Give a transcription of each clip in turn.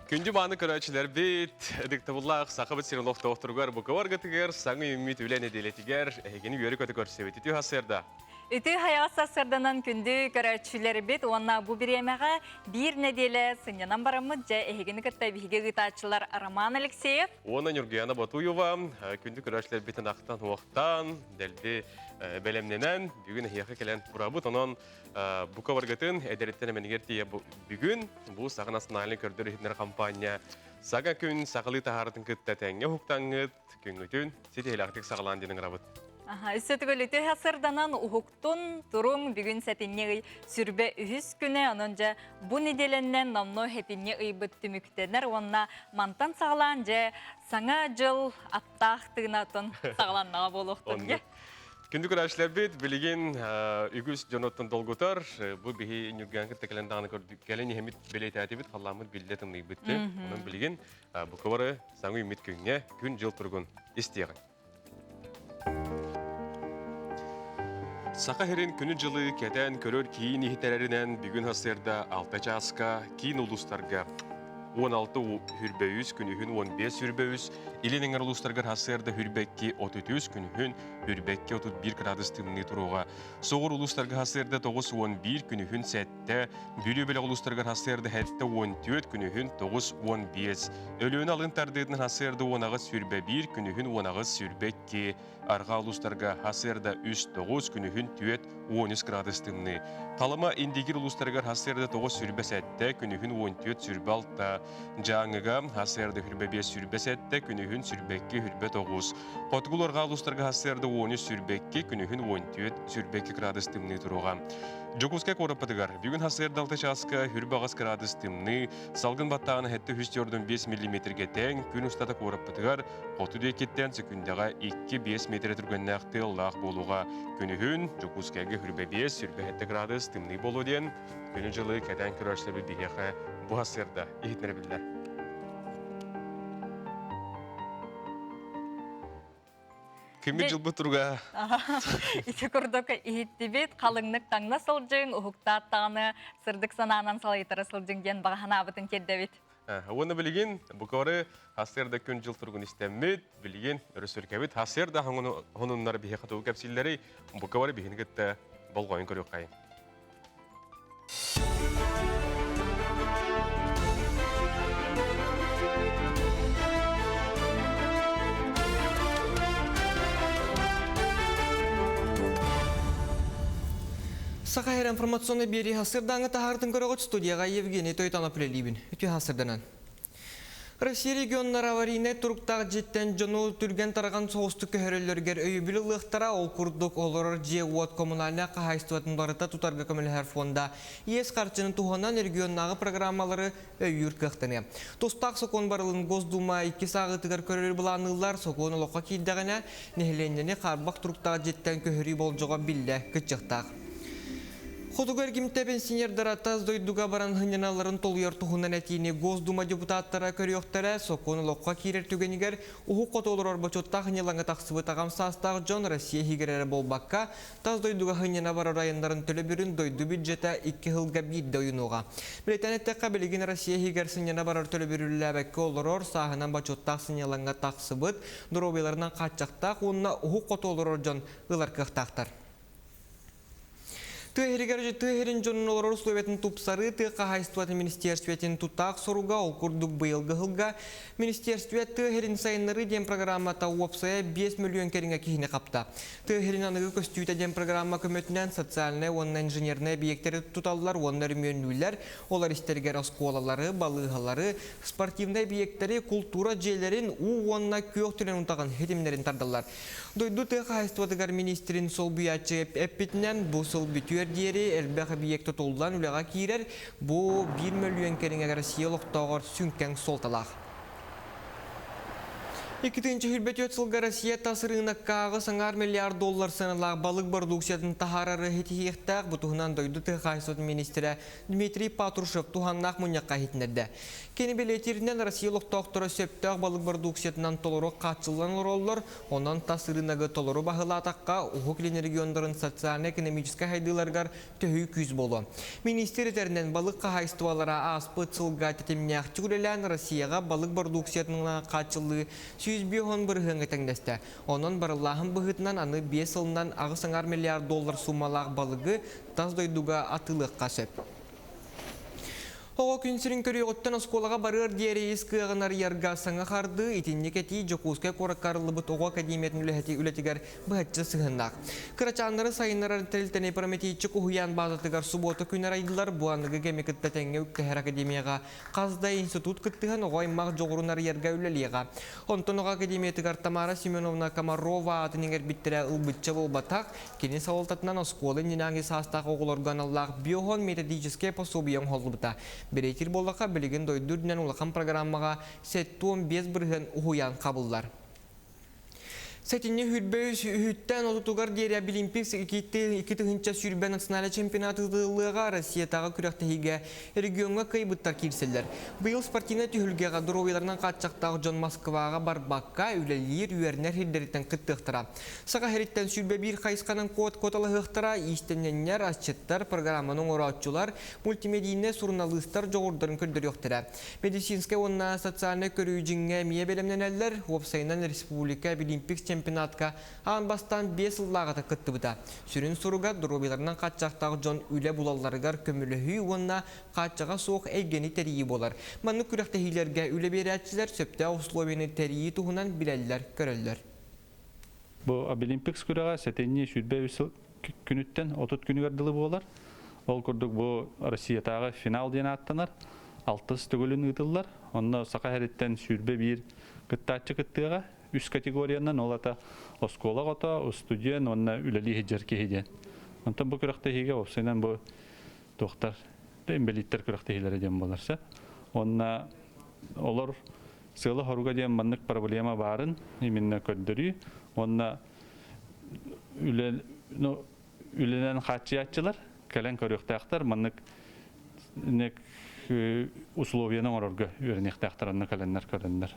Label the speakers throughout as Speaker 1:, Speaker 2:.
Speaker 1: Күндү мааны көрөөччүлэрбит, ытыктабыллаах Сахабыт сирин олохтоохторугар букабаргытыгар саҥа үүммүт үлэ нэдиэлэтигэр эһигини үөрэ-көтө көрсөбүт. Үтүө сарсыарда!
Speaker 2: Үтүө хайаҕас сарсыарданан күндү көрөөччүлэрбит уонна бу бириэмэҕэ биир нэдиэлэ сынньанан бараммыт дьэ эһигини кытта биһиги ыытааччылар Роман Алексеев
Speaker 1: уонна Ньургуяна Ботуева күндү көрөөччүлэрбитин ахтан-уохтаан, дэлби бэлэмнэнэн бүгүн эһиэхэ кэлэн турабыт. Онон Бука баргытын эдэриттэн эмэнигэр тиийэ бүгүн бу Саха национальнай көрдөр-иһитиннэр компания Сага күн сахалыы таһаарытын кытта тэҥҥэ уһуктаҥҥыт, күҥҥүтүн ситиһилээхтик саҕалаан диэн ыҥырабыт.
Speaker 2: Аха, өссө төгүл сырданан уһуктун туруҥ бүгүн сэтинньи ый сүрбэ үһүс күнэ, онон дьэ бу неделеннэн номно сэтинньи ыйбыт түмүктэнэр уонна мантан саҕалаан дьэ саҥа дьыл аттаах тыынатын саҕаланнаҕа буолуохтун.
Speaker 1: Күндү көрөөччүлэрбит, билигин үгүс дьонуттан долгутар. Бу биһи Ньургуйан кытта кэлэн даҕаны көрдүк. Кэлэн иһэммит бэлиэтээтибит, халлааммыт биллэ тымныйбыт. Онон билигин бука бары саҥа үүммүт күҥҥэ күн-дьыл туругун истиэҕиҥ. Саха сирин күнү-дьылы кэтээн көрөр киин иһитэрэринэн бүгүн сарсыарда 6 чааска киин улуустарга 16 хүрбэ үс күнүһүн 15 хүрбэ үс, илин эҥэр улуустаргар сарсыарда хүрбэкки 33 күнүһүн Үрбэккэ 31 градус тымныы туруоҕа. Соҕур улуустарга сарсыарда 9-11, күнүһүн 7, Бүлүү бөлөх улуустарыгар сарсыарда 7-14, күнүһүн 9-15. Өлүөнэ алын тардыытынан сарсыарда 18-21, күнүһүн 18-22. Арҕаа улуустарга сарсыарда 3-9, күнүһүн 4-13 градус тымныы. Халыма Индигир улуустарыгар сарсыарда 9-27, күнүһүн 14-26. Дьааҥыга сарсыарда 25-27, күнүһүн 22-29. Хотугу-Арҕаа улуустарга сарсыарда 13-22, күнүһүн 14-22 градус тымныы туруоҕа. Дьокуускай куораппытыгар бүгүн сарсыарда 6 чааска 28 градус тымныы, салгын баттааҕына 745 миллиметргэ тэҥ, күн устата куораппытыгар хоту диэкиттэн секундаҕа 2-5 метр түргэннээх тыаллаах буолуоҕа. Күнүһүн Дьокуускайга 25-27 градус тымныы буолуо диэн күнү-дьылы кэтээн көрөөччүлэрбит биһиэхэ бу сарсыарда иһитиннэрэбиллэр. Күммүт дьылбыт туруга.
Speaker 2: Ити курдук иһиттибит, халыҥнык таҥна сылдьыҥ, уһуктаат даҕаны сырдык санаанан салайтара сылдьыҥ диэн баҕа санаабытын тиэрдэбит.
Speaker 1: Уонна билигин букары хасыарда күн дьыл туругун истэммит, билигин өрөсүркэбит хасыарда хонуннар биһиэхэ тугу кэпсииллэрий, букары биһини кытта болҕойон көрүөххэйин.
Speaker 3: Саха Һэр информационный биэрии хасырдааҥы таһаартын көрөҕүт студияға Евгений Тойтанов үлэлиибин. Үтүө хасырданан. Россия регионнара аварийнай туруктаах дьиэттэн дьону түргэн тарҕан соҕустук көһөрөллөрүгэр өйөбүл ылыахтара. Ол курдук, олорор дьиэ-уот коммунальнай хаһаайыстыбатын барыта тутарга көмөлөһөр фонда иэс харчыны туһанан регионнааҕы программалары өйүүр кыахтаныа. Тустаах сокуон барылын Госдума иккис ааҕыытыгар көрөрү былаанныыллар. Сокуон олоххо киирдэҕинэ, нэһилиэнньэни хаарбах туруктаах дьиэттэн көһөрүү болдьоҕо биллэ кыччыахтаах. Хотугу эргимтэ пенсионердара тас дойдуга баран сынньаналларын толуйар туһунан этиини Госдума депутаттара көрүөхтэрэ. Сокуон олоххо киирэр түгэнигэр уһук хоту олорор бочуоттаах сынньалаҥҥа тахсыбыт аҕам саастаах дьон Россия иһигэр эрэ буолбакка, тас дойдуга сынньана барар айаннарын төлөбүрүн дойду бюджета икки сылга биирдэ уйунуоҕа. Билэтэн эттэххэ, билигин Россия иһигэр сынньана барар төлөбүрүллээбэккэ олорор, сааһынан бочуоттаах сынньалаҥҥа тахсыбыт, доруобуйаларынан хааччахтаах уонна уһук хоту олорор дьон ылар кыахтаахтар. Тыа иһигэр тыа иһирин дьонун олорор условиятын тупсарыы тыа хаһаайыстыбатын министерствотын тутаах соруга ол курдук быйылгы сылга министерство тыа иһирин сайыннарыы диэн программата уопсайа 5 миллион кэриҥэ киһини хапта. Тыа иһирин аныгы көстүүтэ диэн программа көмөтүнэн социальнай уонна инженернай объектэри туталлар уонна өрөмүөннүүллэр, олор истэригэр оскуолалары, балыыһалары, спортивнай объектэри, култуура дьиэлэрин, уу уонна күөх төлөн утаҕын ситимнэрин тардаллар. Дойду тыа хаһаайыстыбатыгар министрин солбуйааччы эппитинэн, бу сыл бүтүөр диэри элбэх эбийиэк тутуллан үлэҕэ киирэр, бу 1 мөлүйүөн кэриҥэ Россия олохтооҕор сүҥкэҥ суолталаах. 2 сүүрбэ сылга Россия тас рыноккааҕы саҥар миллиард доллар сыаналаах балык бородууксуйатын таһаарары ситиһиэхтээх. Бу туһунан дойду тыа хаһаайыстыбатын министрэ Дмитрий Патрушев туһааннаах мунньахха иһитиннэрдэ. Кини бэлиэтииринэн, Россия олохтоохторо сөптөөх балык бородууксуйатынан толору хааччыллан олороллор, онон тас рыногы толору баһылаатахха, Уһук Илин регионнарын социально-экономическай сайдыыларыгар төһүү күүс буолуо. Министр этэринэн, балык хаһаайыстыбалара ааспыт сылга тэтимнээхтик үлэлээн Россияҕа балык бородууксуйатынан хааччыллыы 150 бырыһыаҥҥа тэҥнэстэ. Онон барыллааһын быһыытынан аны 5 сылынан 8,5 миллиард доллар суумалаах балыгы тас дойдуга атыылыахха сөп. Оҕо күн сирин көрүөҕүттэн оскуолаҕа барыар диэри ис кыаҕын арыйарга саҥа хардыы итинник этии Дьокуускай куоракка арыллыбыт оҕо академиятын үлэһити үлэтигэр быһаччы сыһыаннаах. Кырачааннары сайыннарар тэрилтэни Прометейчик уһуйаан баазатыгар субуота күн арайдылар. Бу аныгы кэми кытта тэҥҥэ үктэһэр академияҕа хас да институт кыттыһан оҕо аймах дьоҕурун арыйарга үлэлиэҕэ. Онтон оҕо академиятыгар Тамара Семеновна Комарова аатын иҥэрбиттэрэ ылбычча буолбатах. Кини салалтатынан оскуола иннинээҥи саастаах оҕолорго аналлаах биохон методическай пособие оҥоһуллубута. Бэлиэтиир буоллахха, билигин дойду үрдүнэн улахан программаҕа 75% уһуйаан хабыллар. Сэтинньи 23 үһүттэн отутугар диэри Абилимпикс 2020 национальнай чемпионат ыытыллыаҕа Россиятааҕы күрэхтэһиигэ региоҥҥа кыайбыттар киирсэллэр. Быйыл спортивнай түһүлгэҕэ доруобуйаларынан хааччахтаах дьон Москваҕа барбакка үлэлиир, үөрэнэр сирдэриттэн кыттыахтара. Саха сириттэн 21 хайысханан код куоталаһыахтара, иистэнньэннэр, асчыттар, программаны оҥорооччулар, мультимедийнай суруналыыстар дьоҕурдарын көрдөрүөхтэрэ. Медицинскэй уонна социальнай көрүү дьиҥҥэ эмиэ бэлэмнэнэллэр. Уопсайынан республика Олимпикс чемпионатка аан бастаан 5 сыллааҕыта кыттыбыта. Сүрүн суруга доруобуйаларынан хааччахтаах дьон үлэ булалларыгар көмөлөһүү уонна хааччаҕа суох эйгэни тэрийии буолар. Маннык күрэхтэһиилэргэ үлэ биэрээччилэр сөптөөх условияны тэрийии туһунан билэллэр-көрөллөр.
Speaker 4: Бу Абилимпикс күрэҕэ сэтинньи 23 сыл күнүттэн 30 күнүгэр дылы буолар. Ол курдук бу Россиятааҕы финал диэн ааттанар. Алтыс төгүлүн ыытыллар. Онно Саха сириттэн 21 кыттааччы кыттыаҕа. Үс категориянан ол ата оскуола оҕото, устудьуон уонна үлэлии сылдьар киһи диэн. Онтон бу күрэхтэһиигэ уопсайынан бу туохтар инбэлииттэр күрэхтэһиилэрэ диэн буолар. Онно олор сыала-соруга диэн маннык проблема баарын именно көрдөрүү уонна үлэ, ну, үлэнэн хааччыйааччылар кэлэн көрүөхтээхтэр маннык условияны оҥорорго үөрэниэхтээхтэр онно кэлэннэр көрөннөр.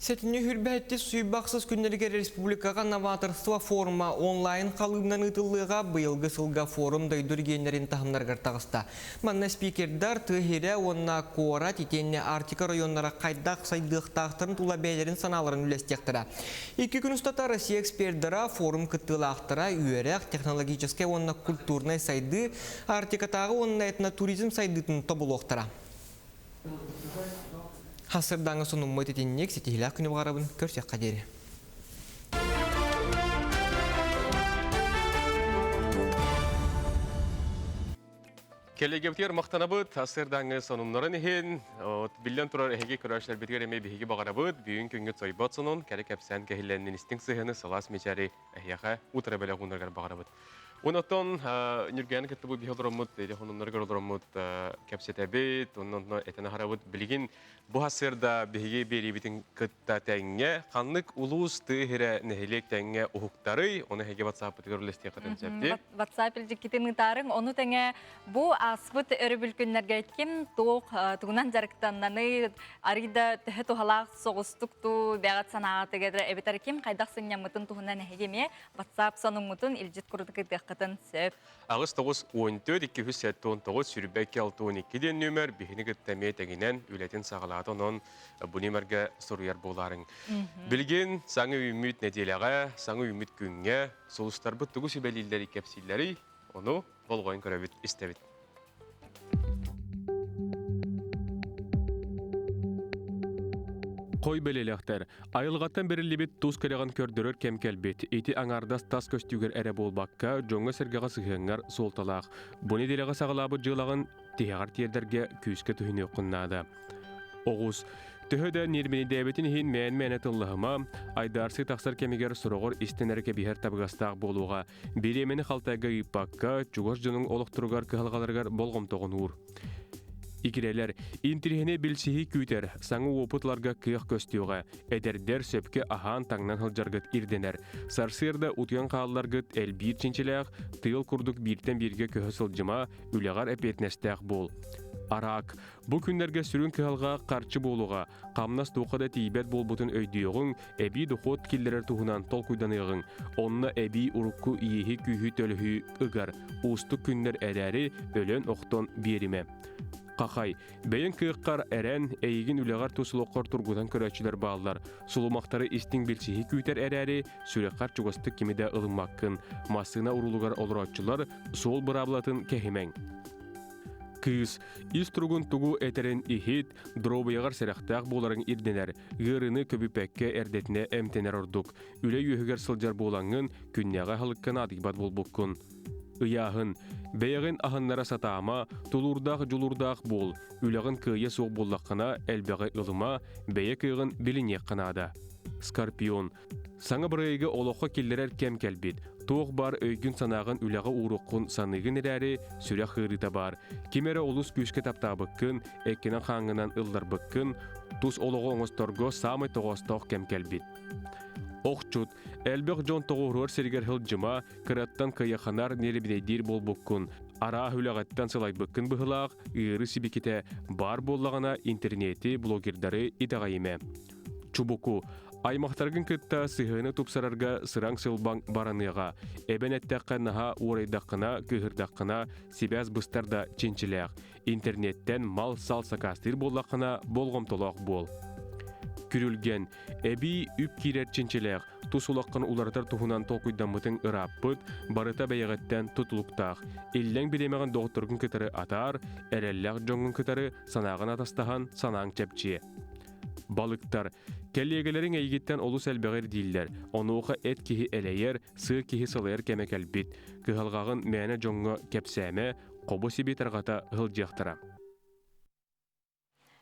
Speaker 3: Сэтинньи хүрбэһэттис сүүрбэ күннэригэр республикаҕа новаторство форума онлайн халыыбынан ыытыллыаҕа. Быйылгы сылга форум дойду регионнарын таһымнарыгар таҕыста. Манна спикердар тыа сирэ уонна куорат итиэннэ Арктика районнара хайдах сайдыахтаахтарын тула бэйэлэрин санааларын үллэстиэхтэрэ. 2 күн устата Россия экспердара, форум кыттыылаахтара үөрэх, технологическай уонна культурнай сайдыы, Арктикатааҕы уонна этнотуризм сайдыытын тобулуохтара. Сарсыардааҥҥы сонуммут итинник ситиһиилээх күнү баҕарабын көрсүөххэ диэри.
Speaker 1: Кэллиэгэбитигэр махтанабыт, сарсыардааҥҥы сонуннарын иһин. Биллэн турар, эһиги көрөөччүлэрбитигэр эмиэ биһиги баҕарабыт. Бүгүн күҥҥүт сойбот сонун, кэрэ кэпсээн кэһиллэннин истиҥ сыһыаны сылаас мичээри эһиэхэ утары бэлэх уунаргар баҕарабыт. Онон Нүргэни кытта бу биһи олороммут, телефонуннарыгар олороммут кэпсэтэбит, онон этэн аһарабыт. Билигин бу сарсыарда биһиги биэриибитин кытта тэҥҥэ ханнык улуус тыа сирэ нэһилиэк тэҥҥэ уһуктарый, ону эһиги WhatsApp-ытыгар үллэстиэххитин сөп
Speaker 2: WhatsApp илдьиккитин ыытаарыҥ, ону тэҥэ бу ааспыт өрөбүл күннэргэ ким туох тугунан дьарыктаннаны арыйда төһө туһалаах соҕустук туу бэҕэт санааҕытыгар эбэтэр ким хайдах сынньаммытын туһунан эһиги эмиэ WhatsApp сонуҥҥутун илдьит курдук ыытыаххытын сөп.
Speaker 1: 8 9 14 279 22 62 диэн нүөмэр биһини кытта эмиэ тэҥинэн үлэтин саҕалаата онон бу нүөмэргэ суруйар буолаарыҥ. Билигин саҥа үүммүт нэдиэлэҕэ, саҥа үүммүт күҥҥэ сулустарбыт тугу сүбэлииллэрий кэпсииллэрий, ону болҕойон көрөбүт, истэбит. Хой бэлиэлээхтэр айылҕаттан бэриллибит тус кэрэҕин көрдөрөр кэм кэлбит. Ити аҥаардас тас көстүүгэр эрэ буолбакка, дьоҥҥо-сэргэҕэ сыһыаҥҥар суолталаах. Бу нэдиэлэҕэ саҕалаабыт дьыалаҕын тиһэҕэр тиэрдэргэ күүскэ түһүнүөххүн наада. Оҕус. Төһө да ньирминидээбитин иһин мээн-мээнэ тыллаһыма, айдаарсыы тахсар кэмигэр сороҕор истэн эрэ кэбиһэр табыгастаах буолуоҕа. Бириэмэни халтайга ыыппакка, чугас дьонуҥ олохторугар кыһалҕаларыгар болҕомтоҕун уур. Игирэлэр интириэһинэй билсиһии күүтэр, саҥа уопут ыларга кыах көстүөҕэ. Эдэрдэр сөпкө аһаан-таҥнан сылдьаргыт ирдэнэр. Сарсыарда утуйан хаалларгыт элбиир чинчилээх, тыал курдук бииртэн бииргэ көһө сылдьыма, үлэҕэр эппиэтинэстээх буол. Араак. Бу күннэргэ сүрүн кыһалҕа харчы буолуоҕа. Хамнас туохха да тиийбэт буолбутун өйдүөҕүҥ, эбии дохуот киллэрэр туһунан толкуйданыаҕыҥ. Онно эбии урукку иэһи-күүһү төлөһүү ыгар. Уустук күннэр эрээри, өлөн-охтон биэримэ. Хахай, бэйэҥ кыаххар эрэн, эйигин үлэҕэр тус олоххор тургутан көрөөччүлэр бааллар. Сулумахтары истиҥ билсиһии күүтэр эрээри, сүрэххэр чугастык кими да ылыммаккын. Массыына уруулугар олорооччулар суол быраабылатын кэһимэҥ. Кыыс, ис туругун тугу этэрин иһит, доруобуйаҕар сэрэхтээх буоларыҥ ирдэнэр, ыарыыны көбүппэккэ эрдэтинэ эмтэнэр ордук. Үлэ үөһүгэр сылдьар буолаҥҥын, күннээҕи аһылыкка наадыйбат буолбуккун. Ыйааһын. Бэйэҕин аһыннара сатаама, тулуурдаах дьулуурдаах буол. Үлэҕин кыайа суох буоллаххына, элбэҕи ылыма, бэйэ кыаҕын билиниэххэ наада. Скорпион. Саҥа бырайыагы олоххо киллэрэр кэм кэлбит. Туох баар өйгүн-санааҕын үлэҕэ ууруоххун саныыгын эрээри, сүрэх ыарыыта баар. Ким эрэ олус күүскэ таптаабыккын, эккинэн-хааҥҥынан ылларбыккын, тус олоҕу оҥосторго саамай тоҕоостоох кэм кэлбит. Охчут, элбэх дьон тоҕуоруор сиригэр сылдьыма, кыраттан кыйаханар, ньиэрибинэйдиир буолбуккун, араах үлэҕиттэн сылайбыккын быһылаах, ыары сибикитэ баар буоллаҕына интернети, блогердары итэҕэйимэ. Чубуку, аймахтаргын кытта сыһыаны тупсарарга сыраҥ-сылбаҥ бараныаҕа. Эбэн эттэххэ наһаа уурайдаххына, кыыһырдаххына, сибээс быстар да чинчилээх. Интернеттэн мал-сал сакаастыыр буоллаххына, болҕомтолоох буол. Күрүлгэн, эбии үп киирэр чинчилээх, тус улаххын уларытар туһунан толкуйдаммытыҥ ырааппыт, барыта бэйэҕиттэн тутулуктаах. Иллэҥ бириэмэҕин доҕотторгун кытары атаар, эрэллээх дьоҥҥун кытары санааҕын атастаһан санааҥ чэпчиэ. Балыктар. Кэллиэгэлэриҥ эйигиттэн олус элбэҕи ирдииллэр. Онуоха эт киһи элэйэр, сыа киһи сылайар кэмэ кэлбит. Кыһалҕаҕын мээнэ дьоҥҥо кэпсээмэ, хобу-сиби тарҕата сылдьыахтара.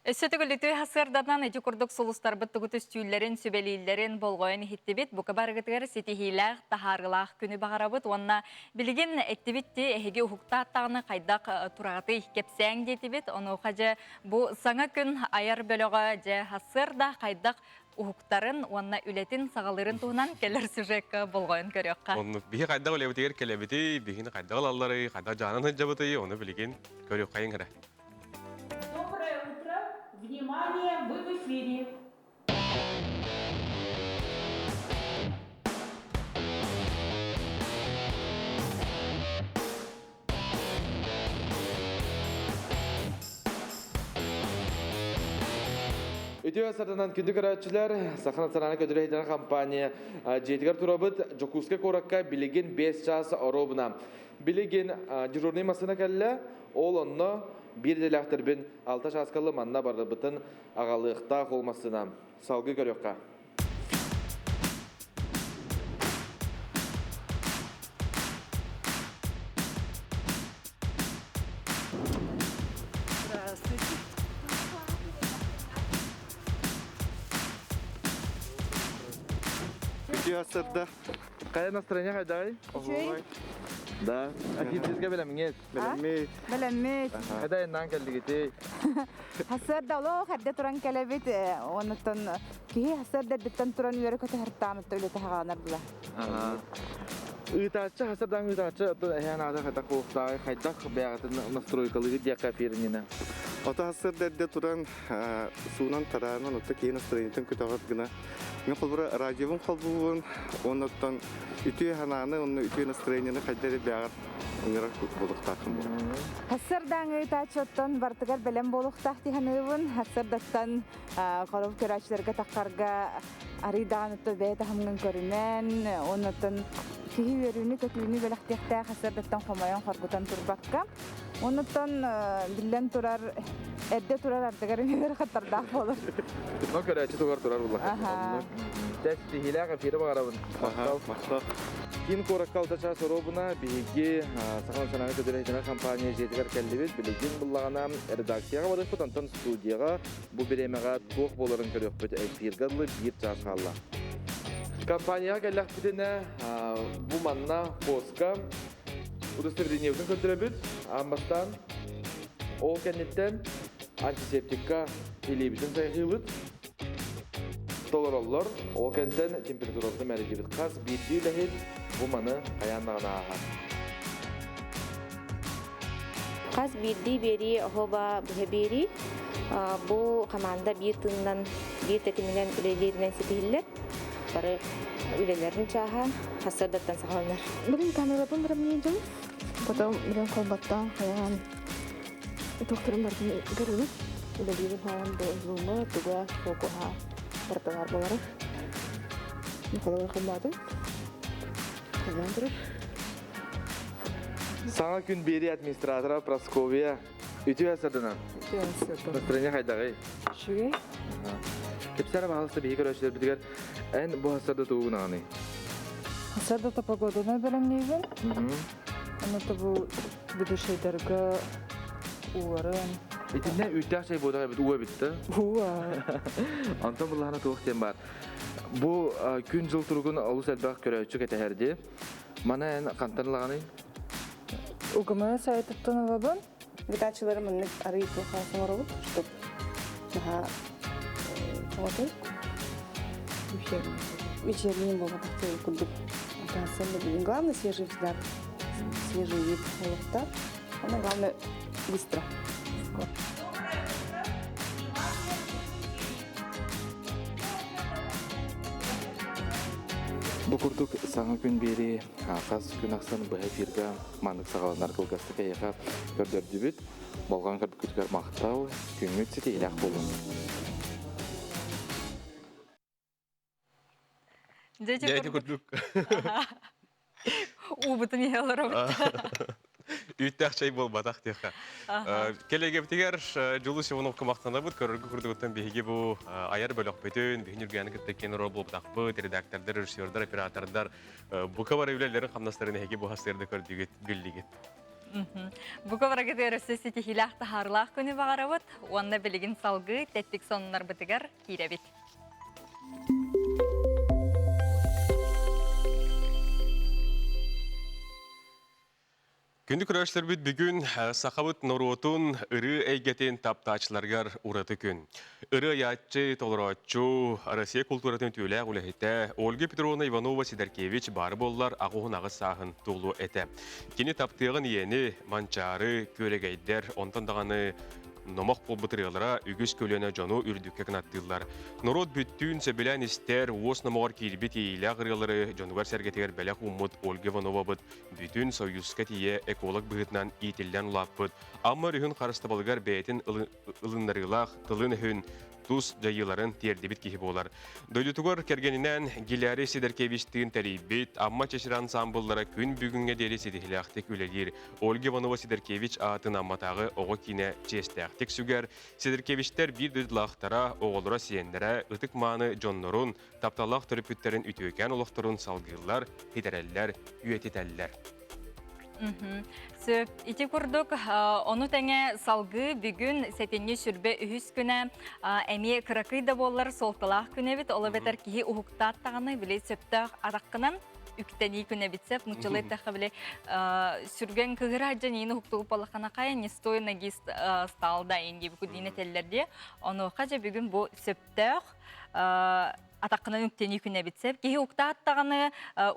Speaker 2: Өссө төгүл үтүө сарсыарданан ити курдук сулустарбыт тугу түстүүллэрин, сүбэлииллэрин болҕойон иһиттибит. Бука барыгытыгар ситиһиилээх, таһаарыылаах күнү баҕарабыт уонна билигин эттибит ти эһиги уһуктааттаҕына хайдах тураҕытый кэпсээҥ диэтибит. Онуоха дьэ бу саҥа күн айар бөлөҕө дьэ сарсыарда хайдах уһуктарын уонна үлэтин саҕалыырын туһунан кэлэр сюжекка болҕойон көрүөххэ.
Speaker 1: Оннук биһи хайдах үлэбитигэр кэлэбитий, биһини хайдах ылалларый, хайдах дьаанан сылдьабытый, ону билигин көрүөххэйиҥ эрэ.
Speaker 5: Доброе утро! Внимание, вы в эфире!
Speaker 6: Үтүө сатанан күндү көрөөччүлэр, Саха национальнай көдүрэ компания дьиэтигэр турабыт Дьокуускай куоракка билигин 5 чаас оруобуна. Билигин дежурный массыына кэллэ, ол онно биир идэлээхтэрбин 6 чааскалы манна барыбытын аҕалыахтаах ол массыына. Салгыы көрүөххэ.
Speaker 5: Здравствуйте.
Speaker 6: Үтүө сырда. Хайа настроение хайдагай?
Speaker 7: Үчүгэй.
Speaker 6: Да. Ахиттизге белемиңет. Белеммит.
Speaker 7: Белеммит.
Speaker 6: Хайда эннан келдигити.
Speaker 7: Хасыарда олох эрдэ туран кэлэбит, онуттан киһи хасыарда эрдэттэн туран үөрэ көтө хартаамытта үлэтэ хаҕаанар була.
Speaker 6: Ыытааччы хасырдаан ыытааччы оттон эһээн аата хайдах буолуохтааҕый, хайдах бэйэҕитин настройкалыгыт диэххэ эфирининэ.
Speaker 8: Ото хасырда эрдэ туран суунан тараанан отто киһи настроениетын көтөҕөр гына мин холбура радиобун холбуубун уонна оттон үтүө санааны уонна үтүө настроениены хайда эрэ бэйэҕэр ыҥырар буолуохтааххын буолар.
Speaker 7: Сарсыардааҥы ыытааччыттан бартыгар бэлэм буолуохтаах дии саныыбын. Сарсыардаттан холобур көрөөччүлэргэ таххарга арый даҕаны бэйэ таһымҥын көрүнэн, оннуттан киһи үөрүүнү-көтүүнү бэлэхтиэхтээх сарсыардаттан хомойон хоргутан турбакка. Оннуттан биллэн турар, эрдэ турар ардыгар ыарахаттардаах буолар.
Speaker 6: Но көрөөччү тугар турар булла. Тэс тиһилээх эфири баҕарабын. Махтал.
Speaker 8: Махтал.
Speaker 6: Киин куоракка алта чаас оруобуна биһиги Саха национальнай көдүрэ компания дьиэтигэр кэллибит. Билигин буллаҕына редакцияҕа барыахпыт, онтон студияҕа бу бириэмэҕэ туох буоларын көрүөхпүт. Эфиргэ дылы биир чаас хаалла. Компанияҕа кэллэхпитинэ бу манна поска удостоверениебытын көрдөрөбүт. Аан бастаан ол кэнниттэн. Антисептикка илиибитин сайҕыыбыт. Толороллор. Ол кэнтэн температуратын мэрийдибит. Хас биирдии үлэһит бу маны хайаан даҕаны ааһар.
Speaker 7: Хас биирдии биэрии оһоба быһа биэрии. Бу команда биир тыынынан, биир тэтиминэн үлэлииринэн ситиһиллэр. Бары үлэлэрин чааһа хассардаттан саҕаланар.
Speaker 9: Бүгүн камерабын барамныы дьон. Потом билэн холбаттаан хайаан тохторун бардын көрөбүн. Үлэлиибин хаан бу зума, туга, фокуһа барталар болары. Холобур холбаатым. Холбоон турар.
Speaker 6: Саҥа күн биэрии администратора Прасковья үтүө сырдынан.
Speaker 9: Үтүө сырдынан.
Speaker 6: Настроение хайдаҕый?
Speaker 9: Үчүгэй.
Speaker 6: Кэпсээн баһалыста биһи көрөөччүлэрбитигэр эн бу хасарда тугу гынаҕыный?
Speaker 9: Хасарда погоданы бэлэмниибин. Аны бу ведущайдарга ууларын.
Speaker 6: Итиннэ үүттээх чай буотах эбит уу эбит да?
Speaker 9: Ууа.
Speaker 6: Онтон буллаһына туох диэн баар. Бу күн-дьыл туругун олус элбэх көрөөччү кэтэһэрди. Мана эн хантан ылаҕыный?
Speaker 9: Угумана сайтыттан ылабын.
Speaker 10: Витачылары маннык арый туохаа оҥоробут, чтоб наһаа оҥотун. Вечерний буолбатах курдук. Главное свежий взгляд, свежий вид олохта. Оно главное быстро.
Speaker 6: Бу курдук саҥа күн биэрии хас күн ахсын быһа эфиргэ маннык саҕаланар кылгастык эйиэхэ көрдөрдүбүт. Болҕойон көрбүккүтүгэр махтал, күҥҥүт ситиһиилээх буолун.
Speaker 2: Дьэ
Speaker 1: ити курдук.
Speaker 2: Уубутун иһэ олоробут.
Speaker 1: Үүттээх чэй буолбатах диэххэ. Кэлэгэбитигэр Дьулус Ивановка махтанабыт. Көрөргө курдугуттан биһиги бу айар бөлөхпүтүн, биһин Үргэни кытта киэн оруол буолбатахпыт, редактордар, режиссердар, оператордар бука бары үлэлэрин хамнастарын эһиги бу хастыырда көрдүгүт, биллигит.
Speaker 2: Бука барыгытыгар өссө ситиһиилээх таһаарылаах күнү баҕарабыт уонна билигин салгыы тэттик сонуннарбытыгар киирэбит.
Speaker 1: Күндү көрөөччүлэрбит бүгүн сахабыт норуотун ырыы эйгэтин таптааччыларыгар ураты күн. Ырыа айааччы, толорооччу, Россия култууратын үтүөлээх үлэһитэ Ольга Петровна Иванова-Сидоркевич баары буоллар 88 сааһын туолуо этэ. Кини таптыаҕын ийэни, Манчаары, Күөрэгэйдэр, онтон даҕаны номох буолбут ырыалара үгүс көлүөнэ дьону үрдүккэ кынаттыыллар. Норуот бүттүүн сөбүлээн истэр, уос номоҕор киирбит иэйиилээх ырыалары дьонугар-сэргэтигэр бэлэх ууммут Ольга Ивановабыт бүтүн Союзка тиийэ эколог быһыытынан иитиллэн улааппыт Амма өрүһүн харыстабылыгар бэйэтин ылыннарыылаах тылын-өһүн тус дьайыыларын тиэрдибит киһи буолар. Дойдутугар кэргэнинээн Гиляри Сидоркевичтыын тэрийбит Амма чэчир ансаамбыллара күн бүгүҥҥэ диэри ситиһилээхтик үлэлиир. Ольга Иванова Сидоркевич аатын Амматааҕы оҕо киинэ чиэстээхтик сүгэр. Сидоркевичтэр биир дойдулаахтара, оҕолоро, сиэннэрэ ытык-мааны дьоннорун, тапталлаах төрөппүттэрин үтүөкээн олохторун салгыыллар, хитэрэллэр, үйэтитэллэр.
Speaker 2: Сөп. Ити курдук, ону тэҥэ салгыы бүгүн сэтинньи сүрбэ үһүс күнэ эмиэ кыракый да буоллар суолталаах күн эбит. Ол эбэтэр киһи уһуктаат даҕаны били сөптөөх араххынан үктэнии күн эбит сөп. Нуччалыы эттэххэ били сүргэн кыһыра дьон иин уһуктугу балахана хайа не стой ноги стал да ин диэбит кудиин этэллэр диэ. Онуоха дьэ бүгүн бу сөптөөх атаххынан үктэнии күнэ эбит сөп. Киһи уктаат даҕаны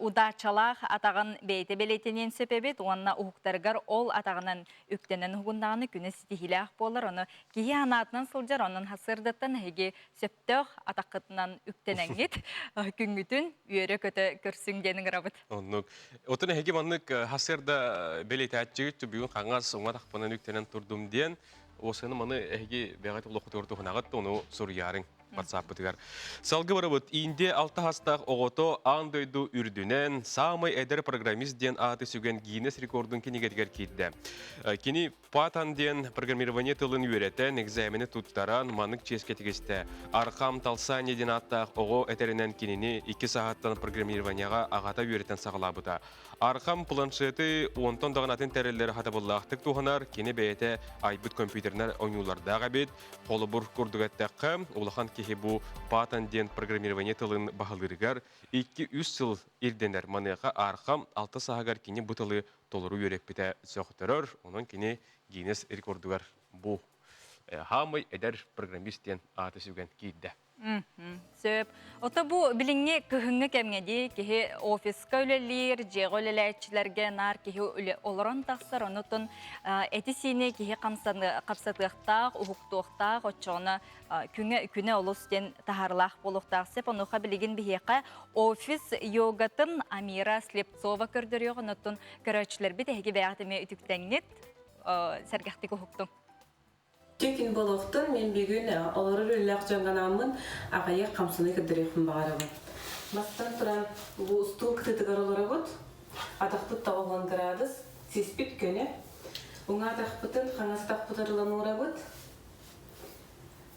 Speaker 2: удаачалаах атаҕын бэйэтэ бэлиэтэниэн сөп эбит уонна уһуктарыгар ол атаҕынан үктэнэн уһугуннаҕына күнэ ситиһиилээх буолар. Ону киһи анаатынан сылдьар, онон сарсыардаттан эһиги сөптөөх атаххытынан үктэнэҥҥит күҥҥүтүн үөрэ-көтө көрсүҥ диэн ыҥырабыт.
Speaker 1: Оннук. Отон эһиги маннык сарсыарда бэлиэтээччигит бүгүн хаҥас уҥа атахпынан үктэнэн турдум диэн Осыны маны эһиги бэҕэт олоххутугар туһанаҕыт ону суруйаарыҥ. WhatsApp-пытыгар. Салгы барабыт. Индия алта хастаах оҕото аан дойду үрдүнэн саамай эдэр программист диэн ааты сүгэн Гиннес рекордун кинигэтигэр киирдэ. Кини Python диэн программирование тылын үөрэтэн, экзамени туттаран, маннык чиэскэ тигистэ. Архам Талсани диэн ааттаах оҕо этэринэн кинини икки саһаттан программированияҕа аҕата үөрэтэн саҕалаабыта. Архам планшеты онтон даҕаны атын тэриллэри хатабыллаахтык туһанар, кини бэйэтэ айбыт компьютернар ойуулардаах эбит. Холобур курдук эттэххэ, улахан киһи бу Python диэн программирование тылын баһылыырыгар 2-3 сыл ирдэнэр. Маныаха Архам алта сааһыгар кини бу тылы толору үөрэппитэ сөхтөрөр. Онон кини Гиннес рекордугар бу. Хаамай эдэр программист диэн ааты сүгэн киирдэ.
Speaker 2: Сөп. Ото бу билиҥҥи кыһыҥҥы кэмҥэ дии киһи офиска үлэлиир, дьиэҕэ үлэлээччилэргэ наар киһи үлэ олорон тахсар, онутун эти-сиини киһи хамсатыахтаах, уһуктуохтаах, оччоҕуна күҥэ күнэ олус диэн таһаарылаах буолуохтаах сөп. Онуоха билигин биһиэхэ офис йогатын Амира Слепцова көрдөрүөх, онутун көрөөччүлэрбит эһиги бэйэҕит эмиэ үтүктэҥҥит, сэргэхтик уһуктуҥ.
Speaker 11: Күн буолуохтун, мин бүгүн олорор үлэлээх дьоҥҥо анааммын аҕыйах хамсаныы көрдөрүөхпүн баҕарабын. Бастатан туран, бу устуул кытыытыгар олоробут. Атахпыт 90 градус, сиспит көнө. Уҥа атахпытын хаҥас атахпытын ылан уурабыт.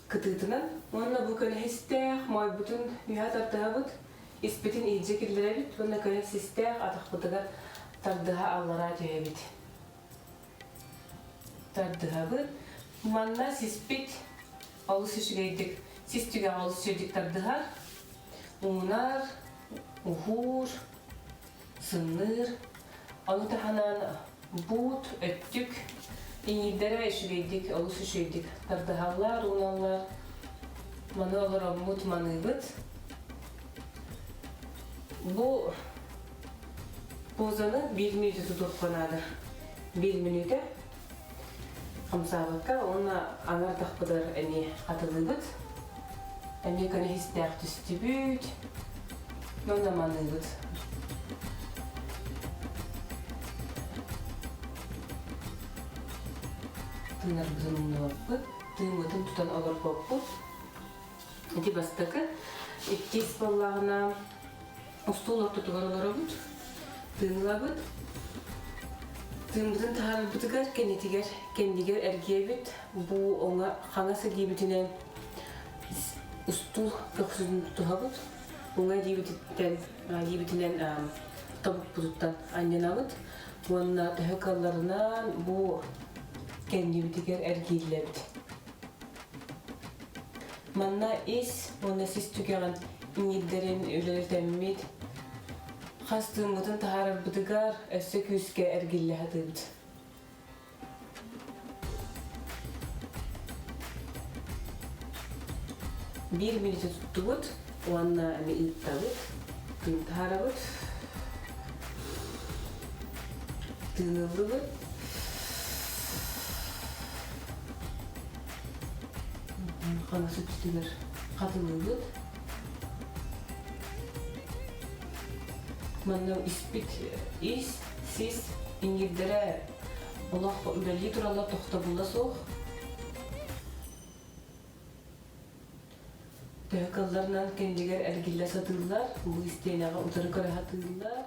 Speaker 11: Кытыытынан уонна бу көнө систээх моойбутун үөһэ тардыһабыт, испитин иирдьэ киллэрэбит уонна көнө систээх атахпытыгар тардыһа аллараа түһэбит. Тардыһабыт. Манна сиспит олус үчүгэйдик, сис түгэҕэ олус үчүгэйдик тардыһар. Уунар, уһуур, сымныыр. Ону таһынан буут, өттүк иҥиирдэрэ үчүгэйдик, олус үчүгэйдик тардыһаллар, ууналлар. Маны олороммут маныыбыт. Бу Позаны биир мүнүүтэ тутуохха наада. Биир мүнүүтэ хамсаабакка уонна аҥар тахпытыгар эмиэ хатылыыбыт. Эмиэ көнө истээх түстүбүт. Уонна маныыбыт. Тыынарбытын умнубаппыт, тыыммытын тутан олорбоппут. Ити бастакы. Иккис буоллаҕына Остуол ортотугар олоробут, тыынылабыт. Тыыммытын таһаарарбытыгар кэннитигэр, кэннигэр эргийэбит. Бу оҥо хаҥас илиибитинэн устуул көхсүн тутуһабыт. Уҥа илиибититтэн, илиибитинэн тобукпутуттан анньынабыт. Уонна төһө кыалларынан бу кэннибитигэр эргииллэбит. Манна ис уонна сис түгэҕин иҥиирдэрин үлэлэтэммит, хас тыыммытын таһаарарбытыгар өссө күүскэ эргиллэ сатыыбыт. Биир мүнүүтэ туттубут уонна эми ыыттабыт, тыын таһаарабыт, тыын ыллыбыт. Хаҥас өттүгэр хатылыыбыт. Манна испит ис, сис иҥиирдэрэ олох үлэлии тураллар тохтобула суох. Төһө кылларынан кэннигэр эргиллэ сатыыллар, бу истиэнэҕэ утары көрө сатыыллар.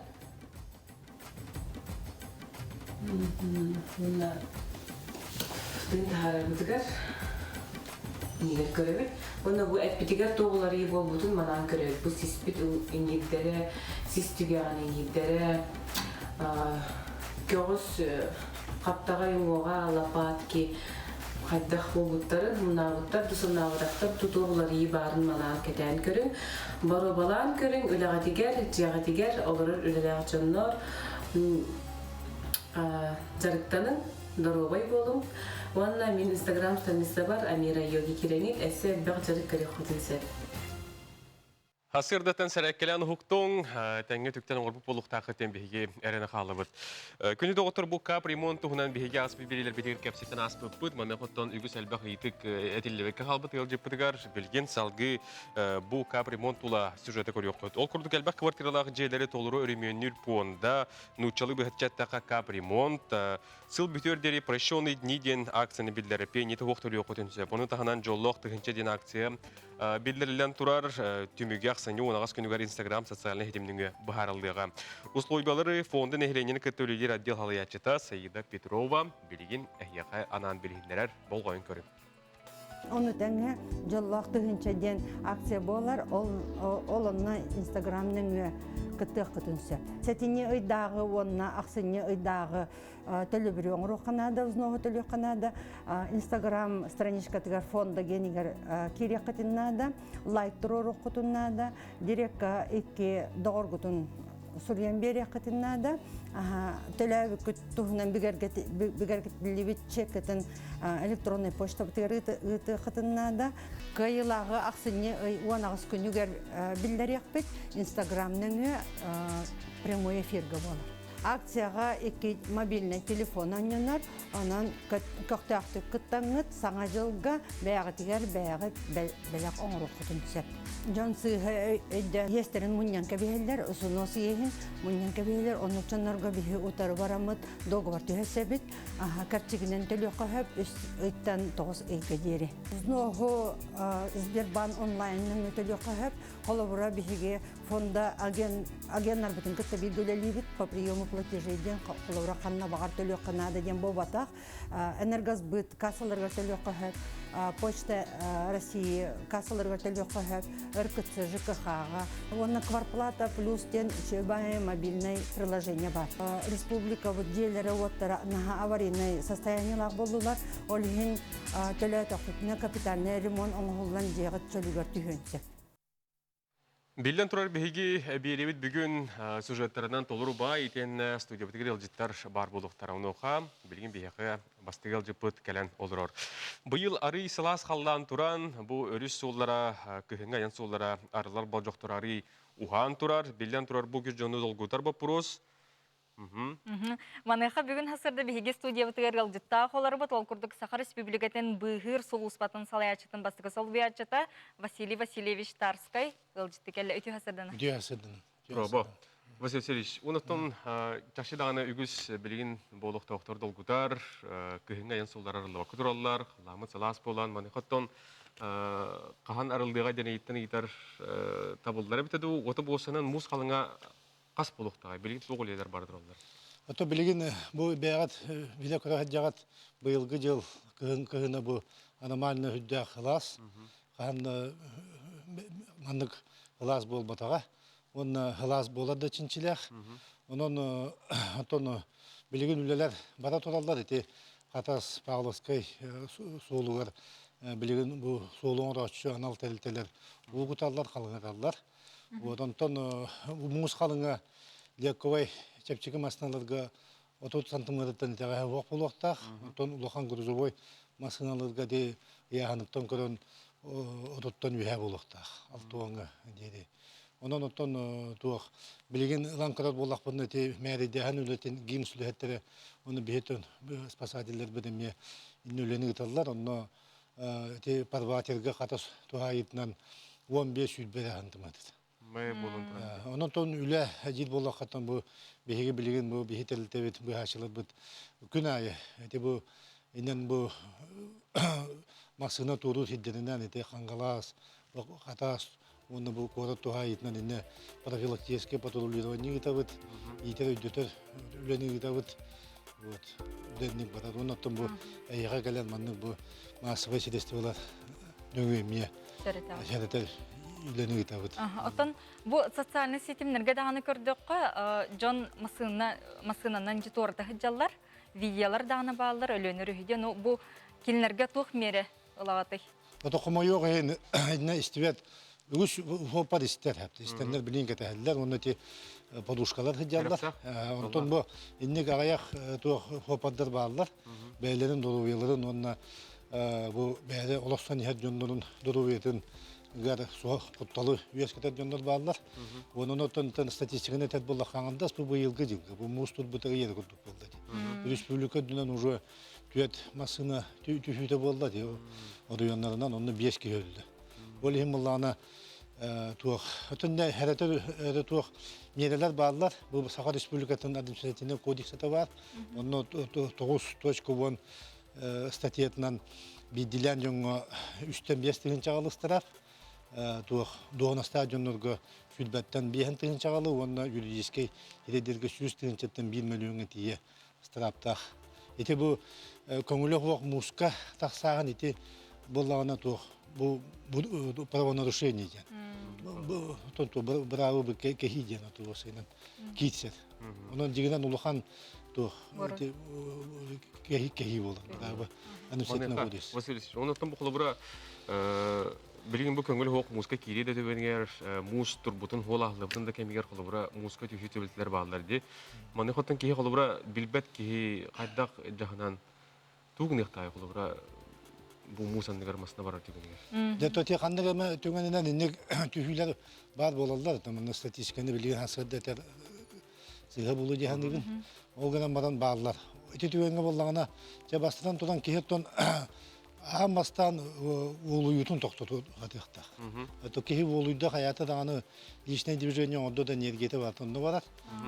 Speaker 11: Уонна тыын таһаарарбытыгар иһигэр көрөбүт. Уонна бу эппитигэр туох уларыйыы буолбутун манаан көрөбүт. Бу сиспит иҥиирдэрэ, сис түгэҕин иҥиирдэрэ, көҕүс хаптаҕай уҥуоҕа, лопатки хайдах буолбуттарын, мунаабыттар да санаабатахтар да туох уларыйыы баарын манаан кэтээн көрүҥ. Боруобалаан көрүҥ, үлэҕитигэр, дьиэҕитигэр олорор үлэлээх дьоннор дьарыктаныҥ, доруобай буолуҥ. Уонна мин инстаграм страницабар Амира Йоги кирэҥит өссө элбэх дьарык көрүөххүтүн сөп.
Speaker 1: Сырдатан сэрээккэлээн уһуктуҥ, тэҥҥэ түктэн оҥорбут буолуохтааххыт диэн биһиги эрэнэ хаалабыт. Күнү доҕоттор бу капремонт туһунан биһиги ааспыт биэриилэрбитигэр кэпсэтэн ааспыппыт. Манна оттон үгүс элбэх ыйытык этиллибэккэ хаалбыт ыалдьыппытыгар билигин салгыы бу капремонт тула сюжеты көрүөххүт. Ол курдук элбэх квартиралаах дьиэлэри толору өрөмүөннүүр пуонда нууччалыы быһаччы эттэххэ капремонт сыл бүтүөр диэри прощенные дни диэн акцияны биллэрэр пенни туһуох төлүөххүтүн сөп. Ону таһынан дьоллоох тыһыынча диэн акция Биллэриллэн турар, түмүгэ ахсынньы унаҕас күнүгэр Инстаграм социальнай ситимниҥэ быһаарыллыаҕа. Услуйбалары фонда нэһилиэнньэни кытта үлэлиир отдел салайааччыта Саида Петрова билигин эһиэхэ анаан билиһиннэрэр болҕойон көрүҥ.
Speaker 12: Ону тэҥэ дьоллоох тыһыынча диэн акция буолар. Ол, ол онно Инстаграм нөҥүө кыттыаххытын сөп. Сэтинньи ыйдааҕы уонна ахсынньы ыйдааҕы төлөбүрү оҥоруохха наада, взноһу төлүөххэ наада. Инстаграм страничкатыгар фонда генигэр киириэххитин наада, лайк туруоруоххутун наада, директка икки доҕоргутун суруйан биэриэххитин наада. Төлөөбүккүт туһунан бигэргэтиллибит чеккытын электроннай почтабытыгар ыытыаххытын наада. Кыайыылааҕы ахсынньы ый 18 күнүгэр биллэриэхпит. Инстаграм нөҥүө прямой эфиргэ буолар. Акцияҕа икки мобильнай телефон анньанар, онон көхтөөхтүк кыттаҥҥыт Саҥа дьылга бэйэҕитигэр бэйэҕит бэлэх оҥоруоххутун сөп. Дьон сыыһа өйдөөн иэстэрин мунньан кэбиһэллэр, усунуос иэһин мунньан кэбиһэллэр, оннук дьоннорго биһи утары бараммыт договор түһэрсэбит, кэрчигинэн төлүөххэ сөп үс ыйтан 9 ыйга диэри. Взноһу Сбербанк онлайн нөҥүө төлүөххэ сөп. Холобура, биһиги фонда агент агеннарбытын кытта бииргэ үлэлиибит по приему платежей диэн холобура ханна баҕар төлүөххэ наада диэн буолбатах энергосбыт кассаларыгар төлүөххэ сөп почта России кассаларыгар төлүөххэ сөп РКЦ ЖКХ-ҕа уонна кварплата плюс диэн үчүгэй мобильнай приложение бар республикабыт дьиэлэрэ уоттара наһаа аварийнай состояниелаах буоллулар ол иһин төлөөтөхпүтүнэ капитальный ремонт оҥоһуллан дьиэҕит чөлүгэр түһүөн сөп.
Speaker 1: Биллэн турар биһиги биэриэбит бүгүн сюжеттарынан толору баай итиэннэ студиябытыгар ыалдьыттар баар буолуохтара. Онуоха билигин биһиэхэ бастакы ыалдьыппыт кэлэн олорор. Быйыл арый сылаас халлаан туран, бу өрүс суоллара, кыһыҥҥы айан суоллара арыллар болдьохторо арый уһаан турар. Биллэн турар бу күс дьону долгутар боппуруос.
Speaker 2: Маныаха бүгүн хасырда биһиги студиябытыгар ыалдьыттаах олорбут, ол курдук Саха Республикатын быыһыыр сулууспатын салайааччытын бастакы солбуйааччыта Василий Васильевич Тарскай ыалдьытты кэллэ. Үтүө хасырдана.
Speaker 13: Үтүө хасырдана.
Speaker 1: Проба. Василий Васильевич, онуттан чахчы даҕаны үгүс билигин буолуохтоохтор долгутар, кыһыҥҥы айан суоллар арыллыбакка тураллар, халааммыт сылаас буолан, маныхаттан хаһан арыллыаҕа диэн ыйыттан ыйытар табыллар эбитэ дуу, уота буолсанан муус халыҥа хас буолуохтааҕый? Билигин туох үлэлэр бара тураллар?
Speaker 13: Ото билигин бу бэйэҕит билэ көрө сылдьаҕыт быйылгы дьыл кыһын кыһына бу аномально үрдээх сылаас. Хаһан маннык сылаас буолбатаҕа. Уонна сылаас буолар да чинчилээх. Онон оттон билигин үлэлэр бара тураллар ити Хатас Павловскай суолугар билигин бу суолу оҥорооччу анал тэрилтэлэр уу куталлар, халыҥаталлар. Вот онтон муус халыҥа легковай чэпчэки массыыналарга 30 сантиметртан итэҕэһэ суох буолуохтаах. Онтон улахан грузовой массыыналарга ди ыйааһыныттан көрөн отуттан үөһэ буолуохтаах. Алтуоҥҥа диэри. Онон оттон туох билигин ылан көрөр буоллахпытына ити мээрэйдээһин үлэтин ГИМС үлэһиттэрэ уонна биһиги спасателлэрбит эмиэ иннэ үлэни ыыталлар. Онно ити парватерга хатас туһаайытынан 15 сүүрбэ эрэ хантыматыт.
Speaker 1: Мэ буолан турар.
Speaker 13: Онон тон үлэ дьиир буоллаххаттан бу биһиги билигин бу биһи тэрилтэбит быһааччыларбыт күн аайы ити бу инэн бу массыына туоруур сирдэринэн ити Хангалаас, Хатаас уонна бу куорат туһаайытынан инне профилактическое патрулирование ыытабыт, иитэр өйдөтөр үлэни ыытабыт. Вот үлэнник барар. Уонна оттон бу эйиэхэ кэлэн маннык бу массовай средстволар нөҥүө эмиэ сэрэтэр үлэни ыытабыт.
Speaker 2: Оттон бу социальнай ситимнэргэ даҕаны көрдөххө, дьон массыына массыынанан дьи туората сылдьаллар, видеолар даҕаны бааллар, өлүөнэр үһү диэн. Бу кинилэргэ туох миэрэ ылаҕытый?
Speaker 13: Ото хомойуох иһин иннэ истибэт үгүс хуоппар истэр истэннэр билин кэтэһэллэр уонна ити подушкалар сылдьаллар. Онтон бу инник аҕыйах туох хуоппардар бааллар. Бэйэлэрин доруобуйаларын уонна бу бэйэлэр олохсон иһэр дьоннорун доруобуйатын гар суох кутталы үөскэтэр дьоннор бааллар. Онон оттон статистиканы этэр буоллахха аҥардас бу быйылгы дьылга бу муус турбута ыйар курдук буолла дии. Республика үрдүнэн уже түөрт массыына түһүүтэ буолла дии оройуоннарынан онно биэс киһи өлдө. Ол иһин буллаҕына туох өтүннэ эрэ туох миэрэлэр бааллар. Бу Саха Республикатын административнай кодексата баар. Онно 9.10 статьятынан биирдиилээн дьоҥҥо үстэн биэс тыһыынчаҕа ыстараап туох дуоһунастаах дьоннорго сүүрбэттэн биэһин тыһыынчаҕалы уонна юридическэй сирэйдэргэ 100 тыһыынчаттан биир мөлүйүөҥҥэ тиийэ ыстырааптаах. Ити бу көҥүлэ суох мууска тахсааһын ити буоллаҕына туох бу правонарушение диэн. Быраабы кэһии диэн отуосайынан киирсэр. Онон дьигинэн улахан туох кэһии кэһии буолар. Быраабы
Speaker 1: Василий Васильевич, онон бу холобура Билигин бу көҥүл суох мууска киирии да түбэнгэр муус турбутун хуол аһыллыбытын да кэмигэр холобура мууска түһүү түбэлтэлэр бааллар дии. Маны хотон киһи холобура билбэт киһи хайдах дьаһанан тугу гыныахтаай холобура бу муус анныгар масына барар түгэнигэр.
Speaker 13: Дьэ то ханнык эмэ түгэнинэн инник түһүүлэр баар буолаллар. Манна статистиканы билигин хасырда этэр сыыһа булуу дьаһаныыбын. Ол гынан баран бааллар. Ити түгэҥҥэ буоллаҕына, дьэ бастатан туран киһи оттон аан бастаан уолуйуутун тохтоту хатыахтаах. То киһи уолуйда хайаата даҕаны личное движение оҥордо да энергията барыта онно барар.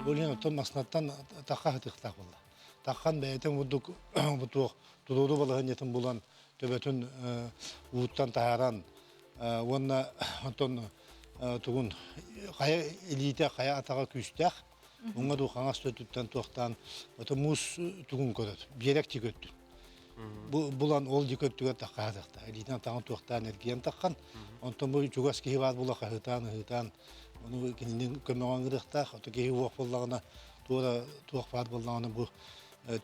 Speaker 13: Ол иһин оттон массыынаттан тахха хатыахтаах буолла. Таххан бэйэтин курдук туох туруору балаһыанньатын булан төбөтүн ууттан таһааран уонна онтон тугун хайа илиитэ хайа атаҕа күүстээх уҥа дуу хаҥас өттүттэн туохтаан ото муус тугун көрөр биэрэк дии көттүн булан ол дии көттүгэр таххаатахта илиитин атаҕын туохтаан эргийэн таххан онтон бу чугас киһи баар буола хаһыытаан ыһыытаан ону кинини көмөҕө ыҥырыахтаах ото киһи уох буоллаҕына туора туох баар буоллаҕына бу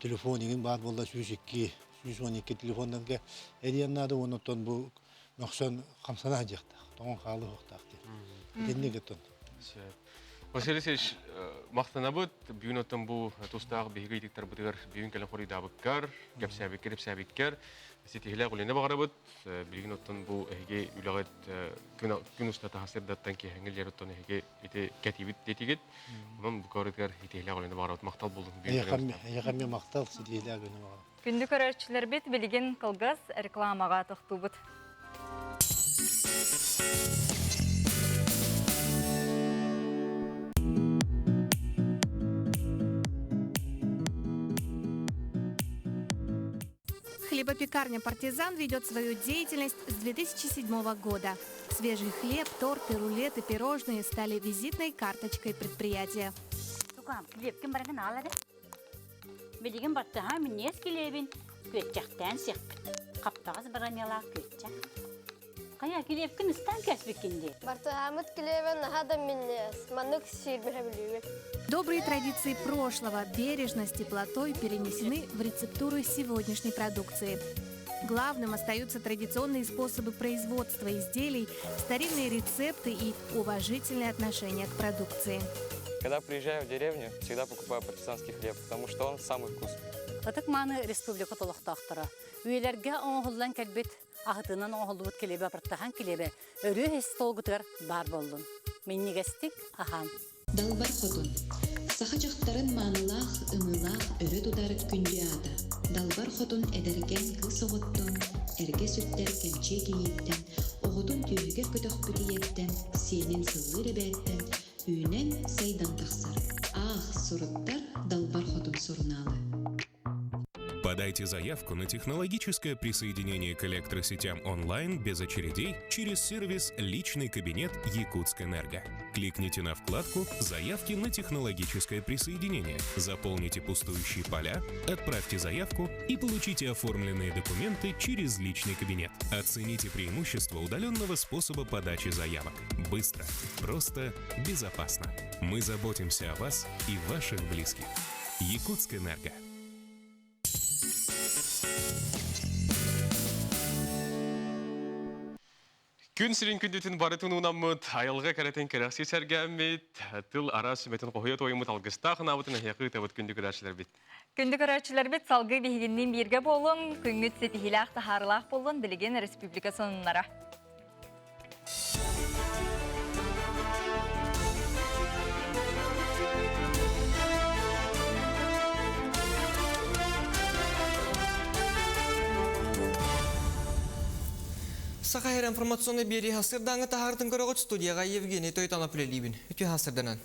Speaker 13: телефон игин баар буолла 102 112 телефоннарга эрийэн наада уонна оттон бу мөхсөн хамсана сылдьыахтаах, тоҥон хаалыахтаах диэн. Итинник оттон.
Speaker 1: Василий Васильевич, махтанабыт. Бүгүн оттон бу тустаах биһиги ыйытыктарбытыгар бүгүн кэлэн хоруйдаабыккар, кэпсээбиккэр, ипсээбиккэр ситиһилээх үлэни баҕарабыт. Билигин оттон бу эһиги үлэҕит күн устата сырдаттан киэһэҥҥи лиэр оттон эһиги ити кэтиибит диэтигит. Онон бу көрүтүгэр ситиһилээх үлэни баҕарабыт. Махтал буолун.
Speaker 13: Эйиэхэ эмиэ махтал, ситиһилээх үлэни баҕарабыт.
Speaker 2: Күндү көрөөччүлэрбит билигин кылгас рекламаҕа тохтуубут.
Speaker 14: Хлебопекарня «Партизан» ведет свою деятельность с 2007 года. Свежий хлеб, торты, рулеты, пирожные стали визитной карточкой предприятия.
Speaker 5: Билигин баттаһа минньиэс килиэбин күөччэхтээн сиэхпит. Хаптаҕас бараньалаах күөччэх. Хайа, килиэпкин ыстаан кээспиккин дии.
Speaker 15: Бартыһаамыт килиэбэ наһаа да минньиэс. Маннык сиирбэһэ бүлүүбүт.
Speaker 14: Добрые традиции прошлого, бережность теплотой перенесены в рецептуру сегодняшней продукции. Главным остаются традиционные способы производства изделий, старинные рецепты и уважительное отношение к продукции.
Speaker 16: Когда приезжаю в деревню, всегда покупаю партизанский хлеб, потому что он самый вкусный.
Speaker 5: Ытык-мааны республика олохтоохторо. Үйэлэргэ оҥоһуллан кэлбит аһытынан оҥоһуллубут килиэбэ бартахан килиэбэ өрүү остуолгутугар баар буоллун. Минньигэстик аһаан.
Speaker 17: Далбар Хотун. Саха дьахтарын маанылаах, ымыылаах өрө тутар күндү аата. Далбар Хотун эдэркээн кыыс оҕоттон, эргэ сүктэр кэмчиэ кийииттэн, оҕотун түөһүгэр көтөхпүт ийэттэн, сиэнин сыллыыр эбээттэн үүнэн, сайдан тахсар. Аах, суруттар Далбар Хотун сурунаалы.
Speaker 18: Подайте заявку на технологическое присоединение к электросетям онлайн без очередей через сервис «Личный кабинет Якутскэнерго». Кликните на вкладку «Заявки на технологическое присоединение», заполните пустующие поля, отправьте заявку и получите оформленные документы через личный кабинет. Оцените преимущества удаленного способа подачи заявок. Быстро, просто, безопасно. Мы заботимся о вас и ваших близких. Якутскэнерго.
Speaker 1: Күн сирин күндүтүн барытын уунаммыт, айылҕа кэрэтин кэрэхсии сэргээммит, тыл араас сүмэтин хоһуйа туойуммут алгыстаах анаабытын эһиэхэ ыытабыт күндү көрөөччүлэрбит.
Speaker 2: Күндү көрөөччүлэрбит салгыы биһигинниин бииргэ буолуҥ, күҥҥүт ситиһиилээх таһаарылаах буоллун, билигин республика сонуннара.
Speaker 3: Саха Һэр информационный биэрии хасырдааҥы таһаартын көрөҕүт студияға Евгений Тойтанов үлэлиибин. Үтүө хасырданан.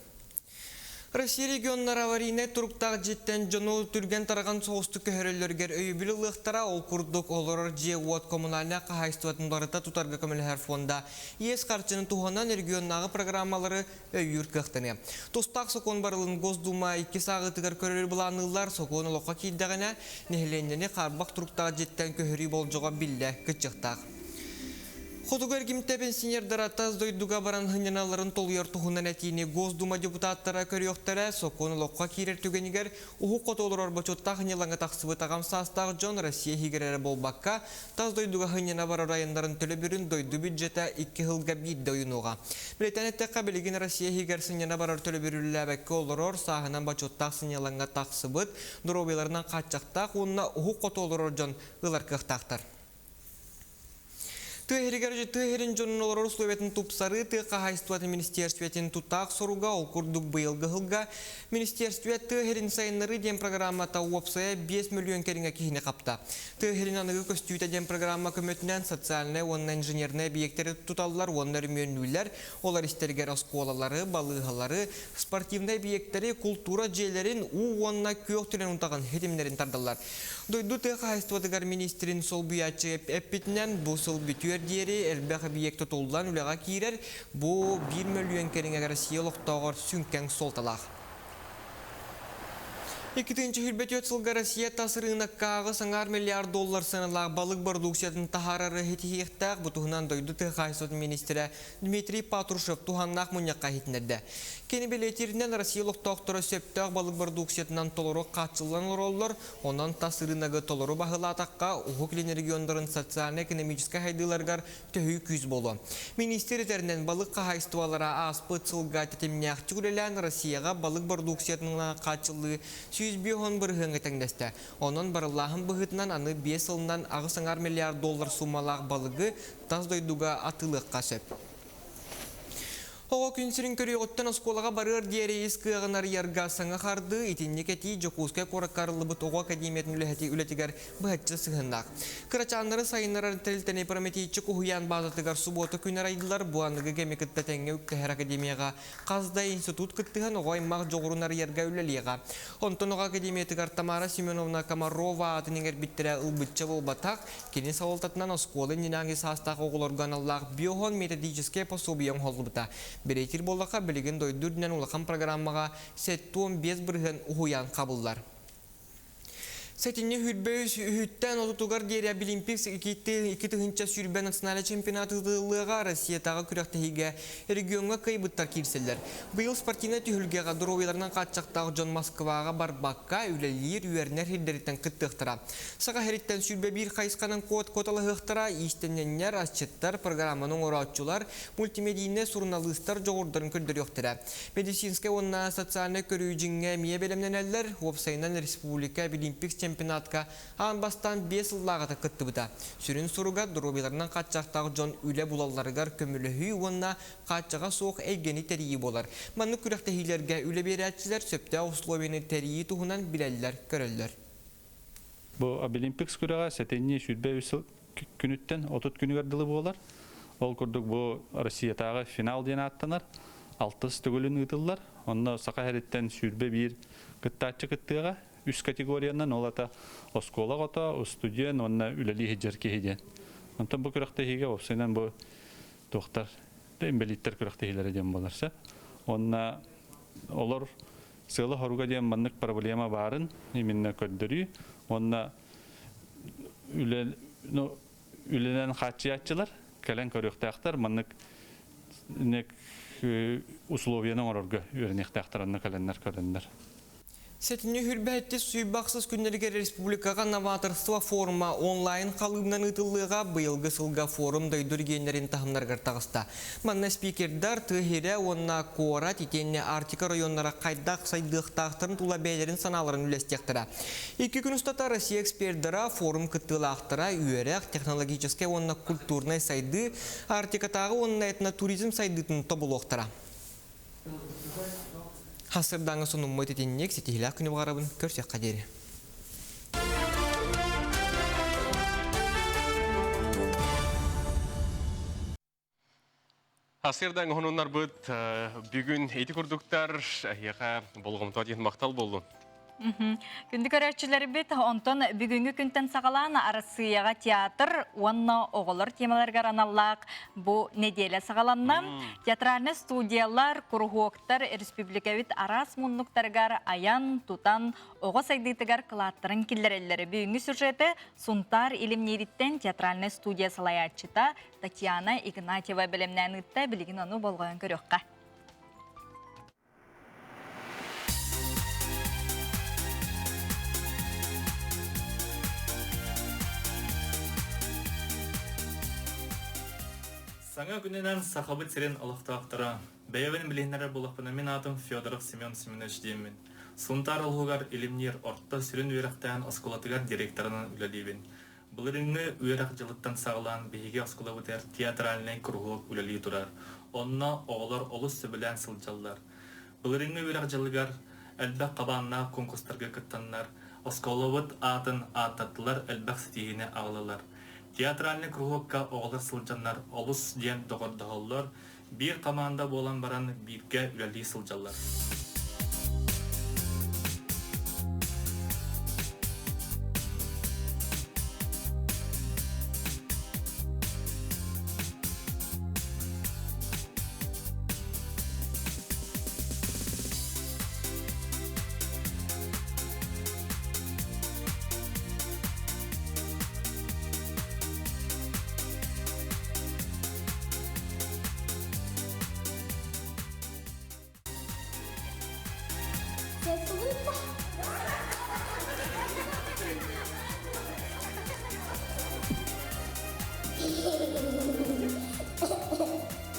Speaker 3: Россия регионнара аварийнай туруктаах дьиэттэн дьону түргэн тарҕан соҕустук көһөрөллөрүгэр өйөбүл ылыахтара. Ол курдук, олорор дьиэ-уот коммунальнай хаһаайыстыбатын барыта тутарга көмөлөһөр фонда иэс харчыны туһанан регионнааҕы программалары өйүүр кыахтаныа. Тустаах сокуон барылын Госдума иккис ааҕыытыгар көрөрү былаанныыллар. Сокуон олоххо киирдэҕинэ, нэһилиэнньэни хаарбах туруктаах дьиэттэн көһөрүү болдьоҕо биллэ кыччыахтаах. Хотугу эргимтэ пенсионердара тас дойдуга баран сынньаналларын толуйар туһунан этиини Госдума депутаттара көрүөхтэрэ. Сокуон олоххо киирэр түгэнигэр уһук хоту олорор бочуоттаах сынньалаҥҥа тахсыбыт аҕам саастаах дьон Россия иһигэр эрэ буолбакка, тас дойдуга сынньана барар айаннарын төлөбүрүн дойду бюджета икки сылга биирдэ уйунуоҕа. Билэтэн эттэххэ, билигин Россия иһигэр сынньана барар төлөбүрүллээбэккэ олорор, сааһынан бочуоттаах сынньалаҥҥа тахсыбыт, доруобуйаларынан хааччахтаах уонна уһук хоту олорор дьон ылар кыахтаахтар. Тыа иһигэр тыа иһирин дьонун олорор условиятын тупсарыы тыа хаһаайыстыбатын министерствотын тутаах соруга ол курдук быйылгы сылга министерство тыа иһирин сайыннарыы диэн программата уопсайа 5 миллион кэриҥэ киһини хапта. Тыа иһирин аныгы көстүүтэ диэн программа көмөтүнэн социальнай уонна инженернай объектэри туталлар уонна өрөмүөннүүллэр, олор истэригэр оскуолалары, балыыһалары, спортивнай объектэри, култуура дьиэлэрин, уу уонна күөх төлөн утаҕын ситимнэрин тардаллар. Дойду тыа хаһаайыстыбатыгар министрин солбуйааччы эппитинэн, бу сыл бүтүөр диэри элбэх эбийиэк тутуллан үлэҕэ киирэр, бу биир мөлүйүөн кэриҥэ Россия олохтооҕор сүҥкэҥ суолталаах. 2024 сылга Россия тас ырыынаккааҕы саҥаар миллиард доллар сыаналаах балык бородууксуйатын таһаарары ситиһиэхтээх. Бу туһунан дойду тыа хаһаайыстыбатын министрэ Дмитрий Патрушев туһаннаах мунньахха иһитиннэрдэ. Кини бэлиэтииринэн Россия олохтоохторо сөптөөх балык бородууксуйатынан толору хааччыллан олороллор, онон тас ырыынагы толору баһылаатахха Уһук Илин регионнарын социальнай-экономическай сайдыыларыгар төһүү күүс буолуо. Министр этэринэн, балык хаһаайыстыбалара ааспыт сылга тэтимнээхтик үлэлээн Россияҕа балык бородууксуйатынан хааччыллыы 150 бырыһыаҥҥа тэҥнэстэ. Онон барыллааһын быһыытынан аны биэс сылынан 8,5 миллиард доллар суумалаах балыгы тас дойдуга атыылыахха сөп. Оҕо күн сирин көрүөҕүттэн оскуолаҕа барыар диэри ис кыаҕын арыйарга саҥа хардыы итинник этии Дьокуускай куоракка арыллыбыт оҕо академиятын үлэһити үлэтигэр быһаччы сыһыаннаах. Кырачааннары сайыннарар тэрилтэни Прометейчик уһуйаан баазатыгар субуота күн арайдылар. Бу аныгы кэми кытта тэҥҥэ үктэһэр академияҕа хас да институт кыттыһан оҕо аймах дьоҕурун арыйарга үлэлиэҕэ. Онтон оҕо академиятыгар Тамара Семеновна Комарова аатын иҥэрбиттэрэ ылбычча буолбатах, Кини салалтатынан оскуола иннинээҥи саастаах оҕолорго аналлаах биохон методическай пособие оҥоһуллубута. Бэлиэтиир буоллахха, билигин дойду үрдүнэн улахан программаҕа 75% уһуйаан хабыллар. Сэтинньи 23 үһүттэн отутугар диэри Абилимпикс 2020 национальнай чемпионат ыытыллыаҕа Россиятааҕы күрэхтэһиигэ региоҥҥа кыайбыттар киирсэллэр. Быйыл спортивнай түһүлгэҕэ доруобуйаларынан хааччахтаах дьон Москваҕа барбакка үлэлиир, үөрэнэр сирдэриттэн кыттыахтара. Саха сириттэн 21 хайысханан код куоталаһыахтара, иистэнньэннэр, асчыттар, программаны оҥорооччулар, мультимедийнай суруналыыстар дьоҕурдарын көрдөрүөхтэрэ. Медицинскэй уонна социальнай көрүү дьиҥҥэ эмиэ бэлэмнэнэллэр. Уопсайынан республика Абилимпикс чемпионатка аан бастаан биэс сыллааҕыта кыттыбыта. Сүрүн суруга доруобуйаларынан хааччахтаах дьон үлэ булалларыгар көмөлөһүү уонна хааччаҕа суох эйгэни тэрийии буолар. Маннык күрэхтэһиилэргэ үлэ биэрээччилэр сөптөөх условияны тэрийии туһунан билэллэр-көрөллөр.
Speaker 4: Бу Абилимпикс күрэҕэ сэтинньи 23 сыл күнүттэн 30 күнүгэр дылы буолар. Ол курдук бу Россиятааҕы финал диэн ааттанар. Алтыс төгүлүн ыытыллар. Онно Саха сириттэн 21 кыттааччы кыттыаҕа. Үс категориянан ол ата оскуола оҕото, устудьуон уонна үлэлии сылдьар киһи диэн. Онтон бу күрэхтэһиигэ уопсайынан бу туохтар инбэлииттэр күрэхтэһиилэрэ диэн буолар сөп. Онно олор Сыала-соруга диэн маннык проблема баарын именно көрдөрүү уонна үлэ, ну, үлэнэн хааччыйааччылар кэлэн көрүөхтээхтэр маннык условияны оҥорорго үөрэниэхтээхтэр онно кэлэннэр көрөннөр.
Speaker 3: Сэтинньи хүрбэһэттис сүүрбэ күннэригэр республикаҕа новаторство форума онлайн халыыбынан ыытыллыаҕа быйылгы сылга форум дойду регионнарын таһымнарыгар таҕыста. Манна спикердар тыа сирэ уонна куорат итиэннэ Арктика районнара хайдах сайдыахтаахтарын тула бэйэлэрин санааларын үллэстиэхтэрэ. Икки күн устата Россия экспердара, форум кыттыылаахтара үөрэх, технологическай уонна культурнай сайдыы, Арктикатааҕы уонна этнотуризм сайдыытын тобулуохтара. Хасырдааҥы сонуммут итинник ситиһилээх күнү баҕарабын көрсүөххэ диэри.
Speaker 1: Асырдан хонуннарбыт бүгүн ити курдуктар эһиэхэ болҕомто диэн махтал боллун.
Speaker 2: Күндү көрөөччүлэрбит, онтон бүгүҥҥү күнтэн саҕалаан Арассыыйаҕа театр уонна оҕолор темаларыгар аналлаах бу нэдиэлэ саҕаланна. Театральнай студиялар, куруһуоктар республикабыт араас муннуктарыгар айан, тутан, оҕо сайдыытыгар кылааттарын киллэрэллэр. Бүгүҥҥү сюжеты Сунтаар Илимниириттэн театральнай студия салайааччыта Татьяна Игнатьева бэлэмнээн ыытта. Билигин ону болҕойон көрүөххэ.
Speaker 19: Саҥа күнүнэн Сахабыт сирин олохтоохторо, бэйэбин билиһиннэрэр буоллахпына мин аатым Федоров Семен Семенович диэммин. Сунтаар улууһугар Илимниир орто сүрүн үөрэхтээн оскуолатыгар директорынан үлэлиибин. Былырыыҥҥы үөрэх дьылыттан саҕалаан биһиги оскуолабытыгар театральнай куруһуок үлэлии турар. Онно оҕолор олус сөбүлээн сылдьаллар. Былырыыҥҥы үөрэх дьылыгар элбэх хабааннаах куонкустарга кыттаннар, оскуолабыт аатын ааттаттылар, элбэх ситиһиини аҕаллылар. Театральнай куруһуокка оҕолор сылдьаннар олус диэн доҕордоһоллор, биир хамаанда буолан баран бииргэ үлэлии сылдьаллар.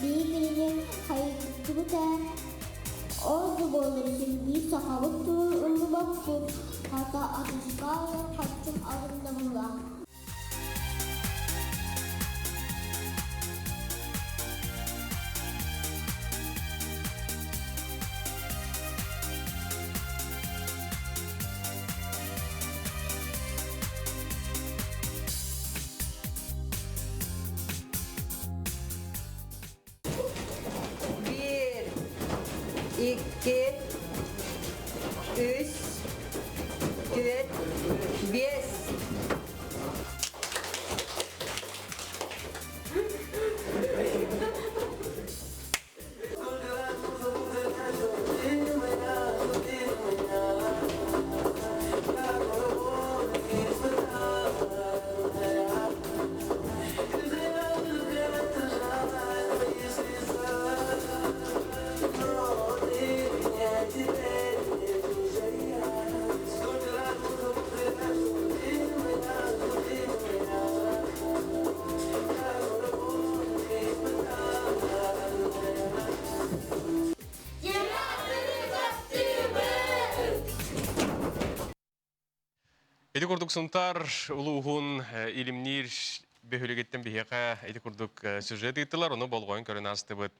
Speaker 20: Биһиги хайдыбыта ол да буоллар син биир сахабыт тылын умнубаппыт, хата атыска харчым алыннабыла.
Speaker 12: Биир, икки, үс, түөрт, биэс.
Speaker 1: Ити курдук Сунтаар улууһун Илимниир бөһүөлэгиттэн биһиэхэ ити курдук сюжет ыыттылар, ону болҕойон көрөн аастыбыт.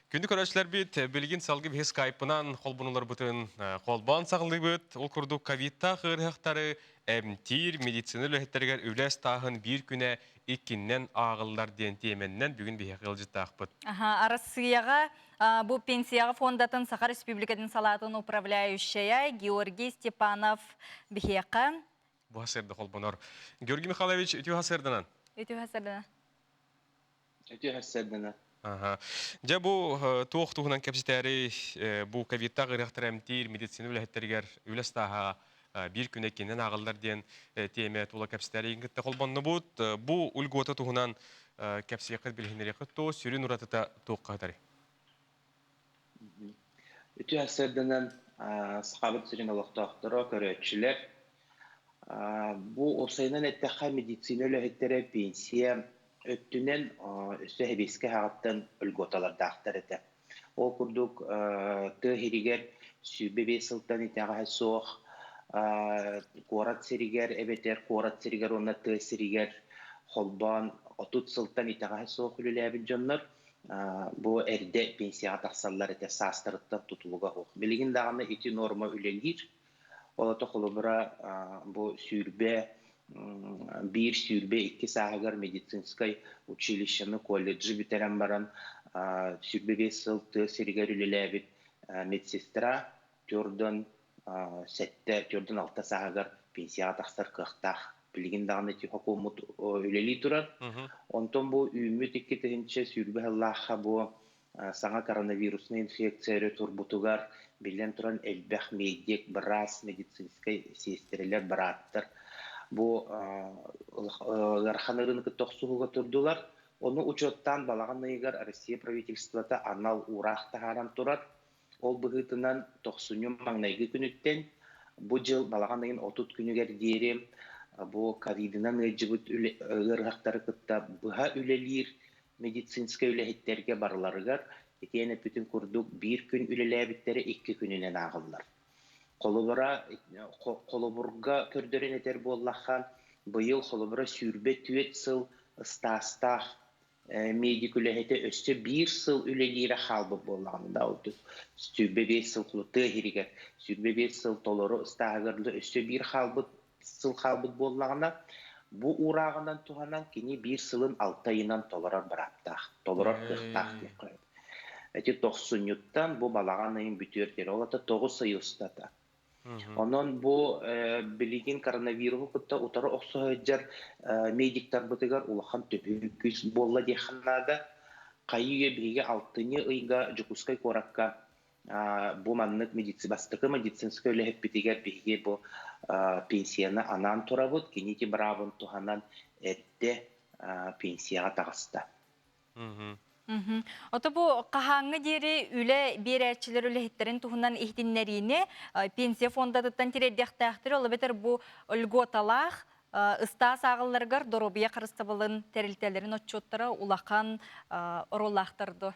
Speaker 1: Күндү көрөөччүлэрбит, билигин салгы биһи скайпынан холбонуларбытын холбоон саҕалыыбыт. Ол курдук ковидтаах ыарыһахтары эмтиир медицина үлэһиттэригэр үлэ ыстааһын биир күнэ иккиннэн ааҕыллар диэн тиэмэннэн бүгүн биһиэхэ ыалдьыттаахпыт.
Speaker 2: Арассыыйаҕа бу пенсияҕа фондатын Саха Республикатын салаатын управляющайа Георгий Степанов биһиэхэ.
Speaker 1: Бу хасырда холбонор. Георгий Михайлович, үтүө хасырданан.
Speaker 2: Үтүө хасырданан.
Speaker 21: Үтүө хасырданан.
Speaker 1: Аха. Дьэ бу туох туһунан кэпсэтээри бу ковидтаах ыарыһахтары эмтиир медицина үлэһиттэригэр үлэ ыстааһа биир күнэ кининэн ааҕыллар диэн тиэмэ тула кэпсэтээри кытта холбоннубут. Бу льгота туһунан кэпсиэххит билиһиннэриэххит то сүрүн уратыта туохха сытарый?
Speaker 21: Үтүө сарсыарданан Сахабыт сирин олохтоохторо, көрөөччүлэр. Бу уопсайынан эттэххэ медицина үлэһиттэрэ пенсия өттүнэн өссө сэбиэскэй аҕаттан льготалардаахтар этэ. Ол курдук тыа сиригэр 25 сылтан итэҕэһэ суох куорат сиригэр эбэтэр куорат сиригэр уонна тыа сиригэр холбоон 30 сылтан итэҕэһэ суох үлэлээбит дьоннор бу эрдэ пенсияҕа тахсаллар этэ саастарыттан тутулуга суох. Билигин даҕаны ити норма үлэлиир. Ол ото холобура бу сүүрбэ биир 22 сааһыгар медицинскай училищены, колледжы бүтэрэн баран 25 сыл тыа сиригэр үлэлээбит медсестра Тюрдон Сэттэ түөрдэн алта сааһыгар пенсияҕа тахсар кыахтаах. Билигин даҕаны ити хокуоммут үлэлии турар. Онтон бу үүммүт 2020 сыллаахха бу саҥа коронавируснай инфекция өрө турбутугар, биллэн туран, элбэх медик, быраас, медицинскэй сиэстэрэлэр, бырааттар бу ыарахан ыарыыны кытта охсуһууга турдулар. Ону учуоттаан балаҕан ыйыгар Россия правительствота анал уураах таһааран турар. Ол быһыытынан тохсунньу маҥнайгы күнүттэн бу дьыл балаҕан ыйын 30 күнүгэр диэри бу ковидынан ыалдьыбыт ыарыһахтары кытта быһа үлэлиир медицинскэй үлэһиттэргэ барыларыгар итиэн эппитин курдук биир күн үлэлээбиттэрэ икки күнүнэн ааҕыллар. Холобура, холобурга көрдөрөн этэр буоллахха, быйыл холобура 24 сыл ыстаастаах медик үлэһитэ өссө биир сыл үлэлиирэ хаалбыт буоллаҕына да, ол 25 сыл тыа иһиригэр 25 сыл толору ыстааһыгар да өссө биир хаалбыт сыл хаалбыт буоллаҕына, бу уурааҕынан туһанан кини биир сылын алта ыйынан толорор бырааптаах, толорор кыахтаах диэххэ сөп. Ити тохсунньуттан бу балаҕан ыйын бүтүөр диэри, ол ата 9 ый устата. Онон бу билигин коронавируһу кытта утары охсуһа сылдьар медиктарбытыгар улахан төһүү күүс буолла диэххэ наада. Хайыы-үйэ биһиги алтынньы ыйга Дьокуускай куоракка бу маннык бастакы медицинскэй үлэһиппитигэр биһиги бу пенсияны анаан турабыт. Кини ити быраабын туһанан эрдэ пенсияҕа таҕыста.
Speaker 2: Ото бу хаһааҥҥы диэри үлэ биэрээччилэр үлэһиттэрин туһунан иһитиннэриини пенсия фондатыттан тириэрдиэхтээхтэр, ол эбэтэр бу льготалаах ыстаас ааҕылларыгар доруобуйа харыстабылын тэрилтэлэрин отчуоттара улахан оруоллаахтар дуо?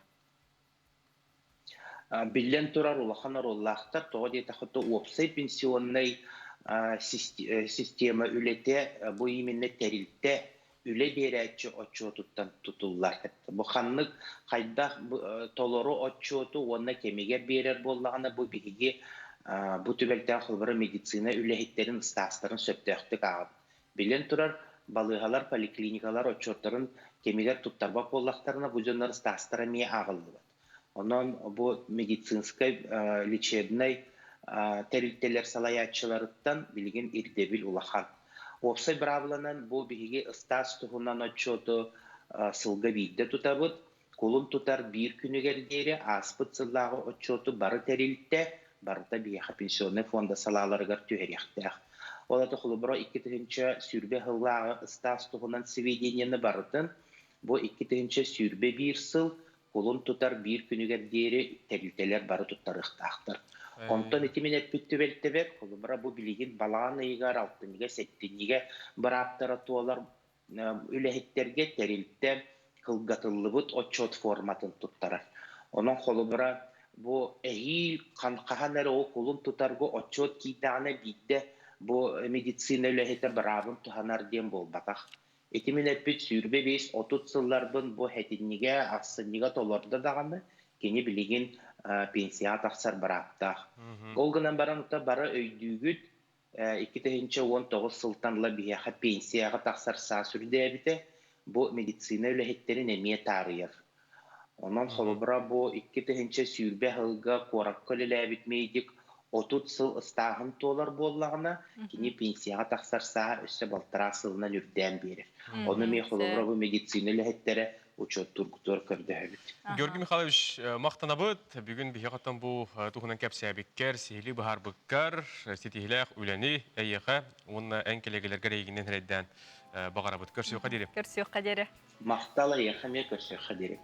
Speaker 21: Биллэн турар, улахан оруоллаахтар. Тоҕо диэтэххэ, уопсай пенсионнай система үлэтэ бу именно тэрилтэ үлэ биэрээччи отчуотуттан тутуллар. Бу ханнык хайдах толору отчуоту уонна кэмигэр биэрэр буоллаҕына, бу биһиги бу түбэлтэҕэ холобура медицина үлэһиттэрин ыстаастарын сөптөөхтүк ааҕабыт. Биллэн турар, балыыһалар, поликлиникалар отчуоттарын кэмигэр туттарбат буоллахтарына, бу дьоннор ыстаастара эмиэ ааҕыллыбат. Онон бу медицинскэй, лечебнэй тэрилтэлэр салайааччыларыттан билигин ирдэбил улахан. Уопсай быраабыланан бу биһиги ыстаас туһунан отчуоту сылга биирдэ тутабыт. Кулун тутар биир күнүгэр диэри ааспыт сыллааҕы отчуоту бары тэрилтэ барыта биһиэхэ пенсионнай фонда салааларыгар түһэриэхтээх. Ол аата холобура 2020 сыллааҕы ыстаас туһунан сведениены барытын бу 2021 сыл кулун тутар биир күнүгэр диэри тэрилтэлэр бары туттарыахтаахтар. Онтон ити мин эппит түбэлтэбэр, холобура бу билигин балаҕан ыйыгар, алтынньыга, сэттинньигэ бырааптара туолар үлэһиттэргэ тэрилтэ кылгатыллыбыт отчуот форматын туттарар. Онон холобура бу эһиил хаһан эрэ ол кулун тутарга отчуот киирдэҕинэ биирдэ бу медицина үлэһитэ быраабын туһанар диэн буолбатах. Ити мин эппит 25-30 сылларбын бу сэтинньигэ, ахсынньыга толордо даҕаны, кини билигин пенсияҕа тахсар бырааптаах. Ол гынан баран бары өйдүүгүт, 2019 сылтан ыла биһиэхэ пенсияҕа тахсар саас үрдээбитэ, бу медицина үлэһиттэрин эмиэ таарыйар. Онон холобура бу 2020 сылга куоракка үлэлээбит медик 30 сыл ыстааһын туолар буоллаҕына, кини пенсияҕа тахсар сааһа өссө балтараа сылынан үрдээн биэрэр. Ону эмиэ холобура бу медицина үлэһиттэрэ учуоттуургутугар көрдөһөбүт.
Speaker 1: Георгий Михайлович, махтанабыт. Бүгүн биһиэхэ бу туһунан кэпсээбиккэр, сиһилии быһаарбыккар, ситиһилээх үлэни эйиэхэ уонна эн кэлэгэлэргэр эйигинэн эрэйдээн баҕарабыт. Көрсүөххэ диэри.
Speaker 2: Көрсүөххэ диэри.
Speaker 21: Махтал эйиэхэ эмиэ көрсүөххэ диэри.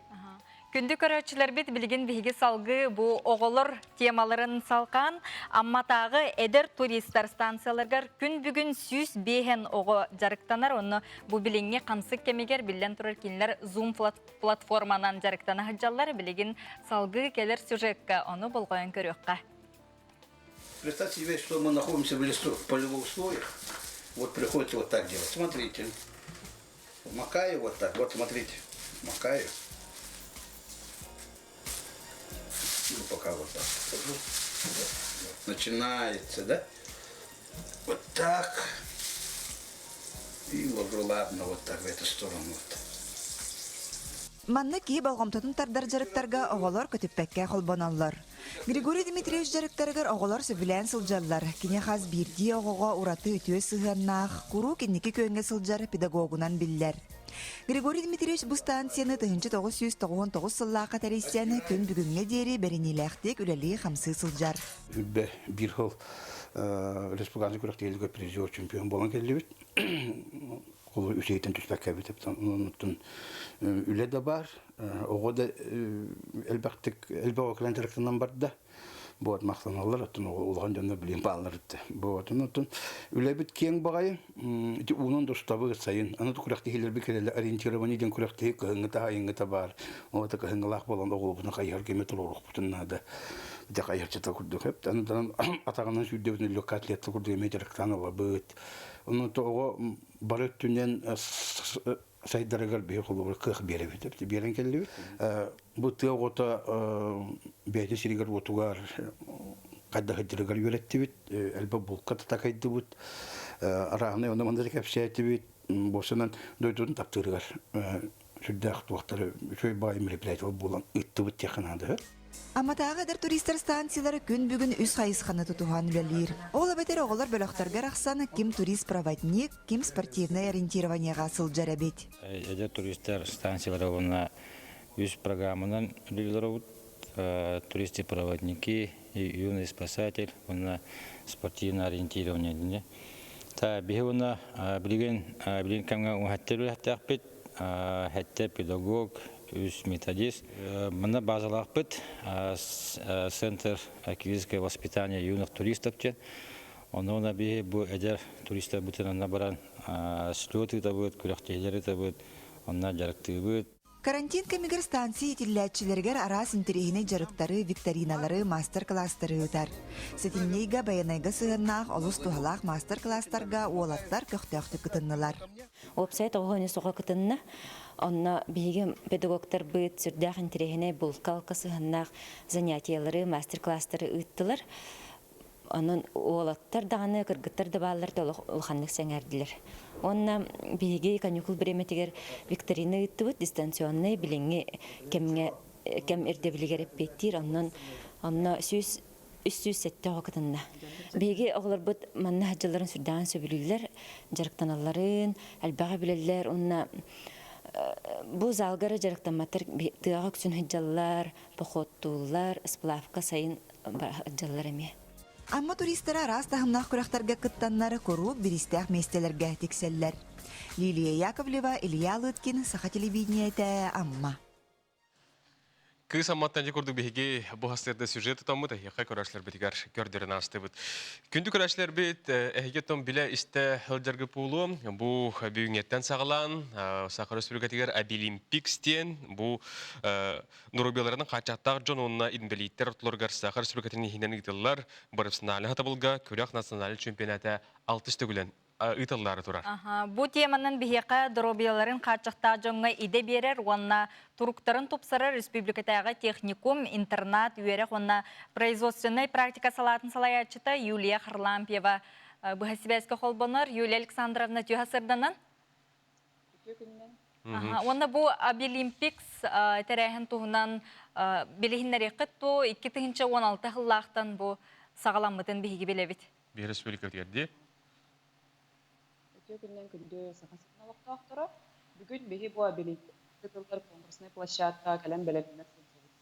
Speaker 2: Күндү көрөөччүлэрбит билигин биһиги салгыы бу оҕолор темаларын салҕаан Амматааҕы эдэр туристар станцияларыгар күн бүгүн 105 оҕо дьарыктанар. Онно бу билиҥҥи хамсык кэмигэр биллэн турар кинилэр Zoom платформанан дьарыктана сылдьаллар. Билигин салгыы кэлэр сюжекка ону болҕойон көрүөххэ.
Speaker 8: Представьте себе, что мы находимся в лесу, в полевых условиях. Вот приходится вот так делать. Смотрите. Макаю вот так. Вот смотрите. Макаю. Ну, пока вот так покажу. Вот. Начинается, да? Вот так. И ладно, вот так в эту сторону. Вот.
Speaker 7: Манна киһи болҕомтотун тардар дьарыктарга оҕолор көтүппэккэ холбоноллор.
Speaker 9: Григорий Дмитриевич дьарыктарыгар оҕолор сөбүлээн сылдьаллар. Кини хас биирдии оҕоҕо ураты үтүө сыһыаннаах, куруук инники күөҥҥэ сылдьар педагогунан биллэр. Григорий Дмитриевич бу станцияны 1999 сыллаахха тэрийсэн, күн бүгүҥҥэ диэри бэриниилээхтик үлэлии-хамсыы сылдьар.
Speaker 8: Үрбэ биир сыл республиканскай күрэхтэһиилэргэ призер чемпион буолан кэллибит. Ол үсэйтэн түспэккэбит. Оннуттан үлэ да бар, оҕо да элбэхтик элбэх оҕо кэлэн дьарыктанан барда. Буот махтаналлар, оттон улахан дьоннор билин бааллар этте. Буотун оттон үлэбит киэҥ баҕайы, ити уунан достабы сайын. Аны күрэхтэһиилэрбит кэлэллэр ориентирование диэн күрэхтэһии кыһыҥҥыта айыҥҥыта баар. Оҕото кыһыҥҥылаах буолан оҕолорбутун хайыһар кэми туруорукпутун наада. Дьэ хайыһарчыта курдук. Аны атаҕынан сүүрдэбитин легкая атлетка курдук эмиэ дьарыктаан ылабыт. Онон оҕо бары өттүнэн сайдарыгар биһи холобур кыах биэрэбит. Биэрэн кэллибит. Бу тыа оҕото бэйэтин сиригэр-уотугар хайдах сылдьарыгар үөрэттибит, элбэх булка такайдыбыт, арааһынай онно манна кэпсээтибит. Буосунан дойдутун таптыырыгар сүрдээх туохтары үчүгэй баҕайы мероприятие буолан ыыттыбыт диэххэ наада.
Speaker 9: Амматааҕы эдэр туристар станциялара күн бүгүн үс хайысханы тутуһан үлэлиир. Ол эбэтэр оҕолор бөлөхтөргө арахсан ким турист-проводник, ким спортивнай ориентированиеҕа сылдьар эбит.
Speaker 22: Эдэр туристар станциялара уонна үс программанан үлэлиир туристы-проводники, юный спасатель уонна спортивное ориентирование дине. Та биһи уонна билигин билигин кэмҥэ уһаттер үлэхтээхпит, хэттэ педагог, үс методист. Манна базалаахпыт Центр кириллическое воспитание юных туристов диэн. Онно биһи бу эдэр туристарбытын онно баран слет ыытабыт, күрэхтэһиилэр ыытабыт, онно дьарыктыыбыт.
Speaker 9: Карантин кэмигэр станция иитиллээччилэригэр араас интэриэһинэй дьарыктары, викториналары, маастар-кылаастары ыытар. Сэтинньигэ Байанайга сыһыаннаах олус туһалаах маастар-кылаастарга уолаттар көхтөөхтүк кытыннылар.
Speaker 23: Уопсай тоҕуһуону соҕо кытынна. Онно биһиги педагогтарбыт сүрдээх интэриэһинэй булка-алка сыһыаннаах занятиелары, мастер-класстары ыыттылар. Онон уолаттар даҕаны, кыргыттар да бааллар да олох улаханнык сэҥээрдилэр. Уонна биһиги каникул бириэмэтигэр викторина ыыттыбыт, дистанционнай билиҥҥи кэмҥэ кэм ирдэбилигэр эппиэттиир. Онон онно 307 оҕо кытынна. Биһиги оҕолорбут манна сылдьалларын сүрдээҕин сөбүлүүллэр, дьарыктаналларын, элбэҕи билэллэр уонна бу залга эрэ дьарыктамматтар, тыаҕа үксүн сылдьаллар, походтууллар, сплавка сайын сылдьаллар эмиэ.
Speaker 9: Амма туристара араас таһымнаах күрэхтэргэ кыттаннар куруук бириистээх миэстэлэргэ тиксэллэр. Лилия Яковлева, Илья Лыткин, Саха телевидениетэ, Амма.
Speaker 1: Кыыс Амматтан курдук биһиги бу хастырда сюжет тутаммыт эһиэхэ көрөөччүлэрбитигэр көрдөрөн аастыбыт. Күндү көрөөччүлэрбит, эһиги оттон билэ истэ сылдьаргы буолуо. Бу бүгүҥҥэттэн саҕалаан Саха Республикатыгар Абилимпикс диэн бу доруобуйаларынан хааччахтаах дьон уонна инбэлииттэр ортолоругар Саха Республикатын иһинэн ыытыллар профессиональнай хатабылга күрэх национальнай чемпионата алтыс төгүлэн ыытыллаары турар.
Speaker 2: Бу теманан биһиэхэ доруобуйаларын хааччахтаах дьоҥҥо идэ биэрэр уонна туруктарын тупсарар республикатааҕы техникум, интернат, үөрэх уонна производственнай практика салаатын салайааччыта Юлия Харлампьева быһа сибээскэ холбонор. Юлия Александровна түһэ сырданан. Уонна бу Абилимпикс тэрээһин туһунан билиһиннэриэххит дуо? 2016 сыллаахтан бу саҕаламмытын биһиги билэбит.
Speaker 1: Биһи республикабытыгар дии.
Speaker 24: Үтүө күннэн күндү Саха сирин олохтоохторо. Бүгүн биһи бу Абилимпикс конкурснай площадкаҕа кэлэн бэлэмнэнэ сылдьабыт.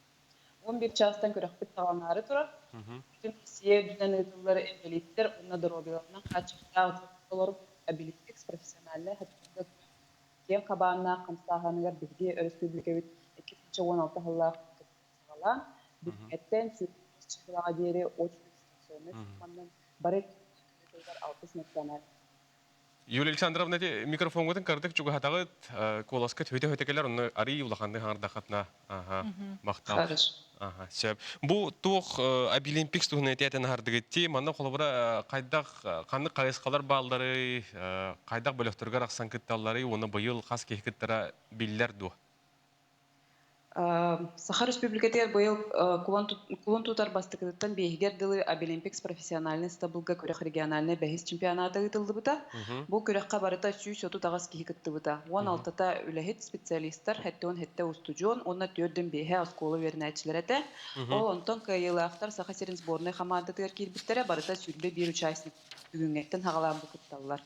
Speaker 24: 11 чаастан күрэхпит саҕаланаары турар. Бүтүн Россия үрдүнэн ыытыллар инбэлииттэр уонна доруобуйаларынан хааччахтаах дьон олорбут Абилимпикс профессиональнай хапсаҕайга күрэх киэҥ хабааннаах хамсааһыныгар биһиги өрөспүүбүлүкэбит 2016 сыллаах саҕалаан, бүтэһиктэн 100 чыһылаҕа диэри очно-дистанционнай форманан бары өттүгэр алтыс национальнай
Speaker 1: Юлия Александровна, ити микрофоҥҥутун кырдык чугаһатаҕыт, куоласкыт хөтө-хөтө кэлэр, онно арыый улаханнык хаҥардаххытына, аха, махтал. Аха, сөп. Бу туох Абилимпикс туһунан этиэтэн аһардыгыт дии, манна холобура хайдах, ханнык хайысхалар баалларый, хайдах бөлөхтөргө арахсан кытталларый, уонна быйыл хас киһи кыттара биллэр дуо?
Speaker 24: Саха Республикатыгар быйыл кулун тутар бастакытыттан биэһигэр дылы Абилимпикс профессиональнай ыстабылга күрэх региональнай бэһис чемпионата ыытыллыбыта. Бу күрэххэ барыта 138 киһи кыттыбыта. 16-та үлэһит специалистар, 77 устудьуон уонна 4-5 оскуола үөрэнээччилэрэ этэ. Ол онтон кыайыылаахтар Саха сирин сборнай хамаандатыгар киирбиттэрэ, барыта 21 участник бүгүҥҥэттэн хаҕалаан бу кытталлар.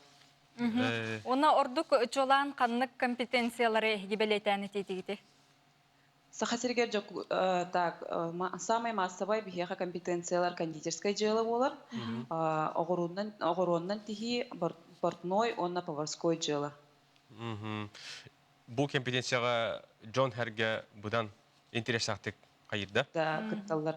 Speaker 2: Уонна ордук чуолаан ханнык компетенциялары эһиги бэлиэтээн этиитигити?
Speaker 24: Саха сиригэр так, самай массовай биһиэхэ компетенциялар кондитерскай дьыала буолар. Оҕуруоннан тиһии, портной уонна поварской дьыала.
Speaker 1: Бу компетенцияҕа дьон сэргэ быдан интэриэстээхтик хайырда.
Speaker 24: Да, кытталлар.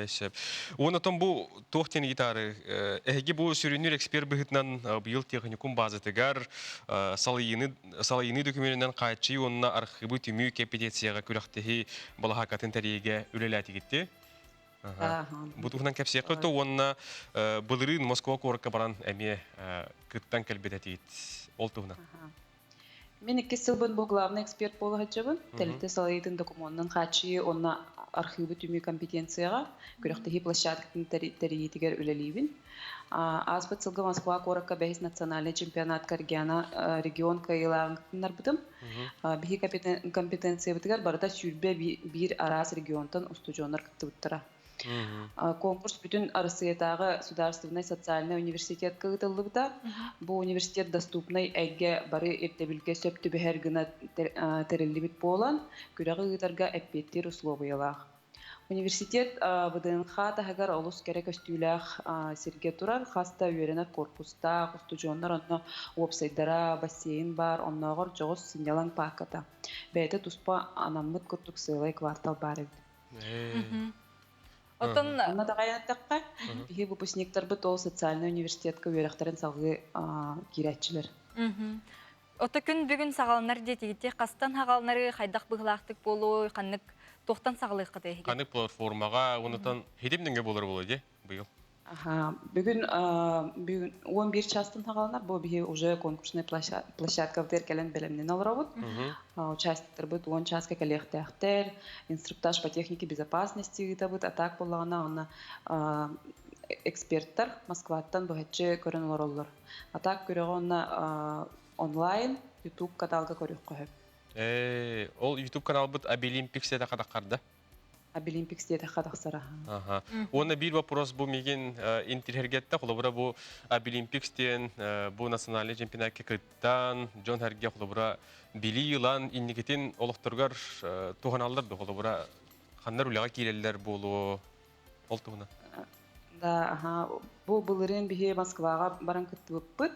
Speaker 1: Сөп. Уонна отон бу туох диэн гитары эһиги бу сүрүннүүр эксперт быһыытынан быйыл техникум базатыгар салайыыны салайыыны докуменынан хааччыйыы уонна архыыбы түмүү компетенцияҕа күрэхтэһии балаһаакатын тэрийиигэ үлэлээтигитти. Бу туһунан кэпсиэххэ то уонна былырыын Москва куоракка баран эмиэ кыттан кэлбит этигит. Ол туһунан.
Speaker 24: Мин иккис сылбын бу главный эксперт буола сылдьабын. Тэрилтэ салайыытын докумуонунан хааччыйыы уонна архыыбы түмүү компетенцияҕа, күрэхтэһии площадкатын тэрийиитигэр үлэлиибин. Ааспыт сылга Москва куоракка бэһис национальнай чемпионатка регион кыайыылааҕын кытыннарбытым. Биһи компетенциябытыгар барыта 21 араас регионтан устудьуоннар кыттыбыттара. Конкурс бүтүн Арассыыйатааҕы судаарыстыбаннай социальнай университетка ыытыллыбыта. Бу университет доступнай эйгэ бары ирдэбилгэ сөп түбэһэр гына тэриллибит буолан, күрэҕи ыытарга эппиэттиир услуобуйалаах. Университет ВДНХ таһыгар олус кэрэ көстүүлээх сиргэ турар, хас да үөрэнэр корпустаах, устудьуоннар онно уопсайдара, бассейн баар, оннооҕор дьоҕус сынньалаҥ пааката. Бэйэтэ туспа анаммыт курдук сыалай квартал баар эбит.
Speaker 2: Оттон
Speaker 24: Онно даҕайан эттэххэ, биһи выпускниктарбыт ол социальнай университетка үөрэхтэрин салгыы киирээччилэр.
Speaker 2: Ото күн бүгүн саҕаланар диэтигити хастан хаҕаланары хайдах быһылаахтык буолуой, ханнык туохтан саҕалыаххытай эһиги?
Speaker 1: Ханнык платформаҕа онутан хитим дэнгэ буолар буолуо дии быйыл.
Speaker 24: Аха, бүгүн бүгүн 11 чаастан хаҕаланар, бу биһи уже конкурсный площадкабытыгар кэлэн бэлэмнэнэ олоробут. Участниктарбыт 10 чааска кэлиэхтээхтэр, инструктаж по технике безопасности ыытабыт, а так буоллаҕына уонна эксперттар Москваттан быһаччы көрөн олороллор. А так күрэҕи уонна онлайн YouTube каналга көрүөххэ сөп.
Speaker 1: Ол YouTube каналбыт Абилимпикс диэтэ хатаххарда.
Speaker 24: Абилимпикс диэтэххэ тахсара.
Speaker 1: Аха. Уонна биир вопрос бу мигин интириһэргэттэ. Холобура бу Абилимпикс диэн бу национальный чемпионатка кыттан, дьон сэргэ холобура билии ылан инникитин олохторугар туһаналлар да холобура ханнар үлэҕэ киирэллэр буолуо ол туһунан.
Speaker 24: Да, ага. Бу былырыын биһи Москваҕа баран кыттыбыппыт.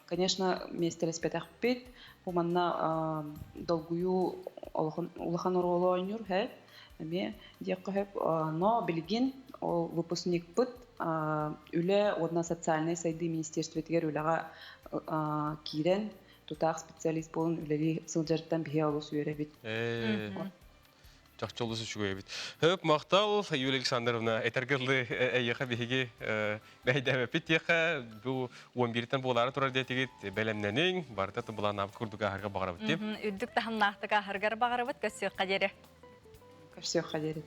Speaker 24: Конечно, миэстэлэспэтэхпит. Бу манна долгуйуу улахан оруолу оонньуур, һэ, эмиэ диэххэ сөп. Но билигин ол выпускникпыт үлэ уонна социальнай сайдыы министерствотыгар үлэҕэ киирэн тутаах специалист буолан үлэлии сылдьарыттан биһи олус үөрэбит.
Speaker 1: Чахчы олус үчүгэй эбит. Хөп махтал, Юлия Александровна, этэргэ дылы эйиэхэ биһиги бэйдээбэппит диэхэ, бу 11-тэн буолаары турар диэтигит, бэлэмнэниҥ, барыта тубуланаабыт курдук аһарга баҕарабыт дип.
Speaker 2: Үрдүк таһымнаахтык аһаргар баҕарабыт, көрсүөххэ диэри.
Speaker 24: Көрсүөххэ диэри.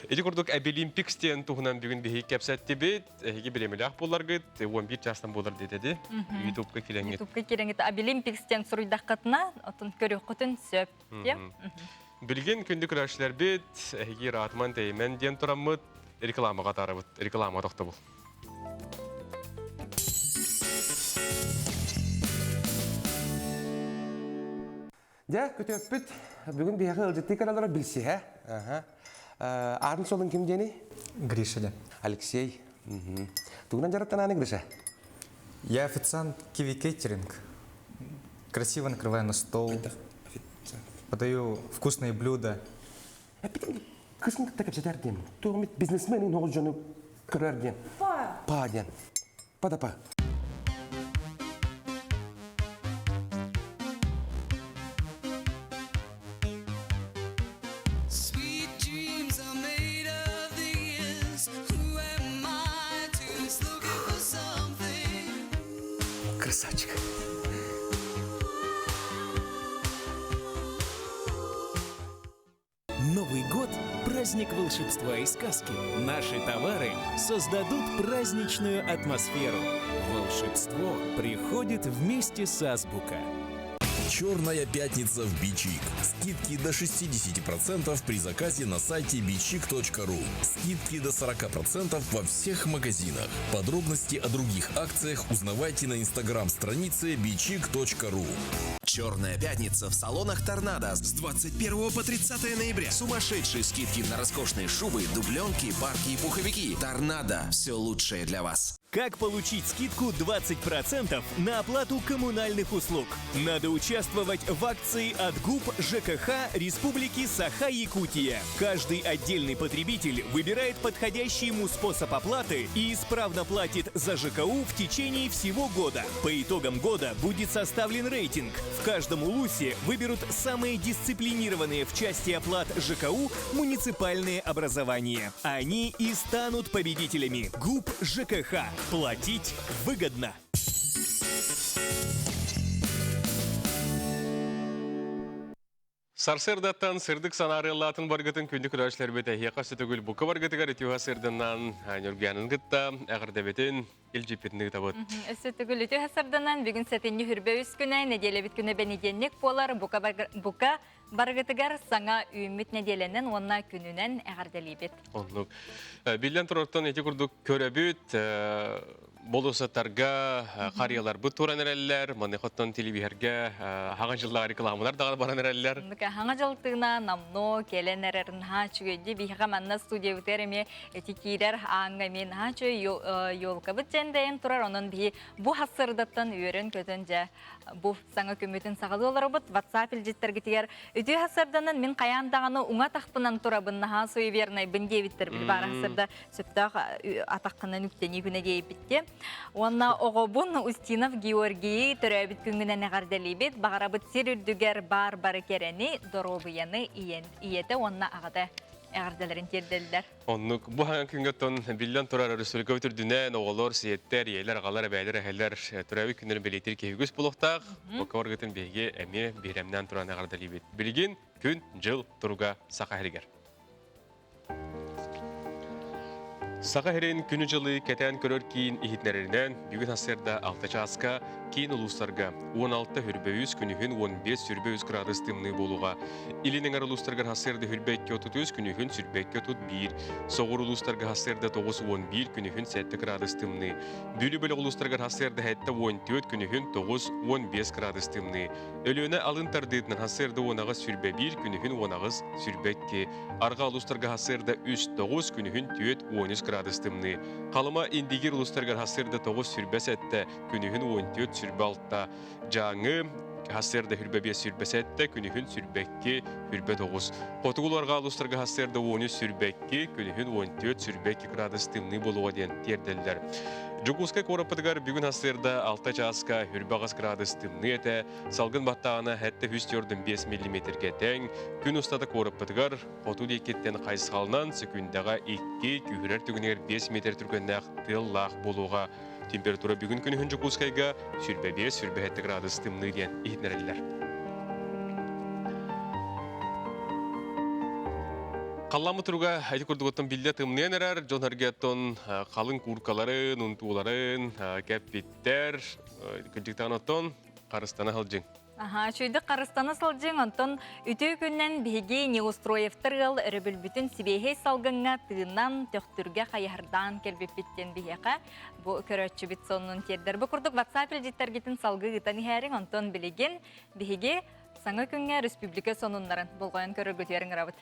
Speaker 1: Ити курдук Абилимпикс диэн туһунан бүгүн биһиги кэпсэттибит. Эһиги бириэмэлээх буоларгыт, 11 чаастан буолар диэтэди. Ютубка кирэҥҥит.
Speaker 2: Ютубка кирэҥҥит Абилимпикс диэн суруйдаххытына, отун көрүөххүтүн сөп.
Speaker 1: Билигин күндү көрөөччүлэрбит, эһиги Ратман Тэймен диэн тураммыт рекламаҕа атаарабыт. Реклама тохтобул.
Speaker 6: Дьэ, күтүөппүт бүгүн биһиэхэ ыалдьыттыы кэлэллэрэ билсиһэ. Аатын суолун ким диэний?
Speaker 10: Гриша диэн.
Speaker 6: Алексей. Тугунан дьарыктанааны Гриша?
Speaker 10: Я официант Киви Кейтеринг. Красиво накрываю на стол. Подаю вкусные блюда.
Speaker 6: Кысын кытта кэпсэтэр диэн. Туох бизнесмен оҕус дьону көрөр диэн.
Speaker 10: Па.
Speaker 6: Па диэн. Па да па. Красавчик.
Speaker 11: Праздник волшебства и сказки. Наши товары создадут праздничную атмосферу. Волшебство приходит вместе с Азбука.
Speaker 13: Черная пятница в Бичик. Скидки до 60% при заказе на сайте bichik.ru. Скидки до 40% во всех магазинах. Подробности о других акциях узнавайте на инстаграм-странице bichik.ru.
Speaker 14: Черная пятница в салонах Торнадо с 21 по 30 ноября. Сумасшедшие скидки на роскошные шубы, дубленки, парки и пуховики. Торнадо. Все лучшее для вас.
Speaker 11: Как получить скидку 20% на оплату коммунальных услуг? Надо участвовать в акции от ГУП ЖКХ Республики Саха-Якутия. Каждый отдельный потребитель выбирает подходящий ему способ оплаты и исправно платит за ЖКУ в течение всего года. По итогам года будет составлен рейтинг. В каждом улусе выберут самые дисциплинированные в части оплат ЖКУ муниципальные образования. Они и станут победителями. ГУП ЖКХ. Платить выгодно.
Speaker 1: Сарсыардаттан сырдык санаа арыаллаатын баргытын күндү көрөөчүлэрбит эһиэхэ сөтөгүл бука баргытыгар үтүө сырдынан Ньургуянын кытта эҕэрдэбитин илдьиппитин ыытабыт.
Speaker 2: Өссө төгүл үтүө сырданан бүгүн сэтинньи хүрбэ үс күнэ нэдиэлэбит күнэ бэнидиэнньик буолар бука бука баргытыгар саҥа үүммүт нэдиэлэнэн уонна күнүнэн эҕэрдэлиибит.
Speaker 1: Оннук. Биллэн турартан ити курдук көрөбүт болусаттарга харыйаларбыт туран эрэллэр, маныхаттан телевизорга хаҥа дьыллаҕа рекламалар даҕаны баран эрэллэр.
Speaker 2: Хаҥа дьыл тыына намно кэлэн эрэр наһаа үчүгэйди биһиэхэ манна студиябытыгар эмиэ эти киирэр ааҥҥа эмиэ наһаа үчүгэй елкабыт дьэндэйэн турар онон биһи бу хассырдаттан үөрэн-көтөн дьэ бу саҥа күммүтүн саҕалыы олоробут WhatsApp илдьиттэргитигэр үтүө хассырданан мин хайаан даҕаны уҥа атахпынан турабын наһаа суевернайбын диэбиттэр били баар хассырда сөптөөх атаххынан үктэнии күнэ диэйбитти. Уонна оҕобун Устинов Георгийи төрөөбүт күҥҥүнэн эҕэрдэлиибит. Баҕарабыт сир үрдүгэр баар бары кэрэни, доруобуйаны ийэтэ уонна аҕата эҕэрдэлэрин тиэрдэллэр.
Speaker 1: Оннук. Бу хаҥа күҥҥэ оттон биллэн турар өрөспүүбүлүкэ үрдүнэн оҕолор, сиэттэр, ийэлэр, аҕалар, эбээлэр, эһэлэр төрөөбүт күннэрин бэлиэтиир киһи үгүс буолуохтаах. Бокка баргытын биһиги эмиэ биһирэмнээн туран эҕэрдэлиибит. Билигин күн-дьыл туруга Саха сиригэр. Саха сирин күнү-дьылы кэтээн көрөр киин иһитиннэрэринэн, бүгүн сарсыарда 6 чааска киин улуустарга 16 хүрбэ үс, күнүһүн 15 сүрбэ үс градус тымныы буолуоҕа. Илин эҥэр улуустаргар сарсыарда хүрбэ 2 33, күнүһүн сүрбэ 2 31, соҕуруу улуустарга сарсыарда 9 11, күнүһүн 7 градус тымныы. Бүлүү бөлөх улуустарыгар сарсыарда 7 14, күнүһүн 9 15 градус тымныы. Өлүөнэ алын тардыытынан сарсыарда 18 сүрбэ 1, күнүһүн 18 сүрбэ 2. Арҕаа улуустарга сарсыарда 3-9, күнүһүн 4-13 градус тымныы. Халыма Индигир улуустарыгар сарсыарда 9 сүрбэ 7, күнүһүн 14 сүрбэ 6. Дьааҥы сарсыарда сүрбэ 5 сүрбэ 7, күнүһүн сүрбэ 2, сүрбэ 9. Хотугу арҕаа улуустарга сарсыарда 13 сүрбэ 2, күнүһүн 14 сүрбэ 2 градус тымныы буолуоҕа диэн тиэрдэллэр. Дьокуускай куораппытыгар бүгүн сарсыарда 6 чааска сүрбэ 8 градус тымныы этэ. Салгын баттааҕына 745 миллиметргэ тэҥ, күн устата куораппытыгар хоту диэкиттэн хайысхалынан сөкүүндэҕэ 2, күүһүрэр түгэнигэр 5 метр түргэннээх тыаллаах буолуоҕа. Температура бүгүн күнүһүн Дьокуускайга 25-27 градус тымныы диэн иһитиннэрэллэр. Халлааммыт туруга ити курдугуттан биллэ тымныйан эрэр, дьон эргеттон халыҥ кууркаларын, унтууларын кэппиттэр. Кырдьыктаан оттон Харыстана сылдьыҥ.
Speaker 2: Аха, үчүгэйдик харыстана сылдьыҥ. Онтон үтүө күннэн биһиги Неустроевтар ыал өрөбүлбүтүн сибиэһэй салгыҥҥа тыынан, төхтүргэ хайыһардаан кэлбиппит диэн биһиэхэ бу көрөөччүбүт сонунун тиэрдэр. Бу курдук WhatsApp илдьиттэргитин салгыы ыытан иһээриҥ. Онтон билигин биһиги саҥа күҥҥэ республика сонуннарын болҕойон көрөргүтүгэр ыҥырабыт.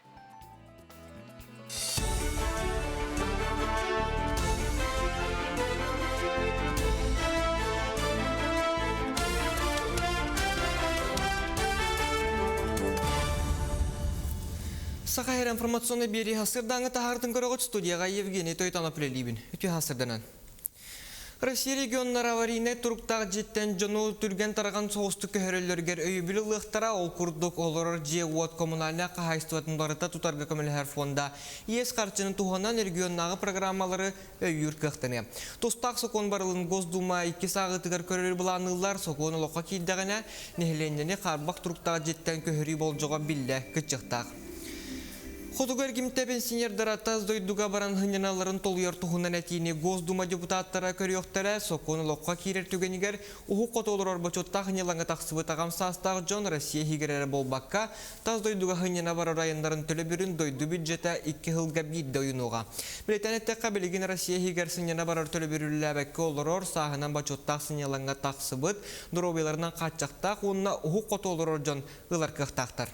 Speaker 3: Саха сирэ информационнай биэрии сырдааҥы таһаартын көрөҕүт студияҕа Евгений Тойтонов үлэлиибин. Үтүө сырданан. Россия регионнара аварийнай туруктаах дьиэттэн дьону түргэн-тарҕан соҕустук көһөрөллөрүгэр өйөбүл ылыахтара. Ол курдук, олорор дьиэ-уот коммунальнай хаһаайыстыбатын барыта тутарга көмөлөһөр фонда иэс харчыны туһанан регионнааҕы программалары өйүүр кыахтаныа. Тустаах сокуон барылын Госдума иккис ааҕыытыгар көрөрү былаанныыллар. Сокуон олоххо киирдэҕинэ, нэһилиэнньэни хаарбах туруктаах дьиэттэн көһөрүү болдьоҕо биллэ кыччыахтаах. Хотугу эргимтэ пенсионердара тас дойдуга баран сынньаналларын толуйар туһунан этиини Госдума депутаттара көрүөхтэрэ. Сокуон олоххо киирэр түгэнигэр уһук хоту олорор бочуоттаах сынньалаҥҥа тахсыбыт аҕам саастаах дьон Россия иһигэр эрэ буолбакка, тас дойдуга сынньана барар айаннарын төлөбүрүн дойду бюджета икки сылга биирдэ уйунуоҕа. Бэлиэтээн эттэххэ, билигин Россия иһигэр сынньана барар төлөбүрүллээбэккэ олорор, сааһынан бочуоттаах сынньалаҥҥа тахсыбыт, доруобуйаларынан хааччахтаах уонна уһук хоту олорор дьон ылар кыахтаахтар.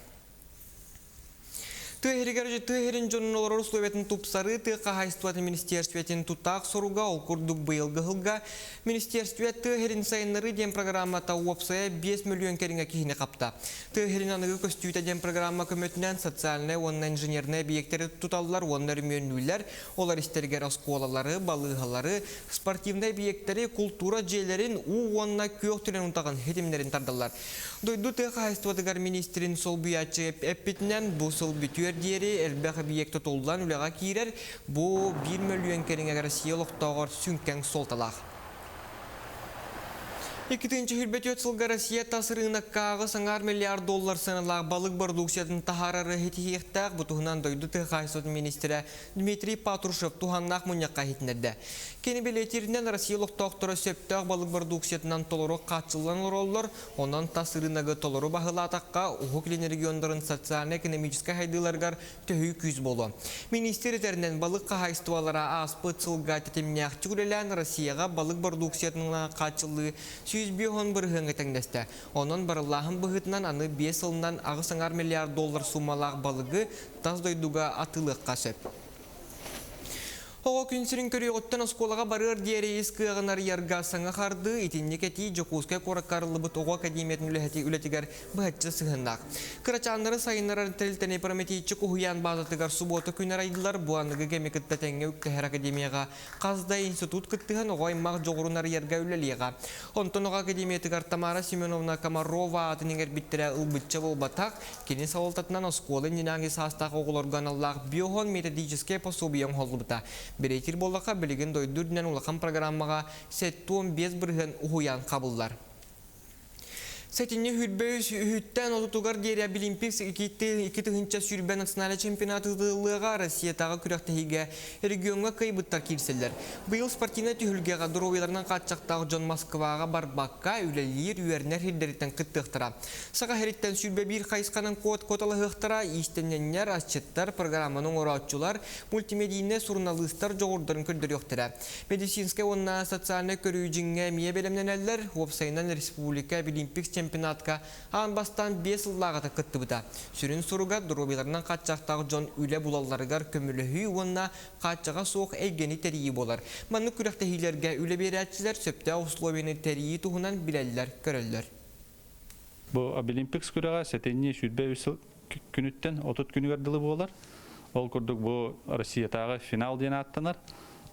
Speaker 3: Тыа иһигэр тыа иһирин дьонун олорор условиятын тупсарыы тыа хаһаайыстыбатын министерствотын тутаах соруга ол курдук быйылгы сылга министерство тыа иһирин сайыннарыы диэн программата уопсайа 5 миллион кэриҥэ киһини хапта. Тыа иһирин аныгы көстүүтэ диэн программа көмөтүнэн социальнай уонна инженернай объектэри туталлар уонна өрөмүөннүүллэр, олор истэригэр оскуолалары, балыыһалары, спортивнай объектэри, култуура дьиэлэрин, уу уонна күөх төлөн утаҕын ситимнэрин тардаллар. Дойду тыа хаһаайыстыбатыгар министрин солбуйааччы эппитинэн, бу сыл бүтүөр диэри элбэх объект тутуллан үлэҕэ киирэр, бу биир мөлүйүөн кэриҥэ Россия олохтооҕор сүҥкэҥ суолталаах. 2024 сылга Россия тас ырыынаккааҕы саҥаар миллиард доллар сыаналаах балык бородууксуйатын таһаарары ситиһиэхтээх. Бу туһунан дойду тыа хаһаайыстыбатын министрэ Дмитрий Патрушев туһааннаах мунньахха иһитиннэрдэ. Кини бэлиэтииринэн Россия олохтоохторо сөптөөх балык бородууксуйатынан толору хааччыллан олороллор, онон тас ырыынагы толору баһылаатахха, Уһук Илин регионнарын социальнай-экономическай сайдыыларыгар төһүү күүс буолуо. Министр этэринэн, балык хаһаайыстыбалара ааспыт сылга тэтимнээхтик үлэлээн Россияҕа балык бородууксуйатынан хааччыллыы 150 бырыһыаҥҥа тэҥнэстэ. Онон барыллааһын быһыытынан аны биэс сылынан 8,5 миллиард доллар суумалаах балыгы тас дойдуга атыылыахха сөп. Оҕо күн сирин көрүөҕүттэн оскуолаҕа барыар диэри ис кыаҕын арыйарга саҥа хардыы итинник этии Дьокуускай куоракка арыллыбыт оҕо академиятын үлэһити үлэтигэр быһаччы сыһыаннаах. Кырачааннары сайыннарар тэрилтэни Прометейчик уһуйаан баазатыгар субуота күн арайдылар. Бу аныгы кэми кытта тэҥҥэ үктэһэр академияҕа хас да институт кыттыһан оҕо аймах дьоҕурун арыйарга үлэлиэҕэ. Онтон оҕо академиятыгар Тамара Семеновна Комарова аатын иҥэрбиттэрэ ылбычча буолбатах, Кини салалтатынан оскуола иннинээҥи саастаах оҕолорго аналлаах биохон методическай пособие оҥоһуллубута. Бэлиэтиир буоллахха, билигин дойду үрдүнэн улахан программаҕа 75% уһуйаан хабыллар. Сэтинньи сүүрбэ үһүттэн отутугар диэри Абилимпикс 2020 национальнай чемпионат ыытыллыаҕа Россиятааҕы күрэхтэһиигэ региоҥҥа кыайбыттар киирсэллэр. Быйыл спортивнай түһүлгэҕэ доруобуйаларынан хааччахтаах дьон Москваҕа барбакка үлэлиир, үөрэнэр сирдэриттэн кыттыахтара. Саха сириттэн 21 хайысханан код куоталаһыахтара, иистэнньэннэр, асчыттар, программаны оҥорооччулар, мультимедийнай суруналыыстар дьоҕурдарын көрдөрүөхтэрэ. Медицинскэй уонна социальнай көрүү дьиҥҥэ эмиэ бэлэмнэнэллэр. Уопсайынан республика Абилимпикс чемпионатка аан бастаан биэс сыллааҕыта кыттыбыта. Сүрүн соруга доруобуйаларынан хааччахтаах дьон үлэ булалларыгар көмөлөһүү уонна хааччаҕа суох эйгэни тэрийии буолар. Маннык күрэхтэһиилэргэ үлэ биэрээччилэр сөптөөх условияны тэрийии туһунан билэллэр-көрөллөр.
Speaker 4: Бу Абилимпикс күрэҕэ сэтинньи 23 сыл күнүттэн 30 күнүгэр дылы буолар. Ол курдук бу Россиятааҕы финал диэн ааттанар.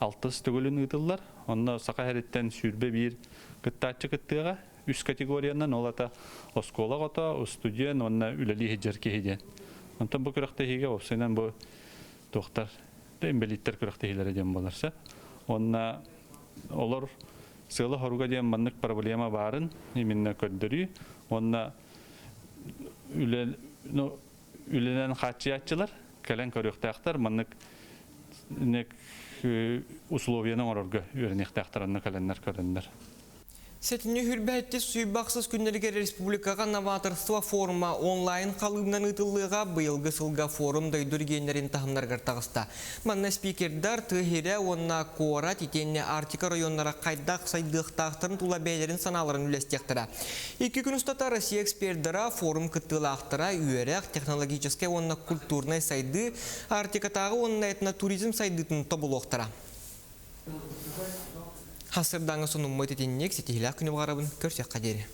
Speaker 4: Алтыс төгүлүн ыытыллар. Онно Саха сириттэн 21 кыттааччы кыттыаҕа. Үс категориянан ол ата оскуола оҕото, устудьуон уонна үлэлии сылдьар киһи диэн. Онтон бу күрэхтэһиигэ уопсайынан бу туохтар инбэлииттэр күрэхтэһиилэрэ диэн буолар сөп. Уонна олор сыала-соруга диэн маннык проблема баарын именно көрдөрүү уонна үлэ, ну, үлэнэн хааччыйааччылар кэлэн көрүөхтээхтэр маннык условияны оҥорорго үөрэниэхтээхтэр онно кэлэннэр көрөннөр.
Speaker 3: Сэтинньи хүрбэһитти сүүрбэ күннэригэр республикаҕа новаторство форума онлайн халыыбынан ыытыллыаҕа быйылгы сылга форум дойду регионнарын таһымнарыгар таҕыста. Манна спикердар тыа сирэ уонна куорат итиэннэ Арктика районнара хайдах сайдыахтаахтарын тула бэйэлэрин санааларын үллэстиэхтэрэ. Икки күн устата Россия экспердара, форум кыттыылаахтара үөрэх, технологическай уонна культурнай сайдыы, Арктикатааҕы уонна этнотуризм сайдыытын тобулуохтара. Хасырдааҥы сонуммут итинник ситиһилээх күнү баҕарабын көрсүөххэ диэри.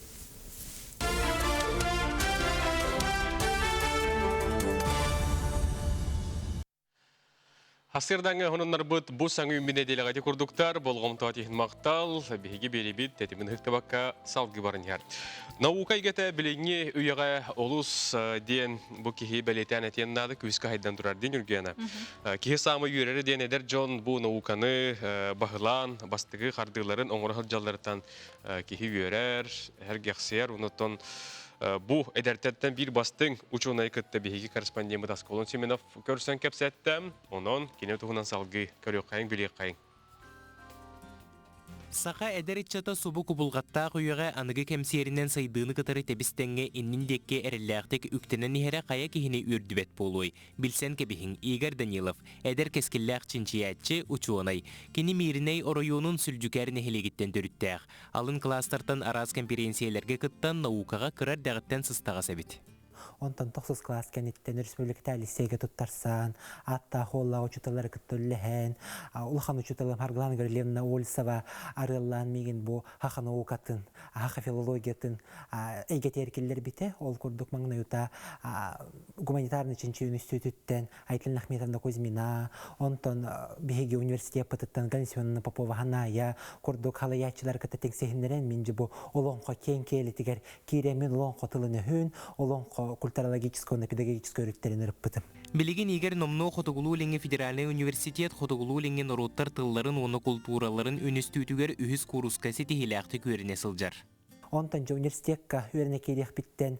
Speaker 1: Хасырдаҥы хонуннарбыт бу саҥа үүммүт нэдиэлэҕэ ити курдуктар болҕомто тиһин махтал биһиги биэрибит тэтимин ыһыктыбакка салгыы баран иһэр. Наука эйгэтэ билиҥҥи үйэҕэ олус диэн бу киһи бэлиэтээн этиэн наада күүскэ хайдан турар диэн Юргена. Киһи саамай үөрэрэ диэн эдэр дьон бу науканы баһылаан, бастакы хардыыларын оҥоро сылдьалларыттан киһи үөрэр, эһэргэхсийэр, онуттан. Бу эдэртэртэн биир бастыҥ учуонайы кытта биһиги корреспондеммыт Аскалон Семенов көрсөн кэпсэттэ. Онон кини туһунан салгыы көрүөххэйиҥ, билиэххэйиҥ.
Speaker 5: Саха эдэр ыччата субу кубулҕаттаах үйэҕэ аныгы кэмсиэринэн сайдыыны кытары тэбис-тэҥҥэ иннин диэки эрэллээхтик үктэнэн иһэрэ хайа киһини үөрдүбэт буолуой? Билсэн кэбиһиҥ, Игорь Данилов, эдэр кэскиллээх чинчийээччи, учуонай. Кини Мииринэй оройуонун Сүлдьүкээр нэһилиэгиттэн төрүттээх. Алын кылаастартан араас кэмпириэнсийэлэргэ кыттан наукаҕа кыра эрдэҕиттэн сыстаҕас эбит.
Speaker 15: Онтон тохсус кылаас кэнниттэн республиката лицейгэ туттарсан, ааттаах уоллаах учууталлары кытта үлэлэһэн, улахан учууталым Харгылана Гаврильевна Ольсова арыаллаан миигин бу хаха наукатын, хаха филологиятын эйгэтигэр киллэрбитэ. Ол курдук маҥнай утаа гуманитарный чинчийүү үнүстүүтүттэн Айталина Ахметовна Кузьмина, онтон биһиги университеппытыттан Галина Семеновна Попова Ханая курдук халайааччылары кытта тиҥсиһиннэрэн мин дьэ бу олоҥхо киэҥ киэлитигэр киирэммин олоҥхо тылын-өһүн, олоҥхо культурологическай уонна педагогическай өрүттэрин ырыппытым.
Speaker 5: Билигин Игорь номнуо Хотугулуу-Илиҥҥи федеральнай университет Хотугулуу-Илиҥҥи норуоттар тылларын уонна култуураларын үнүстүүтүгэр үһүс кууруска ситиһиилээхтик үөрэнэ сылдьар.
Speaker 15: Онтон дьэ университекка үөрэнэ киириэхпиттэн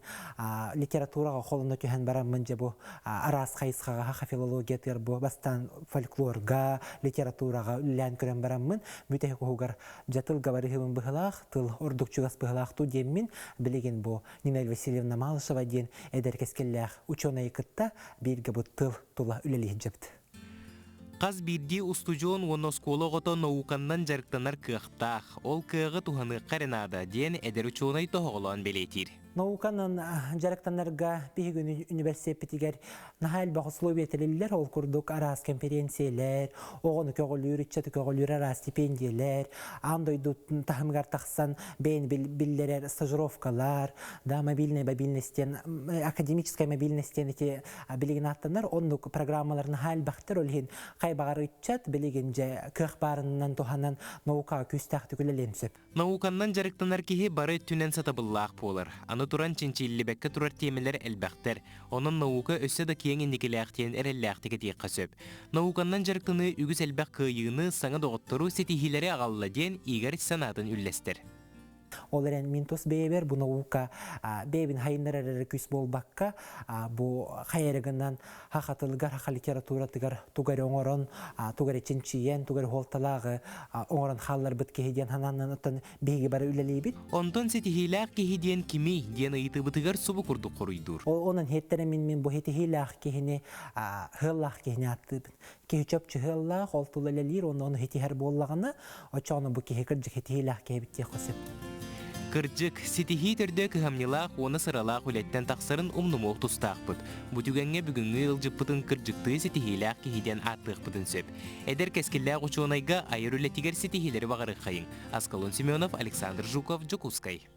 Speaker 15: литератураҕа холоно түһэн бараммын дьэ бу араас хайысхаҕа саха филологиятыгар бу бастаан фольклорга, литератураҕа үлэлээн көрөн бараммын бүтэһик уһугар дьэ тылга барыһыбын быһылаах, тыл ордук чугас быһылаах туу диэммин билигин бу Нинель Васильевна Малышева диэн эдэр кэскиллээх учуонайы кытта бииргэ бу тыл тула үлэлии сылдьабыт.
Speaker 5: Хас биирдии устудьуон уонна оскуола оҕото науканнан дьарыктанар кыахтаах, ол кыаҕы туһаныахха эрэ наада, диэн эдэр учуонай тоһоҕолоон бэлиэтиир.
Speaker 15: Науканан дьарыктанарга биһиги университеппитигэр наһаа элбэх условия тэриллэр. Ол курдук араас кэмпириэнсийэлэр, оҕону көҕүлүүр, ыччаты көҕүлүүр араас стипендиялэр, аан дойду таһымыгар тахсан бэйэни биллэрэр стажировкалар, да, мобильная мобильность диэн, академическая мобильность диэн ити билигин ааттанар. Оннук программалар наһаа элбэхтэр. Ол иһин хайбаҕар ыччат билигин дьэ кыах баарынан туһанан наукаҕа күүстээхтик үлэлиэн сөп.
Speaker 5: Науканнан дьарыктанар киһи бары өттүнэн сатабыллаах буолар. Аны туран чинчиллибэккэ турар тиэмэлэр элбэхтэр. Онон наука өссө да киэҥ инникилээх диэн эрэллээхтик этиэххэ сөп. Науканнан дьарыктаныы үгүс элбэх кыайыыны, саҥа доҕоттору, ситиһиилэри аҕалла диэн Игорь санаатын үллэстэр.
Speaker 15: Ол эрэн мин тус бэйэбэр бу наука бэйэбин хайыннарар эрэ күүс буолбакка, бу хайа эрэ гынан хаха тылыгар, хаха литературатыгар тугу эрэ оҥорон, тугу эрэ чинчийэн, тугу эрэ суолталааҕы оҥорон хаалларбыт киһи диэн санаанан оттон биһиги бары үлэлиибит.
Speaker 5: Онтон ситиһиилээх киһи диэн кимий диэн ыйытыыбытыгар субу курдук хоруйдуур.
Speaker 15: Онон иһиттэрэ мин мин бу ситиһиилээх киһини ыаллаах киһини ааттыыбын. Киһи чопчу ыаллаах, ол тула үлэлиир, уонна ону ситиһэр буоллаҕына, оччоҕуна бу киһи кырдьык ситиһиилээх киһи эбит диэххэ сөп.
Speaker 5: Кырдьык, ситиһии төрдө кыһамньылаах уонна сыралаах үлэттэн тахсарын умнумуох тустаахпыт. Бу түгэҥҥэ бүгүҥҥү ыалдьыппытын кырдьыктыы ситиһиилээх киһи диэн ааттыахпытын сөп. Эдэр кэскиллээх учуонайга айар үлэтигэр ситиһиилэри баҕарыаххайыҥ. Аскалон Семенов, Александр Жуков, Дьокуускай.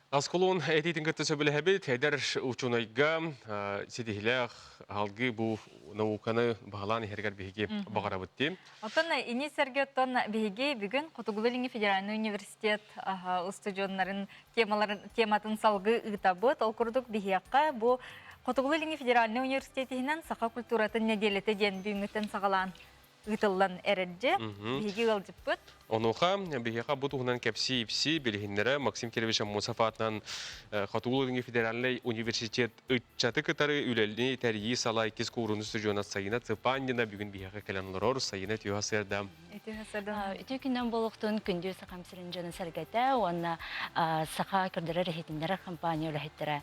Speaker 1: Аскалон этиитин кытта сөбүлэһэбит. Эдэр учуонайга ситиһилээх алгыы бу науканы баһылаан иһэригэр биһиги баҕарабыт дии.
Speaker 2: Оттон ини сэргэ оттон биһиги бүгүн Хотугулуу-Илиҥҥи федеральнай университет устудьуоннарын темаларын тематын салгыы ыытабыт. Ол курдук биһиэхэ бу Хотугулуу-Илиҥҥи федеральнай университет иһинэн саха культуратын нэдиэлэтэ диэн бүгүҥҥүттэн саҕалаан ыытыллан эрэрдьи биһиги ыалдьыппыт.
Speaker 1: Онуоха биһиэхэ бу туһунан кэпсии-ипсии билиһиннэрэ Максим Кирович Аммосов аатынан Хотугулуу-Илиҥҥи федеральнай университет ыччаты кытары үлэлии тэрийии сала иккис кууруну устудьуона Сайына Цыпандина бүгүн биһиэхэ кэлэн олорор. Сайына үтүө сарсыарда.
Speaker 16: Үтүө күннэн буолуохтун күндү Сахам сирин дьоно сэргэтэ уонна саха көрдөрөр иһитиннэрэр компания үлэһиттэрэ.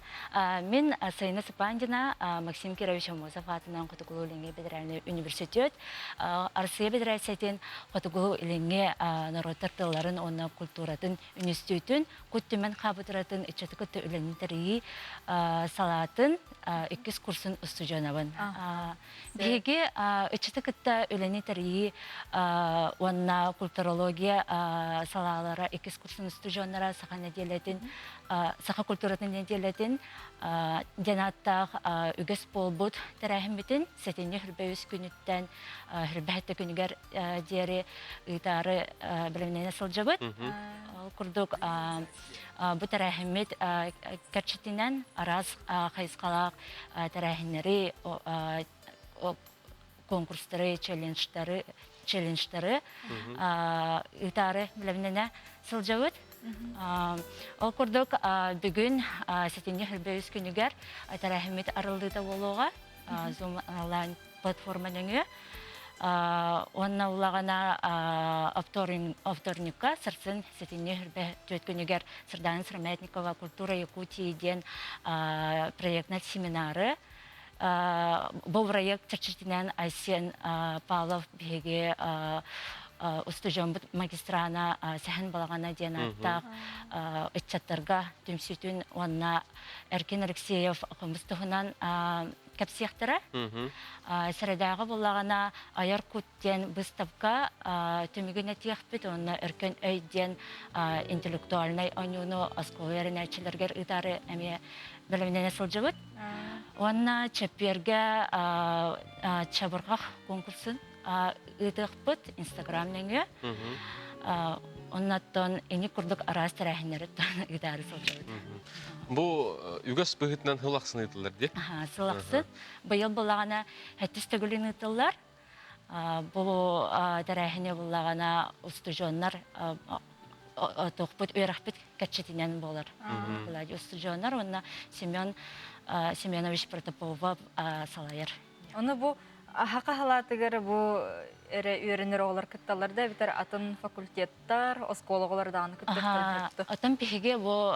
Speaker 16: Мин Сайына Цыпандина Максим Кирович Аммосов аатынан Хотугулуу-Илиҥҥи федеральнай университет Арассыыйа Федерациятын Хотугулуу-Илиҥҥи норуоттар тылларын уонна культуратын үнүстүүтүн Кут түмэн хаапыдыратын ыччаты кытта үлэни тэрийии салаатын иккис курсун устудьуонабын. Биһиги ыччаты кытта үлэни тэрийии уонна культурология салаалара иккис курсун устудьуоннара саха нэдиэлэтин саха культуратын нэдиэлэтин диэн ааттаах үгэс буолбут тэрээһиммитин сэтинньи хүрбэ үс күнүттэн хүрбэһэттэ күнүгэр диэри ыытаары бэлэмнэнэ сылдьабыт. Ол курдук бу тэрээһиммит кэрчитинэн араас хайысхалаах тэрээһиннэри конкурстары, челленджтары, челленджтары ыытаары бэлэмнэнэ сылдьабыт. Ол курдук бүгүн сэтинньи хөрбөйүс күнүгэр тэрээһиммит арыллыыта буолуоҕа Zoom онлайн платформа нөҥүө. Уонна улаҕана вторникка сарсын сэтинньи хөрбө түөрт күнүгэр Сардаана Сыромятникова «Культура Якутии» диэн проектнай семинары Бу проект чэрчитинэн Айсен Павлов биһиги устудьуоммут магистрана Сэһэн Балаҕана диэн ааттаах ыччаттарга түмсүүтүн уонна Эркин Алексеев хомус туһунан кэпсиэхтэрэ. Сэрэдээҕи буллаҕына Айар кут диэн быыстапка түмүгүн этиэхпит уонна Өркөн өй диэн интеллектуальнай оонньууну оскуола үөрэнээччилэригэр ыытаары эмиэ бэлэмнэнэ сылдьыбыт. Уонна чэппиэргэ чабырҕах конкурсун ыытыахпыт Инстаграм нөҥүө. Оннаттан ини курдук араас тэрээһиннэри ыытаары сылдьабыт.
Speaker 1: Бу үгэс быһыытынан сыл ахсын ыытыллар дии?
Speaker 16: Сыл ахсын. Быйыл буллаҕына сэттис төгүлүн ыытыллар. Бу тэрээһини буллаҕына устудьуоннар туохпут үөрэхпит кэччитинэн буолар. Устудьуоннар уонна Семен Семенович Протопопов салайар.
Speaker 2: Ону бу аһака халаатыгар бу эрэ үөрэнэр оҕолор кытталлар да эбэтэр атын факультеттар, оскуола оҕолор даҕаны кыттыахтарын
Speaker 16: Отон биһиги бу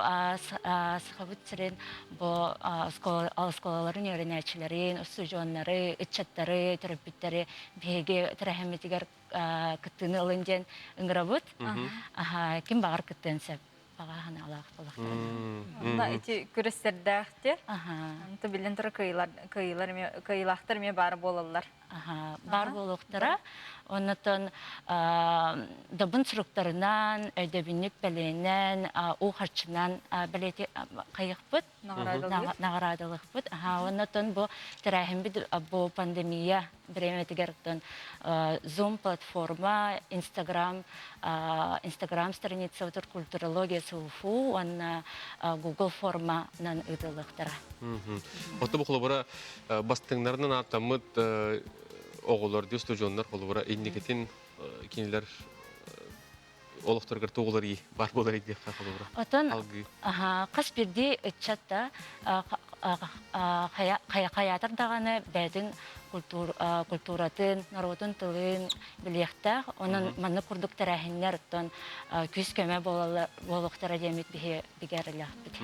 Speaker 16: Сахабыт сирин бу оскуолаларын үөрэнээччилэрин, устудьуоннары, ыччаттары, төрөппүттэри биһиги тэрээһиммитигэр кыттыыны ылын диэн ыҥырабыт. Ким баҕар кыттыан сөп. Баҕа санаалаах буолахтара.
Speaker 2: Онно ити күрэстэрдээхтэр. Онто биллэн турар кыайыылар кыайыылар эмиэ кыайыылаахтар эмиэ баар буолаллар.
Speaker 16: Баар буолуохтара. Оннотон добун суруктарынан, өйдөбүнньүк бэлиэнэн, уу харчынан бэлиэти хайыахпыт. Наҕараадалыахпыт. Оннотон бу тэрээһинбит бу пандемия бириэмэтигэр Zoom платформа, Instagram, Instagram страницабытыр культурология СУФУ уонна Google форманан ыытыллыахтара.
Speaker 1: Оттон бу холобура бастыҥнарынан ааттаммыт оҕолор, устудьуоннар холобура инникитин кинилэр олохторугар туох уларыйыы баар буолар диэххэ холобура
Speaker 16: Отон
Speaker 1: алгыы.
Speaker 16: Хас биирдии ыччат да хайаатар даҕаны бэйэтин культуратын, норуотун тылын билиэхтээх. Онон маннык курдук тэрээһиннэр оттон күүс-көмө буолуохтара диэммит биһи бигэрэлээхпит.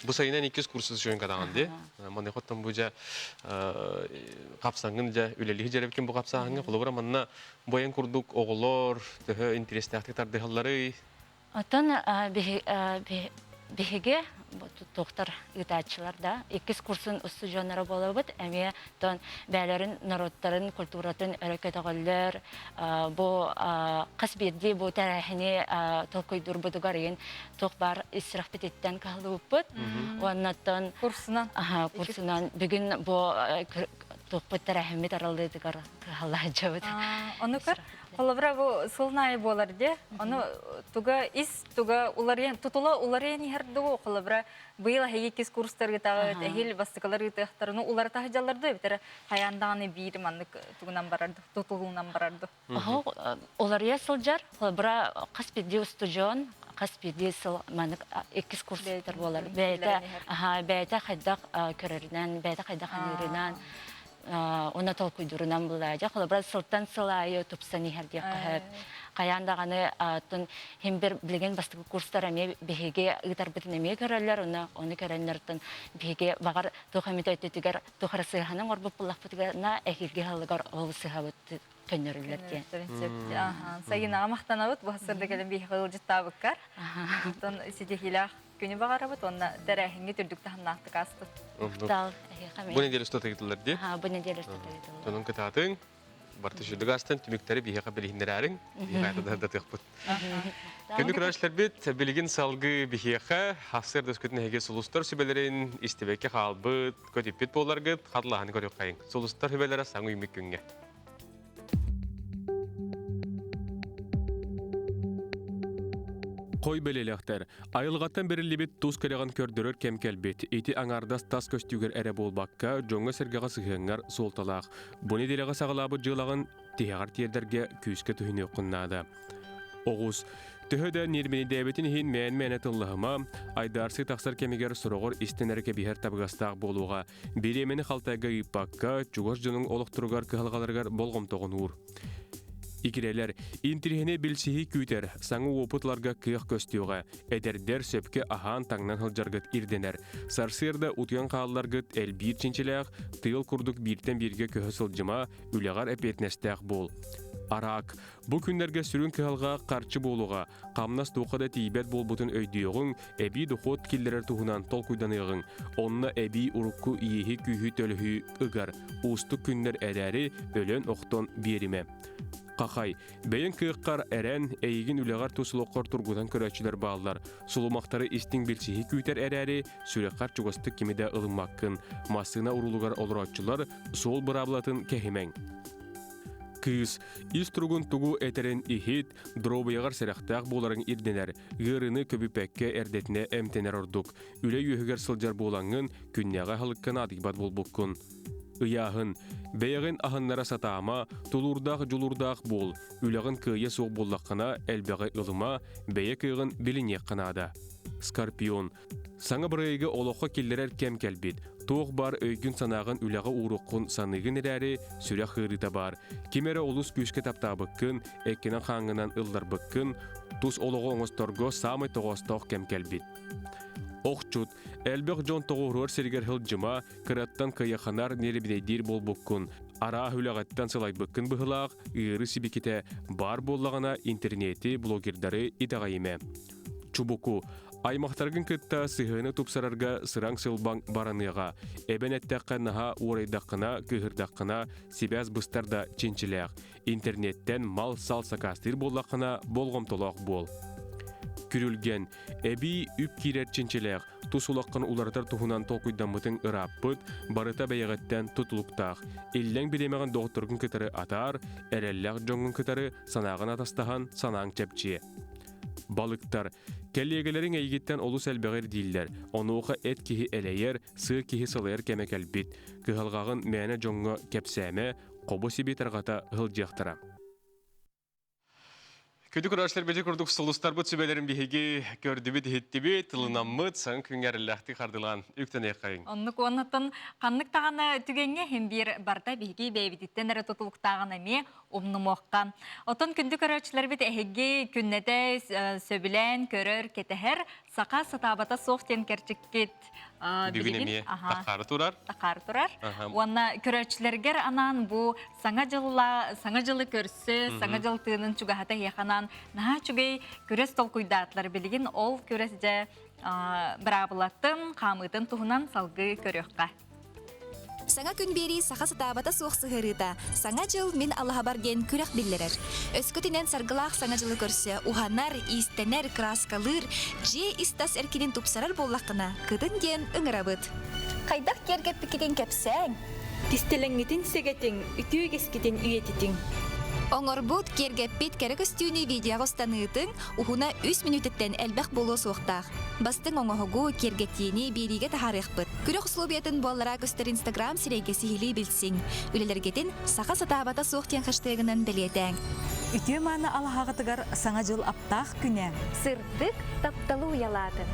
Speaker 1: Бу сайынан иккис курсу сүөн кадаҕан ди. Маны хоттон бу дьэ хапсаңын дьэ үлэлиһи дьэребикин бу хапсааһыҥҥа холобура манна Бойан курдук оҕолор төһө интэриэстээхтик тардыһалларый?
Speaker 16: Оттон биһиги туохтар ыытааччылар да иккис курсун устудьуоннара буолабыт эмиэ тон бээлэрин норуоттарын культуратын өрө көтөҕөллөр бу хас биирдии бу тэрээһини толкуйдуурбутугар ыйын туох баар ис сүрэхпититтэн кыһаллыбыппыт уоннаттан
Speaker 2: курсунан
Speaker 16: курсунан бүгүн бу туохпут тэрээһиммит араллыытыгар кыһаллааччыбыт.
Speaker 2: Ону көр, холобура бу сыл аайы буолар дии. Ону туга ис туга уларыйан тутула уларыйан иһэр дуу, холобура быйыл эһиги иккис курстарга таҕыт, эһил бастакылар ыытыахтарын уларыта сылдьаллар дуу, эбэтэр хайаан даҕаны биир маннык тугунан барар дуу, тутулуунан барар дуу.
Speaker 16: Оһо уларыйа сылдьар, холобура хас биирдии устудьуон хас биирдии сыл маннык иккис курстар буолар. Бэйэтэ, аха, бэйэтэ хайдах көрөрүнэн, бэйэтэ хайдах аныырынан уонна толкуйдуурунан булаадьа. Холобура, сылтан сыл аайы тупсан иһэр диэххэ сөп. Хайаан даҕаны оттон хим бир билигин бастакы курстар эмиэ биһиги ыытарбытын эмиэ көрөллөр, уонна ону көрөннөр биһиги баҕар туох эмит өттүтүгэр туох эрэ сыыһаны оҥорбут буоллахпытына эһиилги сылыгар ол сыыһабыт көннөрүллэр диэн.
Speaker 2: Сайынаҕа махтанабыт бу сырда кэлэн биһиэхэ ыалдьыттаабыккар. Оттон ситиһиилээх күнү баҕарабыт уонна тэрээһиҥҥэ үрдүк таһымнаахтык аастыт.
Speaker 16: Махтал эһиэхэ
Speaker 1: Бу неделя устата ыытыллар дии.
Speaker 16: Бу неделя устата ыытыллар.
Speaker 1: Онон кытаатыҥ, барыта сүрдүк аастын, түмүктэри биһиэхэ билиһиннэрээриҥ, биһиэхэ датыахпыт. Күндү көрөөччүлэрбит, билигин салгыы биһиэхэ сарсыарда өскөтүн эһиги сулустар сүбэлэрин истибэккэ хаалбыт, көтүппүт буоларгыт, хатылаһан көрүөххэйиҥ. Сулустар сүбэлэрэ саҥа үүммүт күҥҥэ.
Speaker 17: Хой бэлиэлээхтэр, айылҕаттан бэриллибит тус кэрэҕин көрдөрөр кэм кэлбит. Ити аҥаардас тас көстүүгэр эрэ буолбакка, дьоҥҥо-сэргэҕэ сыһыаҥҥар суолталаах. Бу нэдиэлэҕэ саҕалаабыт дьыалаҕын тиһэҕэр тиэрдэргэ күүскэ түһүнүөххүн наада. Оҕус. Төһө да ньирминидээбитин иһин мээн-мээнэ тыллаһыма, айдаарсыы тахсар кэмигэр сороҕор истэн эрэ кэбиһэр табыгастаах буолуоҕа. Бириэмэни халтайга ыыппакка, чугас дьонуҥ олохторугар кыһалҕаларыгар болҕомтоҕун уур. Игирэлэр, интириэһинэй билсиһии күүтэр, саҥа уопут ыларга кыах көстүөҕэ. Эдэрдэр сөпкө аһаан-таҥнан сылдьаргыт ирдэнэр. Сарсыарда утуйан хаалларгыт элбиир чинчилээх, тыал курдук бииртэн бииргэ көһө сылдьыма, үлэҕэр эппиэтинэстээх буол. Араак. Бу күннэргэ сүрүн кыһалҕа харчы буолуоҕа. Хамнас туохха да тиийбэт буолбутун өйдүөҕүҥ, эбии дохуот киллэрэр туһунан толкуйданыаҕыҥ. Онно эбии урукку иэһи-күүһү төлөһүү ыгар. Уустук күннэр эрээри, өлөн-охтон биэримэ. Хахай, бэйэҥ кыаххар эрэн, эйигин үлэҕэр тус олоххор тургутан көрөөччүлэр бааллар. Сулумахтары истиҥ билсиһии күүтэр эрээри, сүрэххэр чугастык кими да ылыммаккын. Массыына уруулугар олорооччулар суол быраабылатын кэһимэҥ. Кыыс, ис туругун тугу этэрин иһит, доруобуйаҕар сэрэхтээх буоларыҥ ирдэнэр, ыарыыны көбүппэккэ эрдэтинэ эмтэнэр ордук. Үлэ үөһүгэр сылдьар буолаҥҥын, күннээҕи аһылыкка наадыйбат буолбуккун. Ыйааһын. Бэйэҕин аһыннара сатаама, тулуурдаах дьулуурдаах буол. Үлэҕин кыайа суох буоллаххына, элбэҕи ылыма, бэйэ кыаҕын билиниэххэ наада. Скорпион. Саҥа бырайыагы олоххо киллэрэр кэм кэлбит. Туох баар өйгүн-санааҕын үлэҕэ ууруоххун саныыгын эрээри, сүрэх ыарыыта баар. Ким эрэ олус күүскэ таптаабыккын, эккинэн-хааҥҥынан ылларбыккын, тус олоҕу оҥосторго саамай тоҕоостоох кэм кэлбит. Охчут, элбэх дьон тоҕуоруор сиригэр сылдьыма, кыраттан кыйаханар, ньиэрибинэйдиир буолбуккун, араах үлэҕиттэн сылайбыккын быһылаах, ыарыы сибикитэ баар буоллаҕына интернети, блогердары итэҕэйимэ. Чубуку, аймахтаргын кытта сыһыаны тупсарарга сыраҥ-сылбаҥ бараныаҕа. Эбэн эттэххэ наһаа уурайдаххына, кыыһырдаххына, сибээс быстар да чинчилээх. Интернеттэн мал-сал сакаастыыр буоллаххына, болҕомтолоох буол. Күрүлгэн, эбии үп киирэр чинчилээх, тус улаххын уларытар туһунан толкуйдаммытыҥ ырааппыт, барыта бэйэҕиттэн тутулуктаах. Иллэҥ бириэмэҕин доҕотторгун кытары атаар, эрэллээх дьоҥҥун кытары санааҕын атастаһан санааҥ чэпчиэ. Балыктар. Кэллиэгэлэриҥ эйигиттэн олус элбэҕи ирдииллэр. Онуоха эт киһи элэйэр, сыа киһи сылайар кэмэ кэлбит. Кыһалҕаҕын мээнэ дьоҥҥо кэпсээмэ, хобу-сиби тарҕата сылдьыахтара. Күндү көрөөччүлэр бэдьи курдук сулустарбыт сүбэлэрин биһиги көрдүбүт, иһиттибит, ылынаммыт, саҥа күҥҥэ эрэллээхтик хардылаан үктэниэххэйиҥ.
Speaker 2: Оннук уоннаттан ханнык даҕаны түгэҥҥэ иһин биир барыта биһиги бэйэбититтэн эрэ тутулуктааҕын эмиэ умнумуохха. Оттон күндү көрөөччүлэрбит эһиги күннэтэ сөбүлээн көрөр, кэтэһэр саха сатаабата суох диэн кэрчиккит
Speaker 1: бүгүн эмиэ тахаары турар.
Speaker 2: Тахаары турар. Уонна көрөөччүлэргэр анаан бу саҥа дьылла, саҥа дьылы көрсө, саҥа дьыл тыынын чугаһата эһиэхэ анаан наһаа үчүгэй күрэс толкуйдаатылар. Билигин ол күрэс дьэ быраабылатын, хаамыытын туһунан салгыы көрүөххэ.
Speaker 12: Саҥа күн биэрии саха сатаабата суох сыһыарыыта Саҥа дьыл мин алаһабар диэн күрэх биллэрэр. Өскөтүнэн саргылаах Саҥа дьылы көрсө уһанар, иистэнэр, кырааскалыыр, дьиэ ис-тас эркинин тупсарар буоллаххына, кытын диэн ыҥырабыт. Хайдах киэргэппиккитин кэпсээҥ.
Speaker 18: Кистэлэҥҥитин сэгэтиҥ, үтүө үгэскитин үйэтитиҥ.
Speaker 12: Оҥорбут, киэргэппит кэрэ көстүүнү видеоҕа устаныытыҥ уһуна үс мүнүүтэттэн элбэх буолуо суохтаах. Бастыҥ оҥоһугу, киэргэтиини биэриигэ таһаарыахпыт. Күрэх условиятын буоллара көстөр Инстаграм сирэйгэ сиһилии билсиҥ. Үлэлэргитин «Саха сатаабата суох» диэн хэштегынан бэлиэтээҥ.
Speaker 19: Үтүө мааны алаһаҕытыгар Саҥа дьыл аптаах күнэ!
Speaker 12: Сырдык тапталы уйалаатын!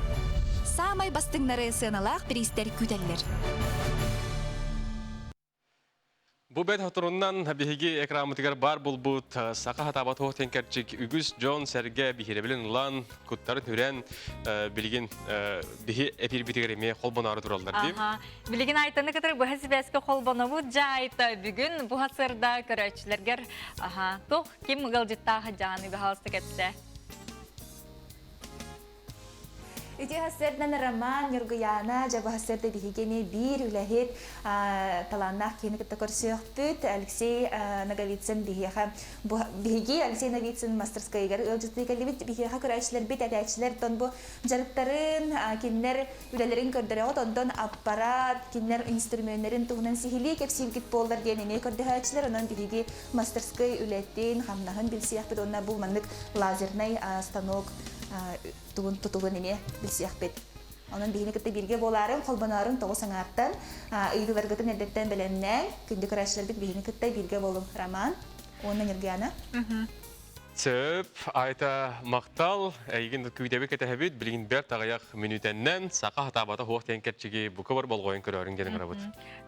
Speaker 12: Саамай бастыҥнары сыаналаах бириистэр күүтэллэр.
Speaker 1: Бу бэт хоторунан биһиги экраммытыгар баар булбут саха хатаабат хуох кэрчик үгүс дьон сэргэ биһирэбилин ылан куттарын үрэн билигин биһи эпирбитигэр эмиэ холбоноору тураллар дии.
Speaker 2: Билигин Айтаны кытары быһа сибээскэ холбонобут дьэ Айта бүгүн бу сырда көрөөччүлэргэр аха туох ким ыалдьыттаах дьааны баһаалыста кэпсээ.
Speaker 12: Үтүө сарсыардан Роман, Ньургуйаана, дьэ бу сарсыарда биһигини биир үлэһит талааннаах киһини кытта көрсүөхпүт. Алексей Ноговицын биһиэхэ бу биһиги Алексей Ноговицын мастерскайыгар ыалдьыттыы кэллибит. Биһиэхэ көрөөччүлэрбит, этээччилэр тон бу дьарыктарын, кинилэр үлэлэрин көрдөрөҕүт, онтон аппарат, кинилэр инструментнэрин туһунан сиһилии кэпсииргит буоллар диэн эмиэ көрдөһөөччүлэр. Онон биһиги мастерскай үлэтин, хамнаһын билсиэхпит уонна бу маннык лазернай станок тугун тутулун эмиэ билсиэхпит. Онон биһини кытта бииргэ буолаарыҥ, холбонооруҥ тоҕус аҥаартан ыйытыыларгытын эрдэттэн бэлэмнээҥ. Күндү көрөөччүлэрбит биһини кытта бииргэ буолуҥ. Роман уонна Ньургуяна.
Speaker 1: Сөп, Айта махтал, эйигин күүтэби кэтэһэбит, билигин бэрт аҕыйах мүнүүтэннэн саха хатаабата хуох диэн кэрчиги бука бар болҕойон көрөөрүн диэн ыҥырабыт.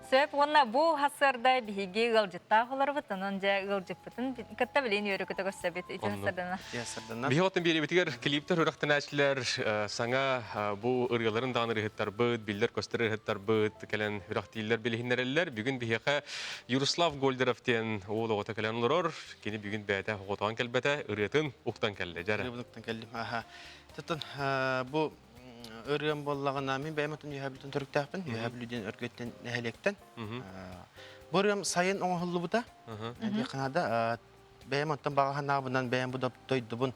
Speaker 2: Сөп, уонна бу хасыарда биһиги ыалдьыттаах олоробут, онон дьэ ыалдьыппытын кытта билин үөрүкүтэ көрсөбүт. Ити хасыардана.
Speaker 1: Биһи оттон биэриибитигэр клиптэр үрэхтэнээччилэр саҥа бу ырыаларын даҕаны ырыһыттарбыт, биллэр-көстөр ырыһыттарбыт кэлэн үрэхтииллэр, билиһиннэрэллэр. Бүгүн биһиэхэ Ярослав Гольдеров диэн уол оҕото кэлэн олорор. Кини бүгүн бэйэтэ оҕотоон кэлбэтэ, ырыатын уктан кэллэ. Дьэ эрэ.
Speaker 7: Ырыабын уктан кэллим. Аха. Тутун бу ырыам буоллаҕына, мин бэйэм отун Үөһээ Бүлүүттэн төрүттээхпин. Үөһээ Бүлүү диэн Өргөттөн нэһилиэктэн. Бу ырыам сайын оҥоһуллубута. Диэххэ наада. Бэйэм онтон баҕа санаабынан бэйэм бу дойдубун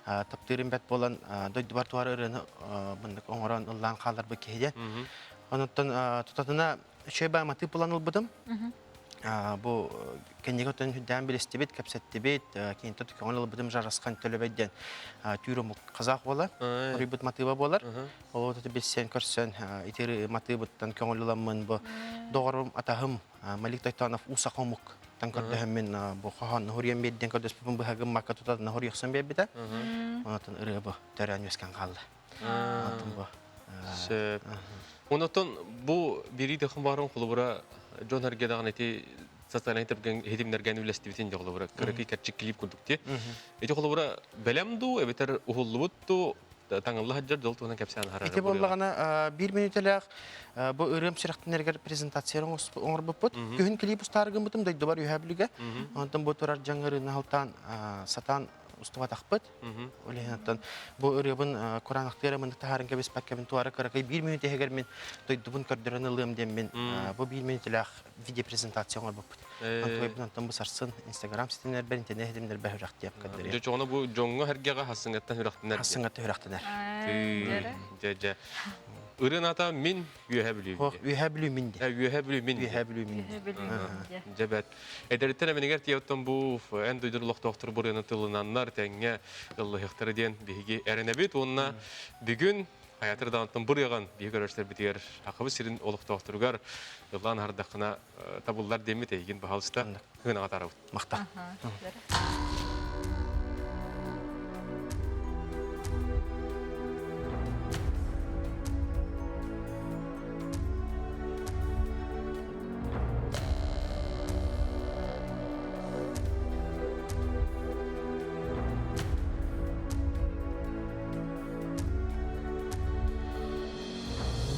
Speaker 7: таптыырым бэрт буолан дойдубар туһар ырыаны мыннык оҥорон ыллаан хааларбыт киһи диэн. Онуттан тутатына үчүгэй баа матыып булан ылбытым. Бу кэннигэ оттон үрдээн билистибит, кэпсэттибит, киниттэн көҥүл ылбытым Жарасхан Төлөбөй диэн түүр омук казах буолар, уруйбут матыыба буолар. Ол оту билсэн көрсөн итир матыыбыттан көҥүл ыламмын бу доҕорум атаһым Малик Тойтонов уу саха омуктан көрдөһөммүн бу хоһоон хуруйан биэрдиэн көрдөспүпүн быһа гыммакка тутатына хуруйахсан биэрбитэ. Онотон ырыа бу төрөөн үөскэн хаалла. Онтон бу
Speaker 1: Сөп. Онотон бу бири дөхүн барын холобура дьон эрге ити социальный тэрген хитимнерген үлэстибитин де холобура кыракый кэрчик клип курдук ти. Ити холобура бэлэм дуу эбэтэр уһуллубут дуу таҥылла хаджар дол туһунан кэпсээн харара.
Speaker 7: Ити буоллаҕына биир мүнүүтэлээх бу ырыам сүрэхтэнэригэр презентация оҥорбуппут. Күһүн клип устаары гыммытым дойдубар Үөһээ Бүлүүгэ. Онтон бу турар дьаҥ ырыыны сатаан устубатахпыт. Ол иһин оттон бу ырыабын кураанахтыыр ымыннык таһааран кэбиспэккэбин туора кыракый биир мүнүүтэ иһигэр мин дойдубун көрдөрөн ылыам диэммин бу биир мүнүүтэлээх видеопрезентация оҥорбуппут. Онтугайбын онтон бу сарсын Инстаграм ситимнэрбэр, интернет ситимнэрбэр сүрэхтиэм көрдөрүөм.
Speaker 1: Дьэ чоҕуна бу дьоҥҥо сэргэҕэ хассыҥаттан сүрэхтэнэр.
Speaker 7: Хассыҥаттан сүрэхтэнэр.
Speaker 1: Дьэ дьэ. Ырыан ата мин Үөһэ Бүлүү.
Speaker 7: Үөһэ Бүлүү мин
Speaker 1: диэн. Үөһэ Бүлүү мин.
Speaker 7: Үөһэ Бүлүү мин
Speaker 1: диэн. Дьэ бэт. Эдэриттэн эминигэр тиэттэн бу эн дойдур олохтоохтор бырыаны тылынаннар тэҥҥэ ыллыһыахтара диэн биһиги эрэнэбит уонна бүгүн хаятыр даҕантан бырыаҕан биһи көрөрсөрбүтүгэр Хахабыт сирин олохтоохторугар ыллаан аһардаххына табыллар диэммит эйигин баһалыста хынаҕа тарабыт.
Speaker 7: Махта.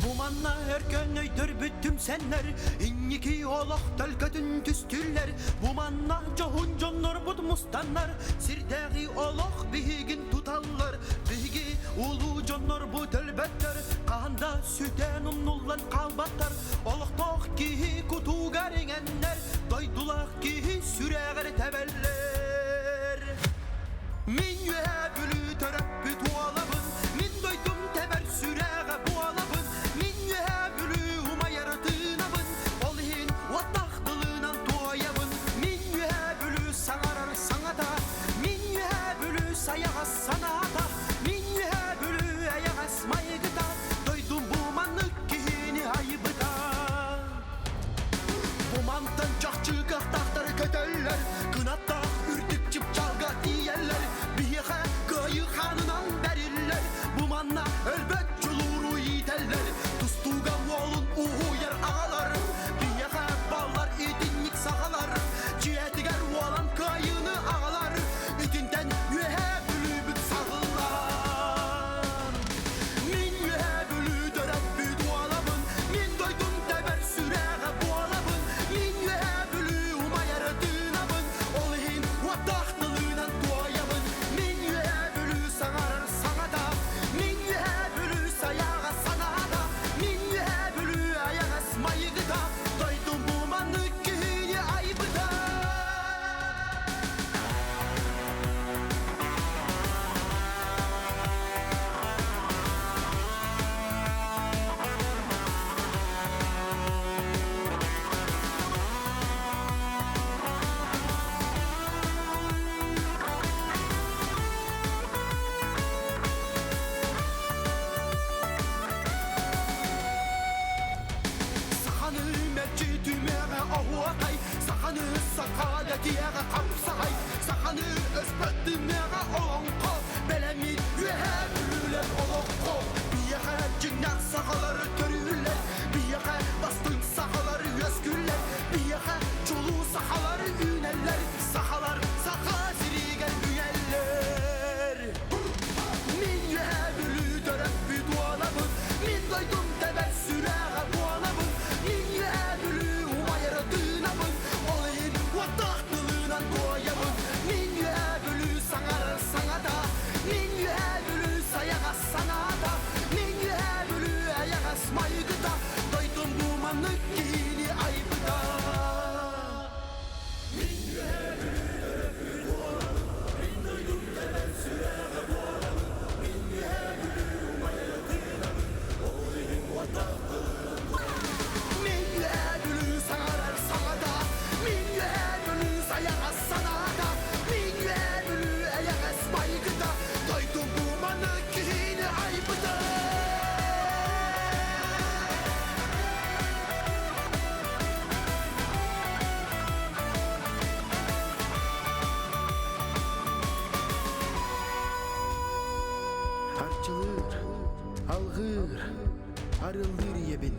Speaker 8: Бу манна өркөн өйдөрбүт түмсэннэр, инники олох төлкөтүн түстүүллэр. Бу манна дьоһун дьоннорбут мустаннар, сирдээҕи олох биһигин туталлар. Биһиги улуу дьоннорбут өлбөттөр, хаһан да сүтэн умнуллан хаалбаттар. Олохтоох киһи кутугар иҥэннэр, дойдулаах киһи сүрэҕэр тэбэллэр. Мин үөһээ Бүлүү төрөппүт уолабын, мин дойдум тэбэр сүрэҕэ буолабын, мин үөһээ Бүлүү умайар тыынабын, ол иһин уоттаах тылынан туойабын. Мин үөһээ Бүлүү саҥарар саҥата, мин үөһээ Бүлүү сайаҕас санаата, мин үөһээ Бүлүү эйэҕэс майгыта, дойдум бу маннык киһини айбыта. Бу мантан чахчы кыахтаахтары көтөллөр, кынаттаах. Арыллыыр ийэбин,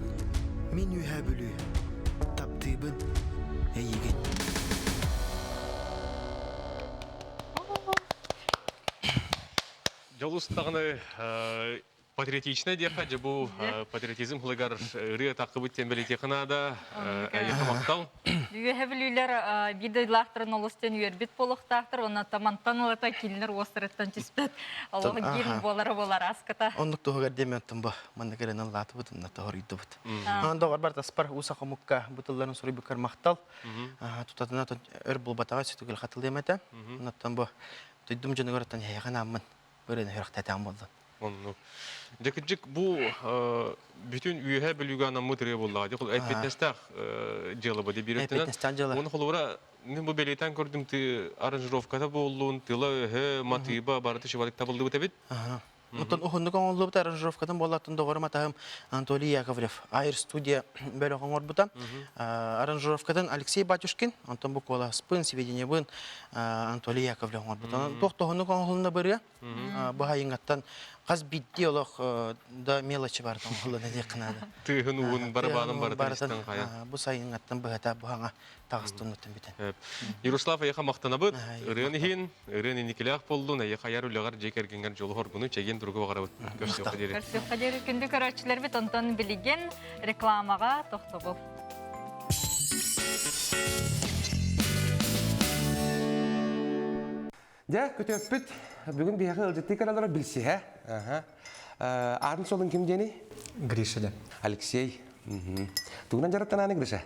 Speaker 8: мин үөһээ Бүлүү, таптыыбын эйигин.
Speaker 1: Дьолус даҕаны патриотичнай диэххэ дьэ бу патриотизм хылыгар ырыа таххыбыт диэн бэлиэтиэххэ наада. Эйиэхэ махтал.
Speaker 2: Үөһэ бүлүүлэр биир дойдулаахтарын олус диэн үөрбүт буолуохтаахтар уонна мантан ылата кинилэр уостарыттан түспэт олох гимн буолара буолар аската.
Speaker 7: Оннук туһугар диэми оттон бу маннык ырыаны ыллаатыбыт уонна тоһоруйдубут. Онон доҕор бар таспар уу сахамукка бу тылларын суруйбуккар махтал. Тутатына өр булбатаҕа сүтүгүл хатылыам этэ. Оннуттан бу дойдум дьонугар оттон эһиэхэ анааммын ырыаны сүрэхтээтэҕим буоллун.
Speaker 1: Оннук. Дьэ кырдьык бу бүтүн үөһэ бүлүүгэ анаммыт ырыа буоллаҕа. Дьэ эппиэтинэстээх дьыала бу биир өттүнэн. Уонна холобура мин бу бэлиэтээн көрдүм ты аранжировката буоллун, тыла-өһө, матыыба барыта шибалык табыллыбыт эбит.
Speaker 7: Оттон уһуннук оҥоһуллубут аранжировкатын буоллаттан доҕорум атаһым Анатолий Яковлев Айр студия бөлөх оҥорбута. Аранжировкатын Алексей Батюшкин, онтон бу куоласпын, сведениябын Анатолий Яковлев оҥорбута. Туох тоһуннук оҥоһулунна бырыа. Бу хайыҥаттан хас биирдии олох да мелочи бар оҥоһуллан диэххэ наада.
Speaker 1: Тыыһын уун барабанын барытын истэн хайа.
Speaker 7: Бу сайыҥаттан быһата бу хаҥа таҕыстын бүтэн.
Speaker 1: Ярослав эйиэхэ махтанабыт. Ырыан иһин, ырыан инникилээх буоллун, эйиэхэ айар үлэҕэр дьиэ кэргэҥҥэр дьолу хоргуну, чэгиэн туругу баҕарабыт. Көрсүөххэ диэри.
Speaker 2: Көрсүөххэ диэри күндү көрөөччүлэрбит, онтон билигин рекламаҕа тохтобул.
Speaker 6: Дьэ, күтүөппүт бүгүн биһиэхэ ыалдьыттыы кэлэллэрэ билсиһэ. Аатын суолун ким диэний?
Speaker 10: Гриша диэн.
Speaker 6: Алексей. Тугунан дьарыктанааны Гриша?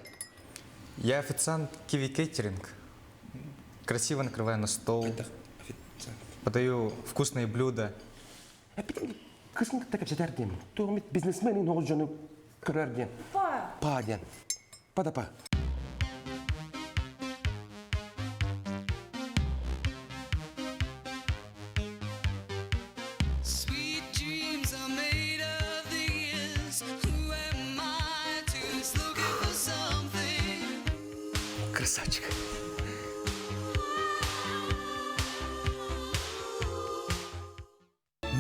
Speaker 10: Я официант Киви Кейтеринг. Красиво накрываю на стол. Подаю вкусные блюда.
Speaker 6: Кысын кытта кэпсэтэр диэн. Туох бизнесмен оҕус дьону көрөр диэн.
Speaker 12: Па.
Speaker 6: Па диэн. Па да па.
Speaker 8: Sweet dreams are made of these. Who am I to looking for something?
Speaker 6: Красавчик.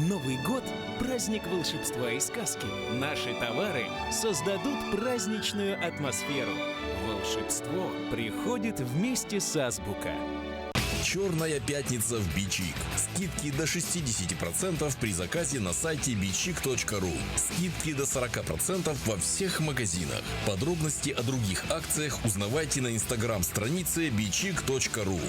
Speaker 11: Новый год – праздник волшебства и сказки. Наши товары создадут праздничную атмосферу. Волшебство приходит вместе с Азбука.
Speaker 13: Черная пятница в Бичик. Скидки до 60% при заказе на сайте bichik.ru. Скидки до 40% во всех магазинах. Подробности о других акциях узнавайте на инстаграм-странице bichik.ru.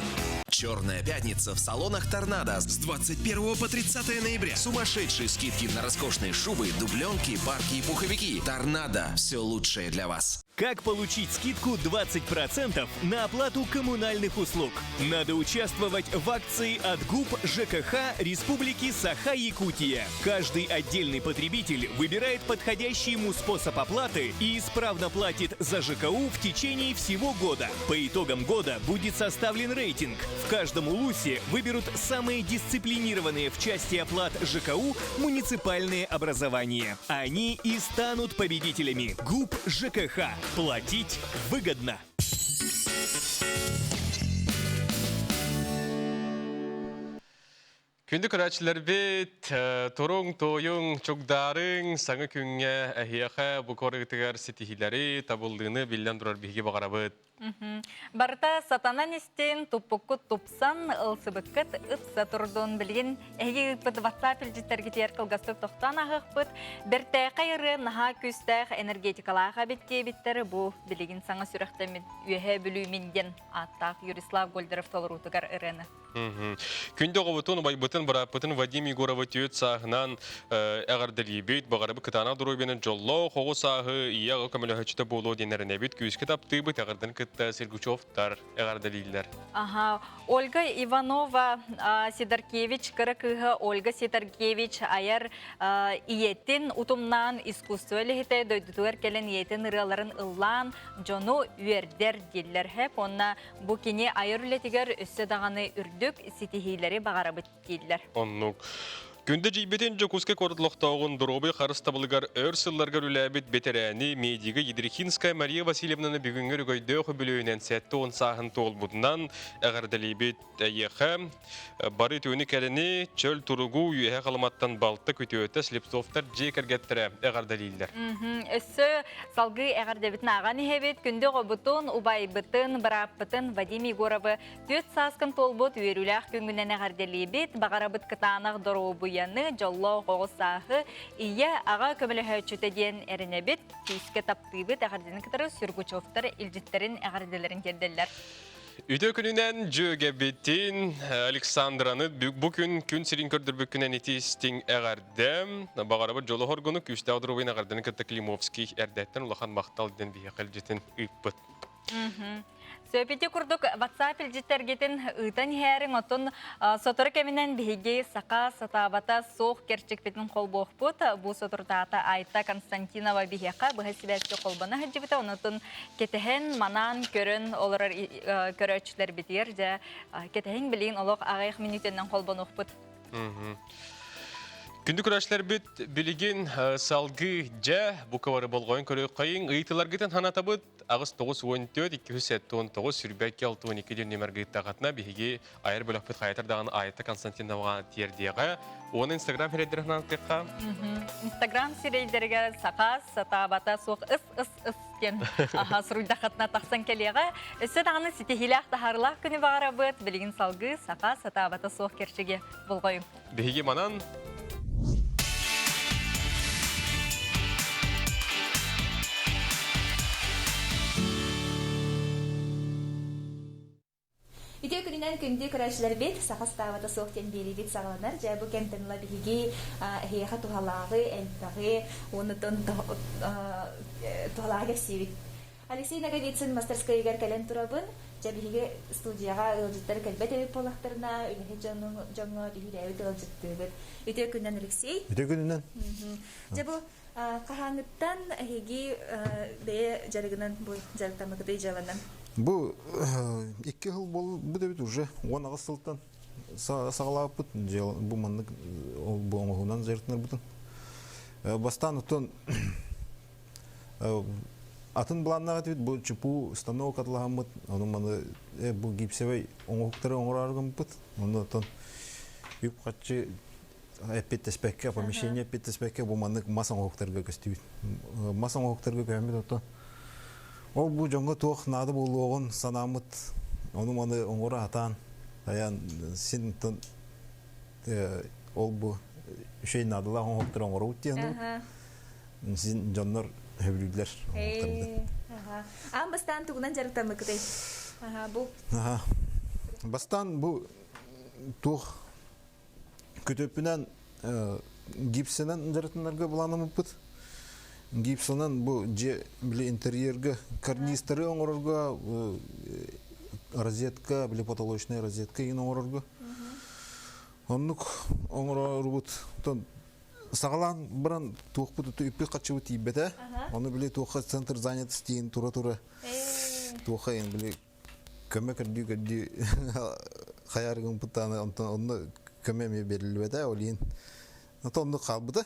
Speaker 14: Черная пятница в салонах «Торнадо» с 21 по 30 ноября. Сумасшедшие скидки на роскошные шубы, дубленки, парки и пуховики. «Торнадо» – все лучшее для вас.
Speaker 11: Как получить скидку 20% на оплату коммунальных услуг? Надо участвовать в акции от ГУП ЖКХ Республики Саха-Якутия. Каждый отдельный потребитель выбирает подходящий ему способ оплаты и исправно платит за ЖКУ в течение всего года. По итогам года будет составлен рейтинг. В каждом улусе выберут самые дисциплинированные в части оплат ЖКУ муниципальные образования. Они и станут победителями. ГУП ЖКХ. Платить выгодно.
Speaker 1: Күндү көрөөччүлэрбит, туруҥ, туойуҥ, чугдаарыҥ, саҥа күҥҥэ эһиэхэ бу корыгытыгар ситиһиилэри, табыллыыны биллэн турар биһиги баҕарабыт.
Speaker 2: Барыта сатанан истин, туппуккут тупсан, ылсыбыккыт ыпса турдун. Билигин эһиги ыыппыт WhatsApp илдьиттэргитигэр кылгастык тохтоон аһыахпыт. Бэртээхэй ырыа наһаа күүстээх энергетикалаах эбит диэбиттэр. Бу билигин саҥа сүрэхтэммит Үөһээ Бүлүү мин диэн ааттаах Юрислав Гольдеров толоруутугар ырыаны.
Speaker 1: Күндү оҕобутун, убайбытын, бырааппытын Вадим Егоровы түөт сааһынан эҕэрдэлиибит, баҕарабыт кытаанах доруобуйаны дьоллоох оҕо сааһы ийэ аҕа көмөлөһөөччүтэ буолуо диэн эрэнэбит, күүскэ таптыыбыт, эҕэрдэн кытта Сергучевтар эҕэрдэлииллэр.
Speaker 2: Аха, Ольга Иванова Сидоркевич кыра кыыһа Ольга Сидоркевич айар ийэтин утумнаан искусство үлэһитэ дойдутугар кэлэн ийэтин ырыаларын ыллаан дьону үөрдэр дииллэр хэп уонна Бу кини айар үлэтигэр өссө даҕаны үрдүк ситиһиилэри баҕарабыт дииллэр.
Speaker 1: Оннук. Күндү дьийбитин Дьокуускай куорат олохтооҕун доруобуйа харыстабылыгар өр сылларга үлэлээбит бэтэрээни медига Ядрихинская Мария Васильевнаны бүгүҥҥү өрөгөйдөөх үбүлүөйүнэн 70 сааһын туолбутунан эҕэрдэлиибит. Эйиэхэ бары үтүөнү кэрэни, чөл туругу үөһэ халыматтан балта күтүөтэ Слепцовтар дьиэ кэргэттэрэ эҕэрдэлииллэр.
Speaker 2: Өссө салгыы эҕэрдэбитин ааҕан иһэбит. Күндү оҕобутун, убайбытын, бырааппытын Вадим Егоровы түөрт сааскын туолбут үөрүүлээх күҥҥүнэн эҕэрдэлиибит. Баҕарабыт кытаанах доруобуйаны, дьоллоох оҕо сааһы, ийэ, аҕа көмөлөһөөччүтэ диэн эрэнэбит. Күүскэ таптыыбыт. Эҕэрдэни кытары Сюргучевтар илдьиттэрин эҕэрдэлэрин тиэрдэллэр.
Speaker 1: Үтүө күнүнэн дьүөгэбитин Александраны бу күн күн сирин көрдөрбүккүнэн ити истиҥ эҕэрдэ. Баҕарабыт дьолу хоргуну күүстээх доруобуйаны эҕэрдэни кытта Климовский эрдэттэн улахан махтал диэн биһиэхэ илдьитин ыыппыт.
Speaker 2: Сөп ити курдук WhatsApp илдьиттэргитин ыытан иһээриҥ, оттон сотору кэминэн биһиги саха сатаабата суох кэрчикпитин холбуохпут. Бу соторутаата Айта Константинова биһиэхэ быһа сибээскэ холбоно сылдьыбыта. Онутун кэтэһэн, манаан көрөн олорор көрөөччүлэрбитигэр дьэ кэтэһиҥ билигин олох аҕыйах мүнүүтэнэн холбонуохпут.
Speaker 1: Күндү көрөөччүлэрбит билигин салгыы дьэ бу кыбары болҕойон көрүөххэйиҥ ыйытыыларгытын санатабыт 8 94 279 22 62 диэн нүмергэ ыыттаххытына биһиги айар бөлөхпүт хайатар даҕаны Айта Константиноваҕа тиэрдиэҕэ. Уонна Инстаграм сирэйдэрин санаатыахха.
Speaker 2: Инстаграм сирэйдэригэр саха сатаабата суох ыс ыс ыс диэн аха суруйдаххытына тахсан кэлиэҕэ. Өссө даҕаны ситиһиилээх таһаарылаах күнү баҕарабыт. Билигин салгыы саха сатаабата суох кэрчиги болҕойуҥ.
Speaker 1: Биһиги манан
Speaker 12: Үтүө күнүнэн күндү көрөөччүлэрбит, саха ставата суох диэн биэриибит саҕаланар. Дьэ, бу кэмтэн ыла биһиги эһиэхэ туһалааҕы, элбэҕи уонна туһалааҕы кэпсиибит. Алексей Ноговицын мастерскайыгар кэлэн турабын. Дьэ, биһиги студияҕа ыалдьыттар кэлбэт эбит буоллахтарына, үлэһит дьоҥҥо биһирээбит ыалдьыттыыбыт. Үтүө күнүнэн, Алексей.
Speaker 20: Үтүө күнүнэн.
Speaker 12: Дьэ, бу Хаһааҥҥыттан эһиги бэйэ дьарыгынан бу дьарыктаммыкытый дьыаланан?
Speaker 20: Бу икки сыл буолбут эбит уже 18 сылтан саҕалаабыппыт бу маннык бу оҥоһуунан дьарыктанарбытын. Бастаан оттон атын былааннаах этибит бу чупу станок атылаһаммыт ону маны бу гипсевэй оҥоһуктары оҥороор гыммыт онно оттон үп-харчы эппиэттэспэккэ, помещение эппиэттэспэккэ бу маннык мас оҥоһуктарга көстүбүт. Мас оҥоһуктарга көһөммүт ото ол бу дьоҥҥо туох наада буолуоҕун санааммыт ону маны оҥоро сатаан тайаан син ол бу үчүгэй наадалаах оҥоһуктары оҥоробут диэн син дьоннор сөбүлүүллэр оҥоһуктарбытын.
Speaker 12: Аан бастаан тугунан дьарыктаммыккытый? Бу
Speaker 20: Бастаан бу туох Күтүппүнэн гипсэнэн дьарыктанарга былаанаммыппыт. Гипсэнэн бу дьиэ били интерьергэ карнизтары оҥорорго розетка, били потолочная розетка иин оҥорорго. Оннук оҥорорбут. Саҕалаан баран туохпут үппүт хаччыбыт тиийбэтэ. Ону били туохха центр занятости диэн тура-тура туохха иин били көмө көрдүү-көрдүү хайаар гымпыттааны онтон онно көмө эмиэ бериллибэтэ ол иһин ото оннук хаалбыта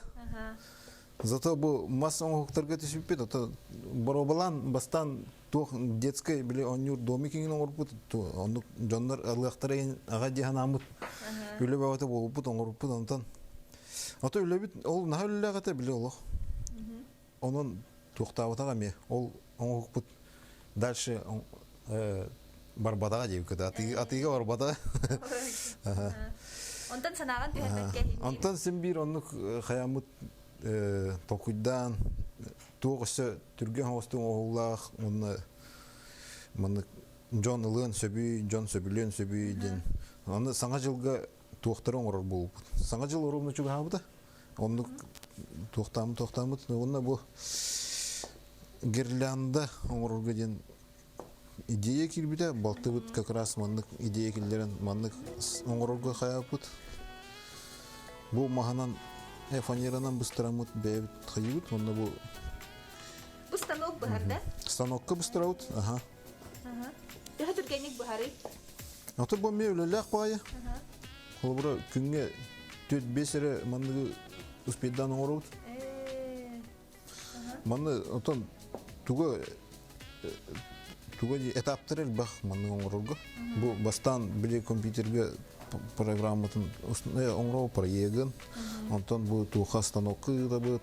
Speaker 20: зато бу мас оҥоһуктарга түсүппүт ото боруобалаан бастаан туох детскай били оонньуур домик иҥин оҥорбут оннук дьоннор алыахтара иһин аҕа дии санааммыт үлэ бөҕөтө буолбуппут оҥорбуппут онтон ото үлэбит ол наһаа үлэлээх этэ били олох Онон туохтаабатах эмиэ ол оҥоһукпут дальше барбатаҕа диэбиккит атыыга барбата.
Speaker 12: Онтон санааҕын түһэрбэккэ
Speaker 20: Онтон син биир оннук хайаммыт толкуйдаан туох өссө түргэн оҥостуу оҥоһуулаах уонна маннык дьон ылыан сөбүй, дьон сөбүлүөн сөбүй диэн. Аны Саҥа дьылга туохтары оҥорор буолбут. Саҥа дьыл оруобуна чугаһаабыта. Оннук туохтааммыт туохтааммыт уонна бу гирлянда оҥорорго диэн идея киирбитэ балтыбыт как раз маннык идея киллэрэн маннык оҥорорго хайааппыт бу маһынан фанеранан быстараммыт бэйэбит хайыыбыт уонна бу
Speaker 12: бу станок быһар да
Speaker 20: станокка быстарабыт аха
Speaker 12: төһө түргэнник быһарый
Speaker 20: Ото бу эмиэ үлэлээх баайы. Холобура күҥҥэ. 4-5 эрэ манныгы успейдаан оҥоробут. Манны отон туга туга этаптар элбэх маннык оҥорорго. Бу бастаан били компьютерга программатын оҥороо проегын, онтон бу туха станокка ыытабыт,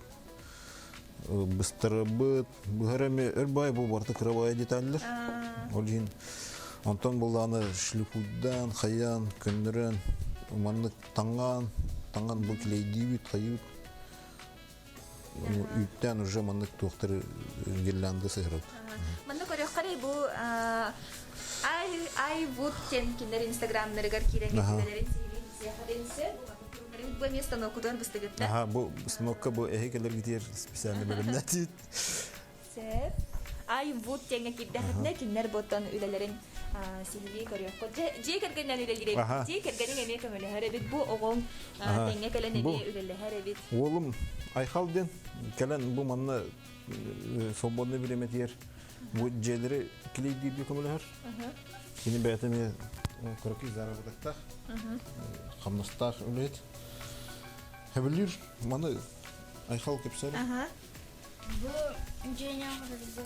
Speaker 20: быстарабыт, быһар эми өр бай бу барыта кыра бай деталлар. Ол иһин онтон буллааны шлифуйдаан, хайаан, көннөрөн, маннык таҥаан, таҥан бу килейдиибит, хайыыбыт. Үүттээн уже маннык туохтары гирлянда сыһырабыт.
Speaker 12: Манна көрүөххэ бу ай ай вуд диэн кинилэр инстаграмнарыгар киирэн үлэлэрин сиһилиин сиэхэрин бу эмиэ станокутугар быстыгытта.
Speaker 20: Аха, бу станокка бу эһи кэлэргитигэр специально бэлэмнэтит.
Speaker 12: Сөп. Ай вуд диэҥҥэ киирдэххитинэ кинилэр буттан үлэлэрин сиһилии көрүөххүт. Дьиэ кэргэнинэн үлэлиир эбит. Дьиэ кэргэниҥ эмиэ көмөлөһөр эбит. Бу оҕоҥ тэҥҥэ кэлэн эмиэ үлэлэһэр эбит.
Speaker 20: Уолум Айхал диэн кэлэн бу манна свободный бириэмэтигэр бу дьиэлэри килийдииргэ көмөлөһөр. Кини бэйэтэ эмиэ кыракый заработоктаах, хамнастаах үлэһит. Хэбилиир маны Айхал кэпсээр.
Speaker 9: Бу дьиэни оҥорорго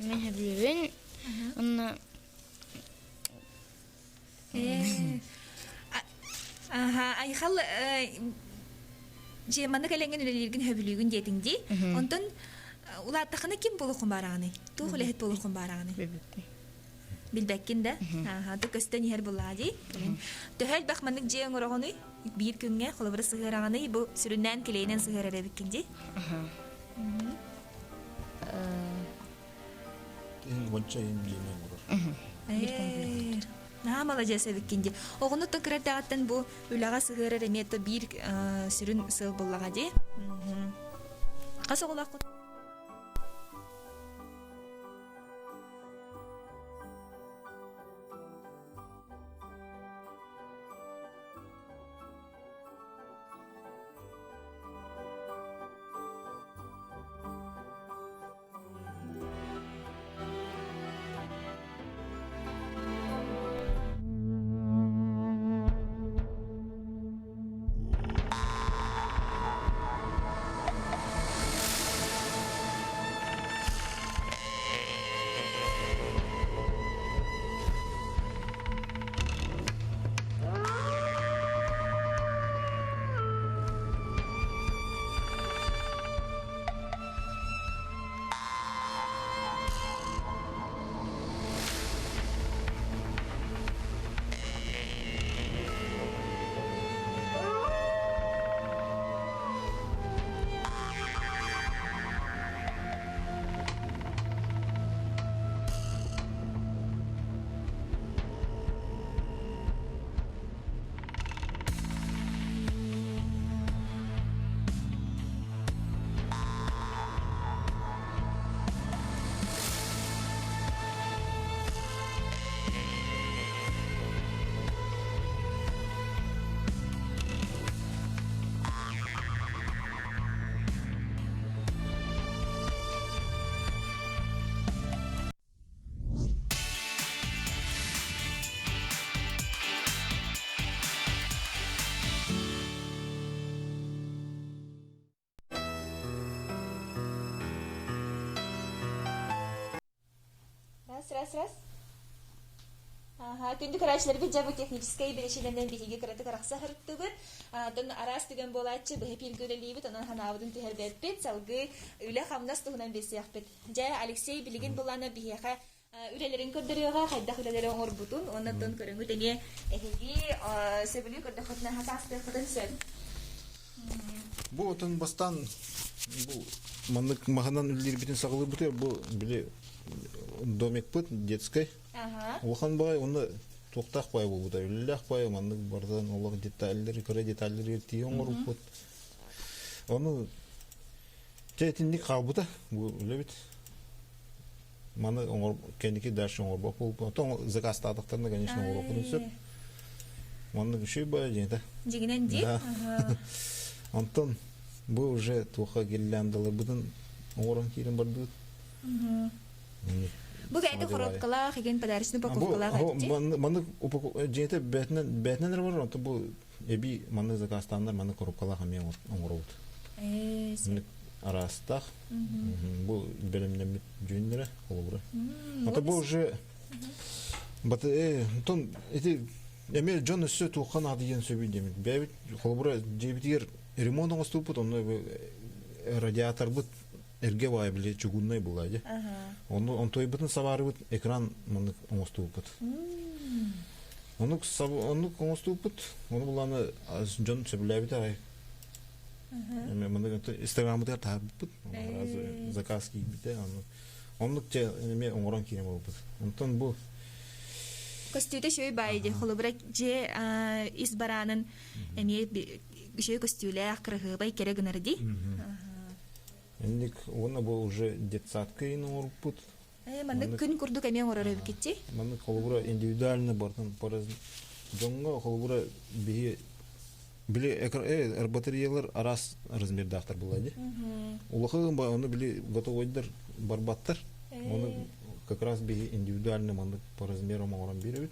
Speaker 9: мин сөбүлүүбүн. Онно
Speaker 12: Аха, Айхал дьиэ манна кэлэҥҥин үлэлииргин сөбүлүүгүн диэтиҥ дии. Онтон улааттаххына ким буолуоххун баараҕыный? Туох үлэһит буолуоххун баараҕыный? Билбэккин да? Аха, то көстөн иһэр буллаа дии. Төһө элбэх маннык дьиэ оҥороҕунуй? Биир күҥҥэ холобура сыһыараҕыный? Бу сүрүннээн килиэнэн сыһыарар эбиккин дии.
Speaker 20: Уонча иһин дьиэни оҥорор.
Speaker 12: Наһаа маладьыас эбиккин дии. Оҕону то кыра эрдэҕиттэн бу үлэҕэ сыһыарар эмиэ то биир сүрүн сыал буллаҕа дии. Хас оҕолооххут? Раз, раз, раз. Аха, күндү көрөөччүлэрбит дьэ бу техническэй биричиинэнэн биһиги кыратык арахса сырыттыбыт. Оттон араас түгэн буолааччы быһа пииргэ үлэлиибит, онон санаабытын түһэрбэппит, салгыы үлэ-хамнас туһунан билсиэхпит. Дьэ, Алексей билигин булаана биһиэхэ үлэлэрин көрдөрүөҕэ, хайдах үлэлэри оҥорбутун, уонна оттон көрөҥүт эмиэ эһиги сөбүлүү көрдөххүтүнэ хатаастыаххытын сөп.
Speaker 20: Бу отон бастаан бу маннык маһынан үллиирбитин саҕалыырбытыгар бу били домикпыт детскай улахан баҕай уонна туохтаах баай буолбута үлэлээх баай маннык барытын олох деталлары кыра деталлары тиийэ оҥорбуппут ону дьэ итинник хаалбыта бу үлэбит маны оҥор кэнники дальше оҥорбот буолбут оттон заказтаатахтарына конечно оҥоруохпутун сөп маннык үчүгэй баай дьиҥэтэ
Speaker 12: дьиҥинэн дии
Speaker 20: онтон бу уже туохха гирляндаларбытын оҥорон киирэн бардыбыт
Speaker 12: Бу бэйэтэ коробкалаах, игин подарочный упаковкалаах эбит.
Speaker 20: Маннык дьиҥэтэ бээтинэн бээтинэн эрэ барар, онтон бу эби маннык заказтааннар маннык коробкалаах эмиэ оҥоробут. Маннык араастаах. Бу бэлэмнэммит дьүннэрэ холобура. Ата бу уже баты э онтон ити эмиэ дьон өссө туохха наадыйыан сөбүй диэмит. Бэйэбит холобура дьиэбитигэр ремонт оҥостубуппут онно радиаторбыт эргэ баай били чугуннай буолла дии. Ону онтуойбутун сабаарыбыт экран маннык оҥостубуппут. Оннук оннук оҥостубуппут. Ону булааны дьон сөбүлээбит аҕай. Маннык инстаграммытыгар таһаарбыппыт. Заказ киирбитэ. Оннук дьэ эмиэ оҥорон киирэн буолбут. Онтон бу
Speaker 12: Көстүүтэ үчүгэй баай дии. Холобура дьиэ ис бараанын эмиэ үчүгэй көстүүлээх, кыраһыабай кэрэ гынар дии.
Speaker 20: Инник уонна бу уже детсадка иин оҥорбуппут.
Speaker 12: Э, маннык күн курдук эмиэ оҥорор эбиккитчи?
Speaker 20: Маннык холобура индивидуально бартан дьоҥҥо холобура биһи били э, батареялар араас размердаахтар буолла дии. Улахан ону били готовойдар барбаттар. Ону как раз биһи индивидуально маннык по размерам оҥорон биэрэбит.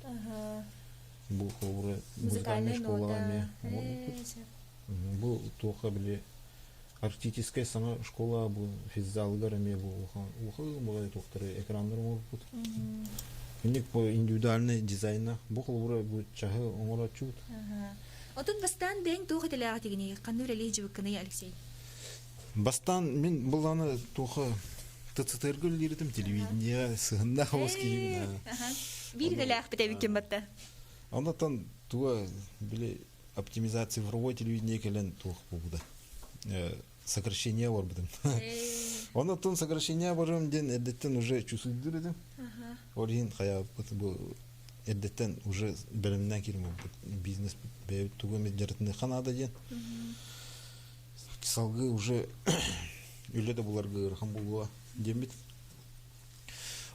Speaker 20: Бу холобура музыкальная школа эмиэ оҥорбуппут. Бу туохха били Арктическай саҥа школа бу физзалыгар эмиэ бу улахан улахан баҕайы туохтары экраннар оҥорбут. Инник бу индивидуальный дизайна бу холобура бу чаһы оҥорооччубут.
Speaker 12: Отун бастаан бэйэҥ туох этилээҕи тигиний? Ханна үлэлии сылдьыбыккыный, Алексей?
Speaker 20: Бастаан мин былааны туоха ТЦТРга үлэлииритим телевидение сыһыннаах оҕус киһибин.
Speaker 12: Биир идэлээхпит эбиккин батта.
Speaker 20: Оннотон туга били оптимизация цифровой телевидение кэлэн туох буолбута сокращение барбытым. Онон сокращение барым диэн эрдэттэн уже чувствуйдур этим. Ол иһин хайаабыт бу эрдэттэн уже бэлэмнээн киирим бизнес бэйэбит тугу эмит дьарытыныахха наада диэн. Салгыы уже үлэ да буларга ыарахан буолуо диэммит.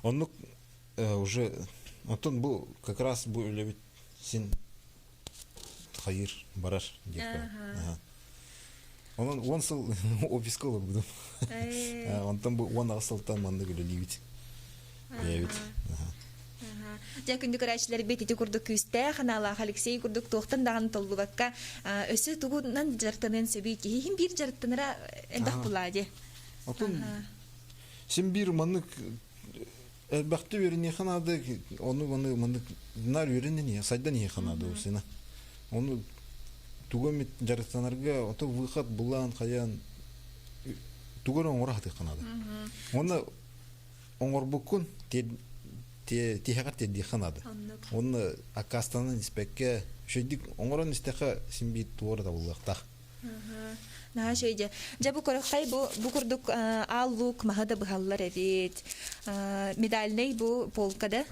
Speaker 20: Оннук уже оттон бу как раз бу үлэбит син хайыр барар диэххэ. Онон уон сыл офиска олорбутум. Онтон бу 18 сылтан маннык үлэлиибит. Бэйэбит.
Speaker 12: Дьэ күндү көрөөччүлэрбит ити курдук күүстээх анаалаах Алексей курдук туохтан даҕаны толлубакка өссө тугунан дьарыктаныан сөбүй киһи иһин биир дьарыктанара элбэх булаа дии.
Speaker 20: Отун син биир маннык Элбэхтэ үөрэниэхэ наада, ону маны маннык наар үөрэнэн иһэ, сайдан иһиэхэ наада усина. Ону тугу эмит дьарыктанарга, ото выход булаан хайаан тугу эрэ оҥоро сатыахха наада. Уонна оҥорбуккун тиһэҕэр тиэрдиэххэ наада. Уонна аккаастанан испэккэ, үчүгэйдик оҥорон истэххэ син биир туора табыллыахтаах.
Speaker 12: Наһаа үчүгэй дьэ. Дьэ бу көрөххэй бу бу курдук аал луук маһы да быһаллар эбит. Медальнай бу полка да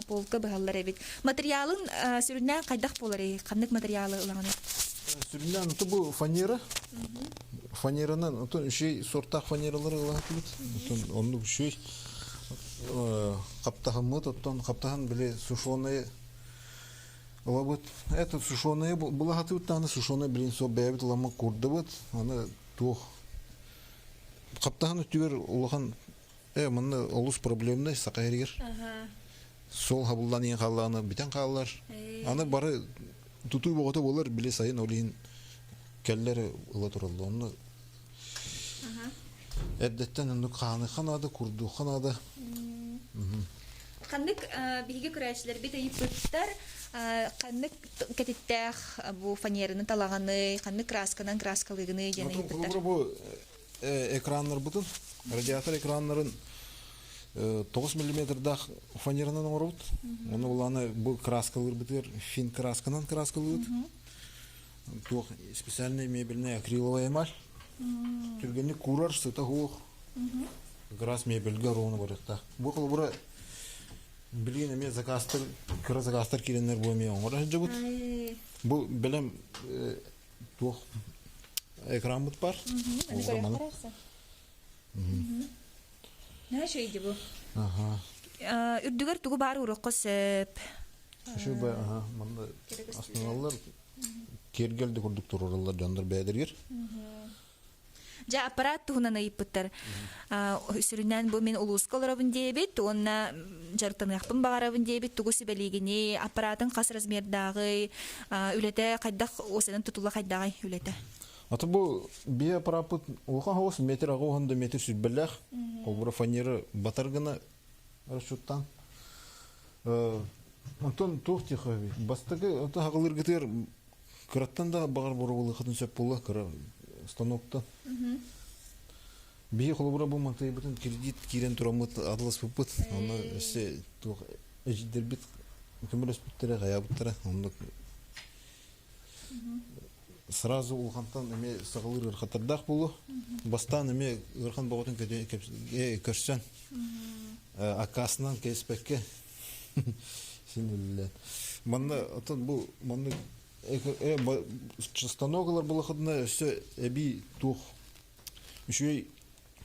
Speaker 12: полка быһаллар эбит. Материалын сүрүннээн хайдах буоларый? Ханнык материалы ылаҕыный?
Speaker 20: Сүрүннээн ото бу фанера. Фанеранан отон үчүгэй сортаах фанералары ылаатыбыт. Отон оннук үчүгэй хаптаһыммыт оттон хаптаһын били сушеные Ылабыт. Это сушеные былаһатыбыт даҕаны сушеный блин суох бэйэбит ыламмыт куурдабыт. Аны туох хаптаһын өттүгэр улахан э манна олус проблемный саха эригэр. Суол хабыллан иһин хааллаҕына бүтэн хааллар. Аны бары тутуу боҕото буолар били сайын ол иһин кэллэр ыла тураллар. Онно эрдэттэн оннук хаһаныхха наада, курдуохха наада.
Speaker 12: Ханнык биһиги көрөөччүлэрбит ыйыппыттар ханнык кэтиттээх бу фанераны талаҕаный, ханнык красканан краскалыыгыный диэн ыйыппыттар.
Speaker 20: Бу экраннарбытын, радиатор экраннарын 9 миллиметрдаах фанеранан оҥоробут. Оны улаана бу краскалыырбытыгар фин красканан краскалыыбыт. Туох специальный мебельная акриловая эмаль. Түргэнник куурар, сыта суох. Как раз мебельгэ ровно барыахтаах. Бу холобура билигин эмиэ заказтар, кыра заказтар киирэннэр бу эмиэ оҥоро сылдьабыт. Бу бэлэм туох экраммыт бар.
Speaker 12: Наша иди бу. Үрдүгэр тугу баар уруохха сөп.
Speaker 20: Şu ба аха манна основалар киэргэл да курдук туруораллар дьоннор бэйэлэригэр.
Speaker 12: Дьэ аппарат туһунан ыйыппыттар. Сүрүннээн бу мин улууска олоробун диэбит уонна дьарыктаныахпын баҕарабын диэбит тугу сүбэлиигиний, аппаратыҥ хас размердааҕый, үлэтэ хайдах уосанан тутула хайдаҕый үлэтэ?
Speaker 20: Аты бу бие аппараппыт улахан хоҕус метр аҕа да метр сүрбэлээх. Холбура фанера батар гына расчеттан. Онтон туох тихо бастакы ото хаҕылыргытыгар кыраттан да баҕар боруобалыаххытын сөп буолла кыра станоктан. Биһи холобура бу мантайбытын кредит киирэн тураммыт атыласпыппыт. Онно өссө туох эжиддербит көмөлөспүттэрэ, хайаабыттара. Оннук сразу улахантан эмиэ саҕалыыр ыарахаттардаах буолуо. Бастаан эмиэ ыарахан боҕотун көрсөн аккаастанан кэспэккэ син үлэлээн. Манна отон бу маннык станок ылар буолахытына өссө эбии туох үчүгэй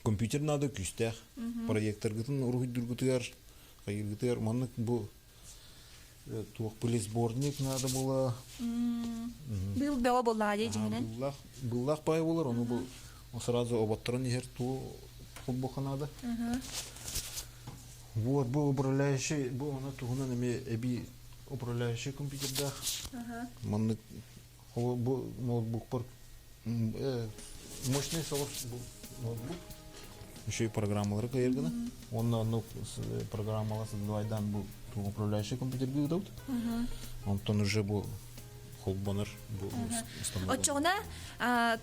Speaker 20: компьютер наада күүстээх проекторгытын уруһуйдургутугар хайыыргытыгар маннык бу туох пылесборник надо было
Speaker 12: Быыл бөҕө буоллаҕа дии дьиҥинэн.
Speaker 20: Быыллаах быыллаах баай буолар ону бу сразу оботторон иһэр туу холбуха надо. Вот бу управляющий бу она туһунан эми эби управляющий компьютердаах. Маннык бу ноутбукпар мощный соҕус бу ноутбук еще и программалары кыйыр гына. Онно оннук программалар создавайдан бу управляющий компьютерге ыытабыт. Онтон уже бу холбонор бу
Speaker 12: Оччоҕуна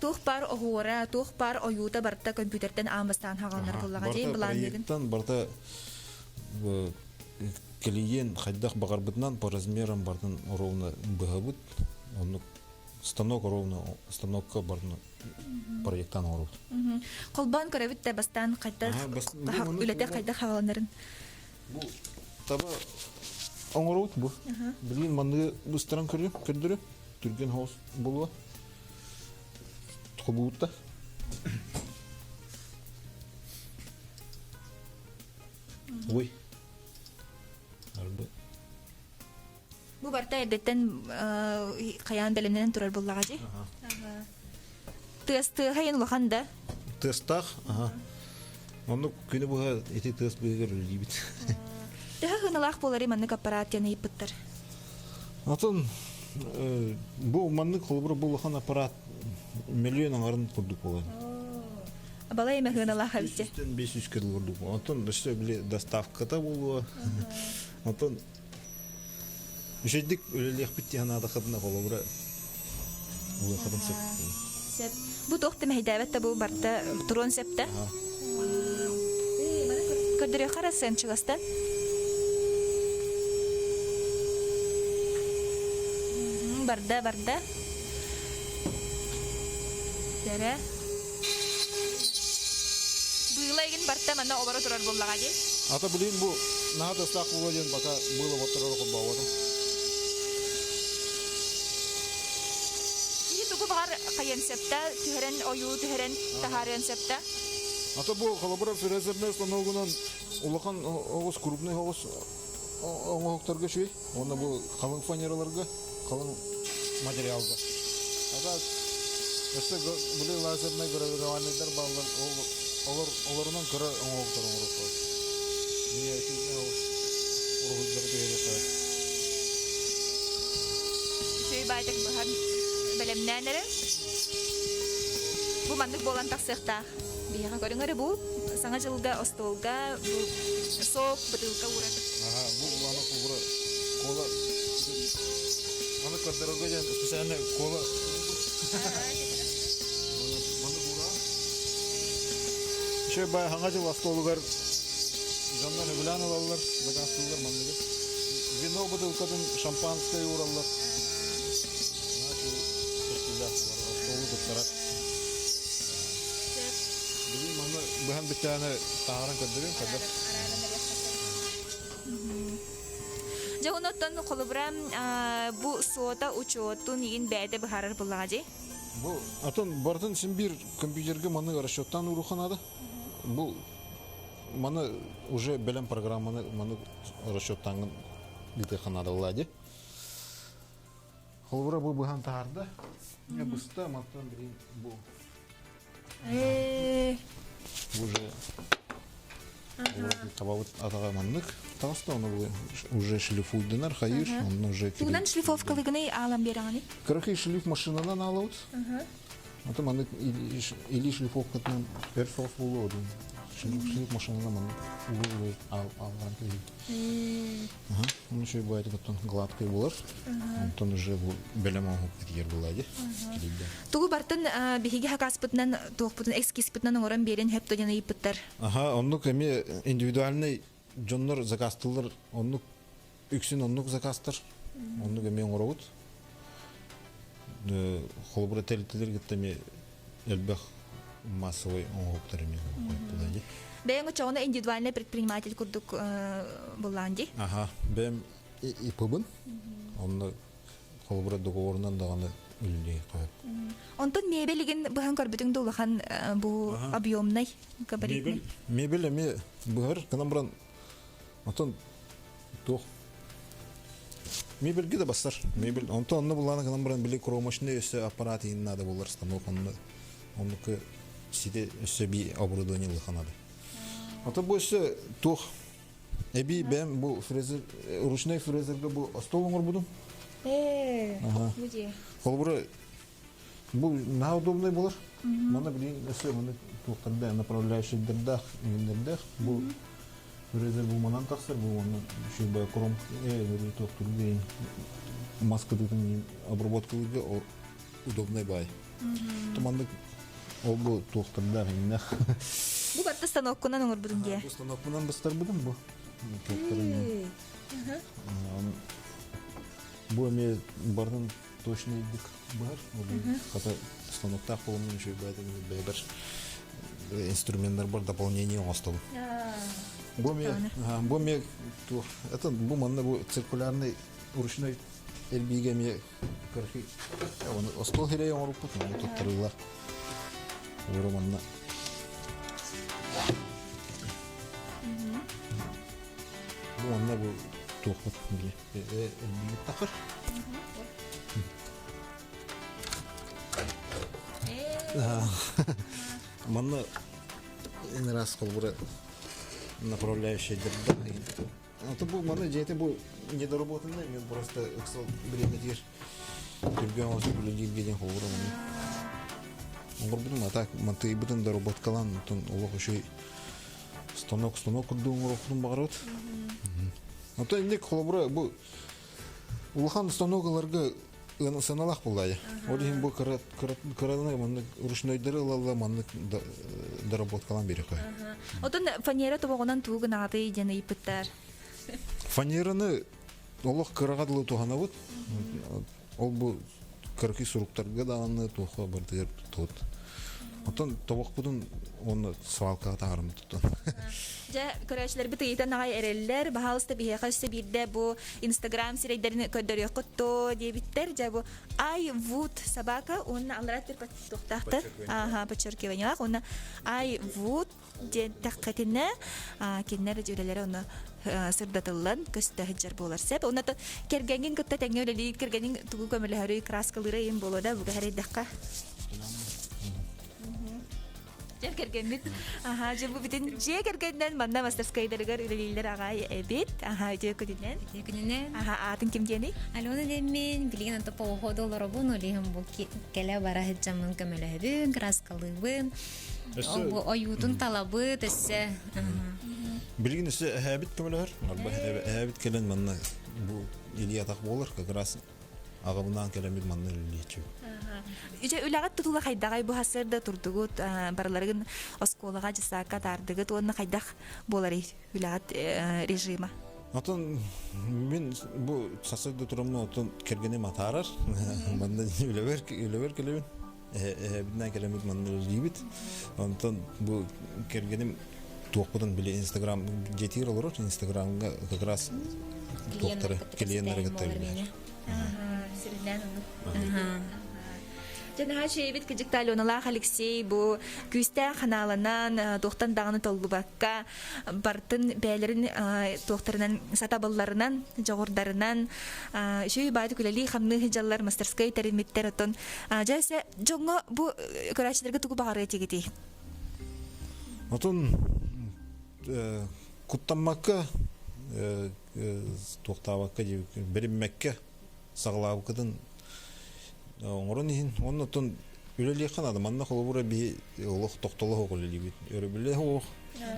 Speaker 12: туох бар оһуора, туох бар ойуута барыта компьютертэн аан бастаан хаҕаланар буоллаҕа дии былаанныгын.
Speaker 20: Проекттан барыта клиент хайдах баҕарбытынан по размерам бартын ровно быһабыт. Оннук станок ровно станокка бартын проекттан оҥоробут.
Speaker 12: Холбоон көрөбүт да бастаан хайдах үлэтэ хайдах хаҕаланарын.
Speaker 20: Бу таба оҥоробут бу. Билигин манныгы быстаран көрү көрдөрү түргэн хоос буолуо. Хобуутта. Ой. Арбы.
Speaker 12: Бу барта эрдэттэн хайаан бэлэмнэнэн турар буоллаҕа дии. Тыас тыаһайын улахан да.
Speaker 20: Тыастаах, аха. Оннук күнү быһа ити тыас быыһыгар үлэлиибит.
Speaker 12: Төһө сыаналаах буоларый маннык аппараат диэн ыйыппыттар?
Speaker 20: Атын бу маннык холобура бу улахан аппараат миллион аҥарын курдук буолар.
Speaker 12: Балай эмэ сыаналаах эбит.
Speaker 20: 500 кило курдук. Онтон өссө били доставката буолуо. Онтон Үчүгэйдик үлэлиэхпит дии санаатаххытына холобура улахатын сөп.
Speaker 12: Сөп. Бу туох да мэһэйдээбэт да бу барыта туруон сөп да? Көрдөрүөххэ эрэ сыан чугастан. Барда, барда. Дэрэ. Быыла игин барта манна олоро турар буоллаҕа дии.
Speaker 20: Ата билин бу наһаа тастаах буолуо диэн бака быыла ботторор холбооботум.
Speaker 12: Киһи тугу баҕар хайыан сөптө, түһэрэн ойуу түһэрэн таһаарыан сөптө.
Speaker 20: Ата бу холобура фрезерный станогунан улахан оҕус крупный оҕус оҥоһуктарга үчүгэй. Уонна бу халыҥ фанераларга, халыҥ материалга. Ата өссө били лазернай гравированныйдар бааллар, олор олорунан кыра оҥоһуктар оҥоруохтар. Миниатюрный уруһуйдары түһэриэххэ.
Speaker 12: Үчүгэй баайдык быһан бэлэмнээн эрэр. Бу маннык буолан тахсыахтаах. Биһиэхэ көрүҥ эрэ бу Саҥа дьылга остуолга бу сок, бытыылка ууран.
Speaker 20: Аха, бу аны кубура кола аны көрдөрөргө диэн специально кола Маны куура. Еще бай хаҥа дьыл остуолугар дьоннор сөбүлээн ылаллар, заказтыыллар манныгы. Вино бытыылкатын шампанское уураллар. Көстүүлээх буолар, остуолу туттарар. Билигин манна быһан бүттэҕинэ таһааран көрдөрүөм хайдах.
Speaker 12: Дьэ онуттан холобура бу суота учуотун игин бэйэтэ быһаарар буллаҕа дии.
Speaker 20: Бу атын барытын син биир компьютерга маны расчеттаан ууруха наада. Бу маны уже бэлэм программаны маны расчеттааҥҥын ыытыахха наада буолла дии. Холобура бу быһан таһаарда. Быста мантан билигин бу. Уже табабыт атаҕа маннык таҕыста, оны уже шлифуйдынар хайыр, онно уже
Speaker 12: Тугунан шлифовкалыгыный аалан биэрэҕиний?
Speaker 20: Кыракый шлиф машинанан аалабыт. Аты маннык или шлифовкатынан өр соҕус буолуо одун. Шлиф машинанан маннык улуу ааллаан кэлин. Ага, ну еще бывает оттон гладкой болар. Онтон уже бу бэлэм оҥоһук тигэр буолла килийдэ.
Speaker 12: Тугу бартын биһиги хакаспытынан туохпутун эскизпытынан оҥорон биэрэн хөп диэн ыйыппыттар.
Speaker 20: Аха, оннук эми индивидуальный дьоннор заказтылар, оннук үксүн оннук заказтар. Оннук эми оҥоробут. Холобура тэрилтэлэр кытта эми элбэх массовый оҥоһуктар эми оҥоһуктар.
Speaker 12: Бэйэҥ очоҕуна индивидуальный предприниматель курдук буллаан дии.
Speaker 20: Аха, бэйэм ИП-бын. Онно холобура договорунан даҕаны үлэлии қойып.
Speaker 12: Онтон мебелигин быһан көрбүтүҥ да улахан бу объемнай габаритный.
Speaker 20: Мебель эми быһар, гынан баран отон туох мебельге да бассар. Мебель онтон онно буллаана гынан баран били кромочный өссө аппарат иһин надо болар станок онно оннуку сите өссө би оборудование лыханады. Ото бу өссө туох эби бэм бу фрезер ручной фрезерге бу стол оҥорбутум.
Speaker 12: Бу дии.
Speaker 20: Холобура бу наһаа удобный болар. Мана билин өссө маны туохтарда направляющийдердах, иҥиннэрдэх бу фрезер бу манан тахсар, бу манна шуйба кром туохтурга маскадытын обработкалыга удобный бай. Туманнык ол бу туохтардаах иҥнэх.
Speaker 12: Бу барта станоккунан оҥорбутун дии.
Speaker 20: Бу станоккунан быстарбытым бу. Туохтарын. Бу эми барын точный дик бар. Хата станоктаах болумун үчүгэй баайда бэйбэр инструменттар бар дополнение оҥостобун. Бу ми бу ми туох это бу манна бу циркулярный ручной элбиге ми короче остуол хирей оҥоруппут манна туттарыылар. Ура манна Бу манна бу туохпут били элбиге тахыр. Манна эн раз холбура направляющий дырда. Это бу маны дьиэтэ бу недоработанный, мен просто ыксал время тиер түргэн оҕус үлэлииргэ диэн холбура маны. Оҥорбутум, а так мантыйбытын доработкалаан, онтон олох үчүгэй станок станок курдук оҥоруохпутун баҕарабыт. Оттон инник холобура бу улахан станок ыларга сыаналаах буоллаайа. Ол иһин бу кыраданай маннык ручнойдары ылалла маннык доработкалаан биэриэххэ.
Speaker 12: Отон фанера тобоҕунан тугу гынаҕытый диэн ыйыппыттар.
Speaker 20: Фанераны олох кыраҕа дылы туһанабыт. Ол бу кыракый суруктарга даҕаны туохха барытыгар туттубут. Оттон тобохпутун уонна свалкаҕа таһаарыммыт туттан.
Speaker 12: Дьэ, көрөөччүлэрбит ыйытан аҕай эрэллэр. Баһаалыста биһиэхэ өссө биирдэ бу Инстаграм сирэйдэрин көрдөрүөххүт дуо диэбиттэр. Дьэ, бу I would собака уонна аллараа туохтаахтар? Ааха, подчеркиваниелаах. Уонна I would диэн тэххитинэ кинилэр үлэлэрэ ону сырдатыллан көстө сылдьар буолар сөп. Уонна кэргэҥҥин кытта тэҥҥэ үлэлиир кэргэниҥ тугу көмөлөһөрүй, краскалыыра иһин буолуо да, буга эрэйдэххэ. Дьэ кэргэммит аха дьэ бу бүтүн дьиэ кэргэнинэн манна мастерскайдарыгар үлэлииллэр аҕай эбит. Аха үтүө күнүнэн.
Speaker 21: Үтүө күнүнэн.
Speaker 12: Аха аатын ким диэний?
Speaker 21: Алена диэммин, билигин anta полуходу олоробун, олиһым бу кэлэ бара сылдьаммын көмөлөһөбүн, краскалыыбын. Ол бу ойуутун талабыт өссө.
Speaker 20: Билигин өссө эһээбит көмөлөһөр. Арба эһээбит кэлэн манна бу илии атах буолар, как раз аҕабынаан кэлэммит манна үлэлиэччибит.
Speaker 12: Үчэ үлэҕит тутула хайдаҕай бу сарсыарда турдугут, барыларыгын оскуолаҕа, дьыссаакка атаардыгыт уонна хайдах буоларый үлэҕит режима?
Speaker 20: Отон мин бу сарсыарда тураммын отон кэргэним атаарар. Манна үлэбэр үлэбэр кэлэбин. Эһэбитинэн кэлэммит манна үлэлиибит. Онтон бу кэргэним туохпутун били Инстаграм дьиэтигэр олорор Инстаграмга как раз туохтары клиеннары кытта үлэлэһэр.
Speaker 12: Сүрүннээн оннук. Дьэ. Наһаа үчүгэйбит кыдьыкта Аленалаах Алексей бу күүстээх ханааланан туохтан даҕаны толлубакка бартын бэйэлэрин туохтарынан сатабылларынан дьоҕурдарынан үчүгэй баайдык үлэлии хамныы сылдьаллар мастерскай тэриммиттэр оттон дьэ дьоҥҥо бу көрөөччүлэргэ тугу баҕарыа этигитий?
Speaker 20: Отон куттаммакка туохтаабакка бэриммэккэ саҕалаабыккытын оҥорон иһин уонна оттон үлэлиэххэ наада манна холобура биһи олох тохтоло суох үлэлиибит өрөбүлэ суох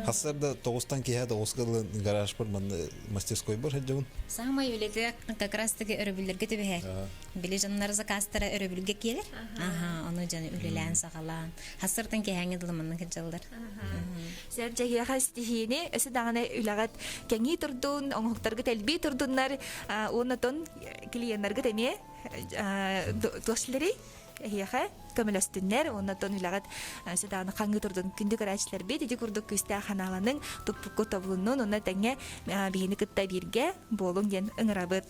Speaker 20: хасар да тоҕустан киэһэ тоҕуска дылы гаражпар манна мастерскойбар сылдьабын
Speaker 21: Саамай үлэтэ как раз таки өрөбүллэргэ түбэһэр. Били дьоннор заказтара өрөбүлгэ киэлэр. Аха, ону дьон үлэлээн саҕалаан. Хасыртан киэһээҥҥи дылы манна кыдьаллар.
Speaker 12: Сэр дьэһиэхэ истиһиини өссө даҕаны үлэҕит кэҥии турдун, оҥоһуктаргыт элбии турдуннар, уонна тон клиеннаргыт эмиэ туох эһиэхэ көмөлөстүннэр уонна тон үлэҕит өссө даҕаны хаҥыы турдун күндү көрөөччүлэрбит ити курдук күүстээх ханааланыҥ туппукку тобулуннун уонна тэҥҥэ биһини кытта бииргэ буолуҥ диэн ыҥырабыт.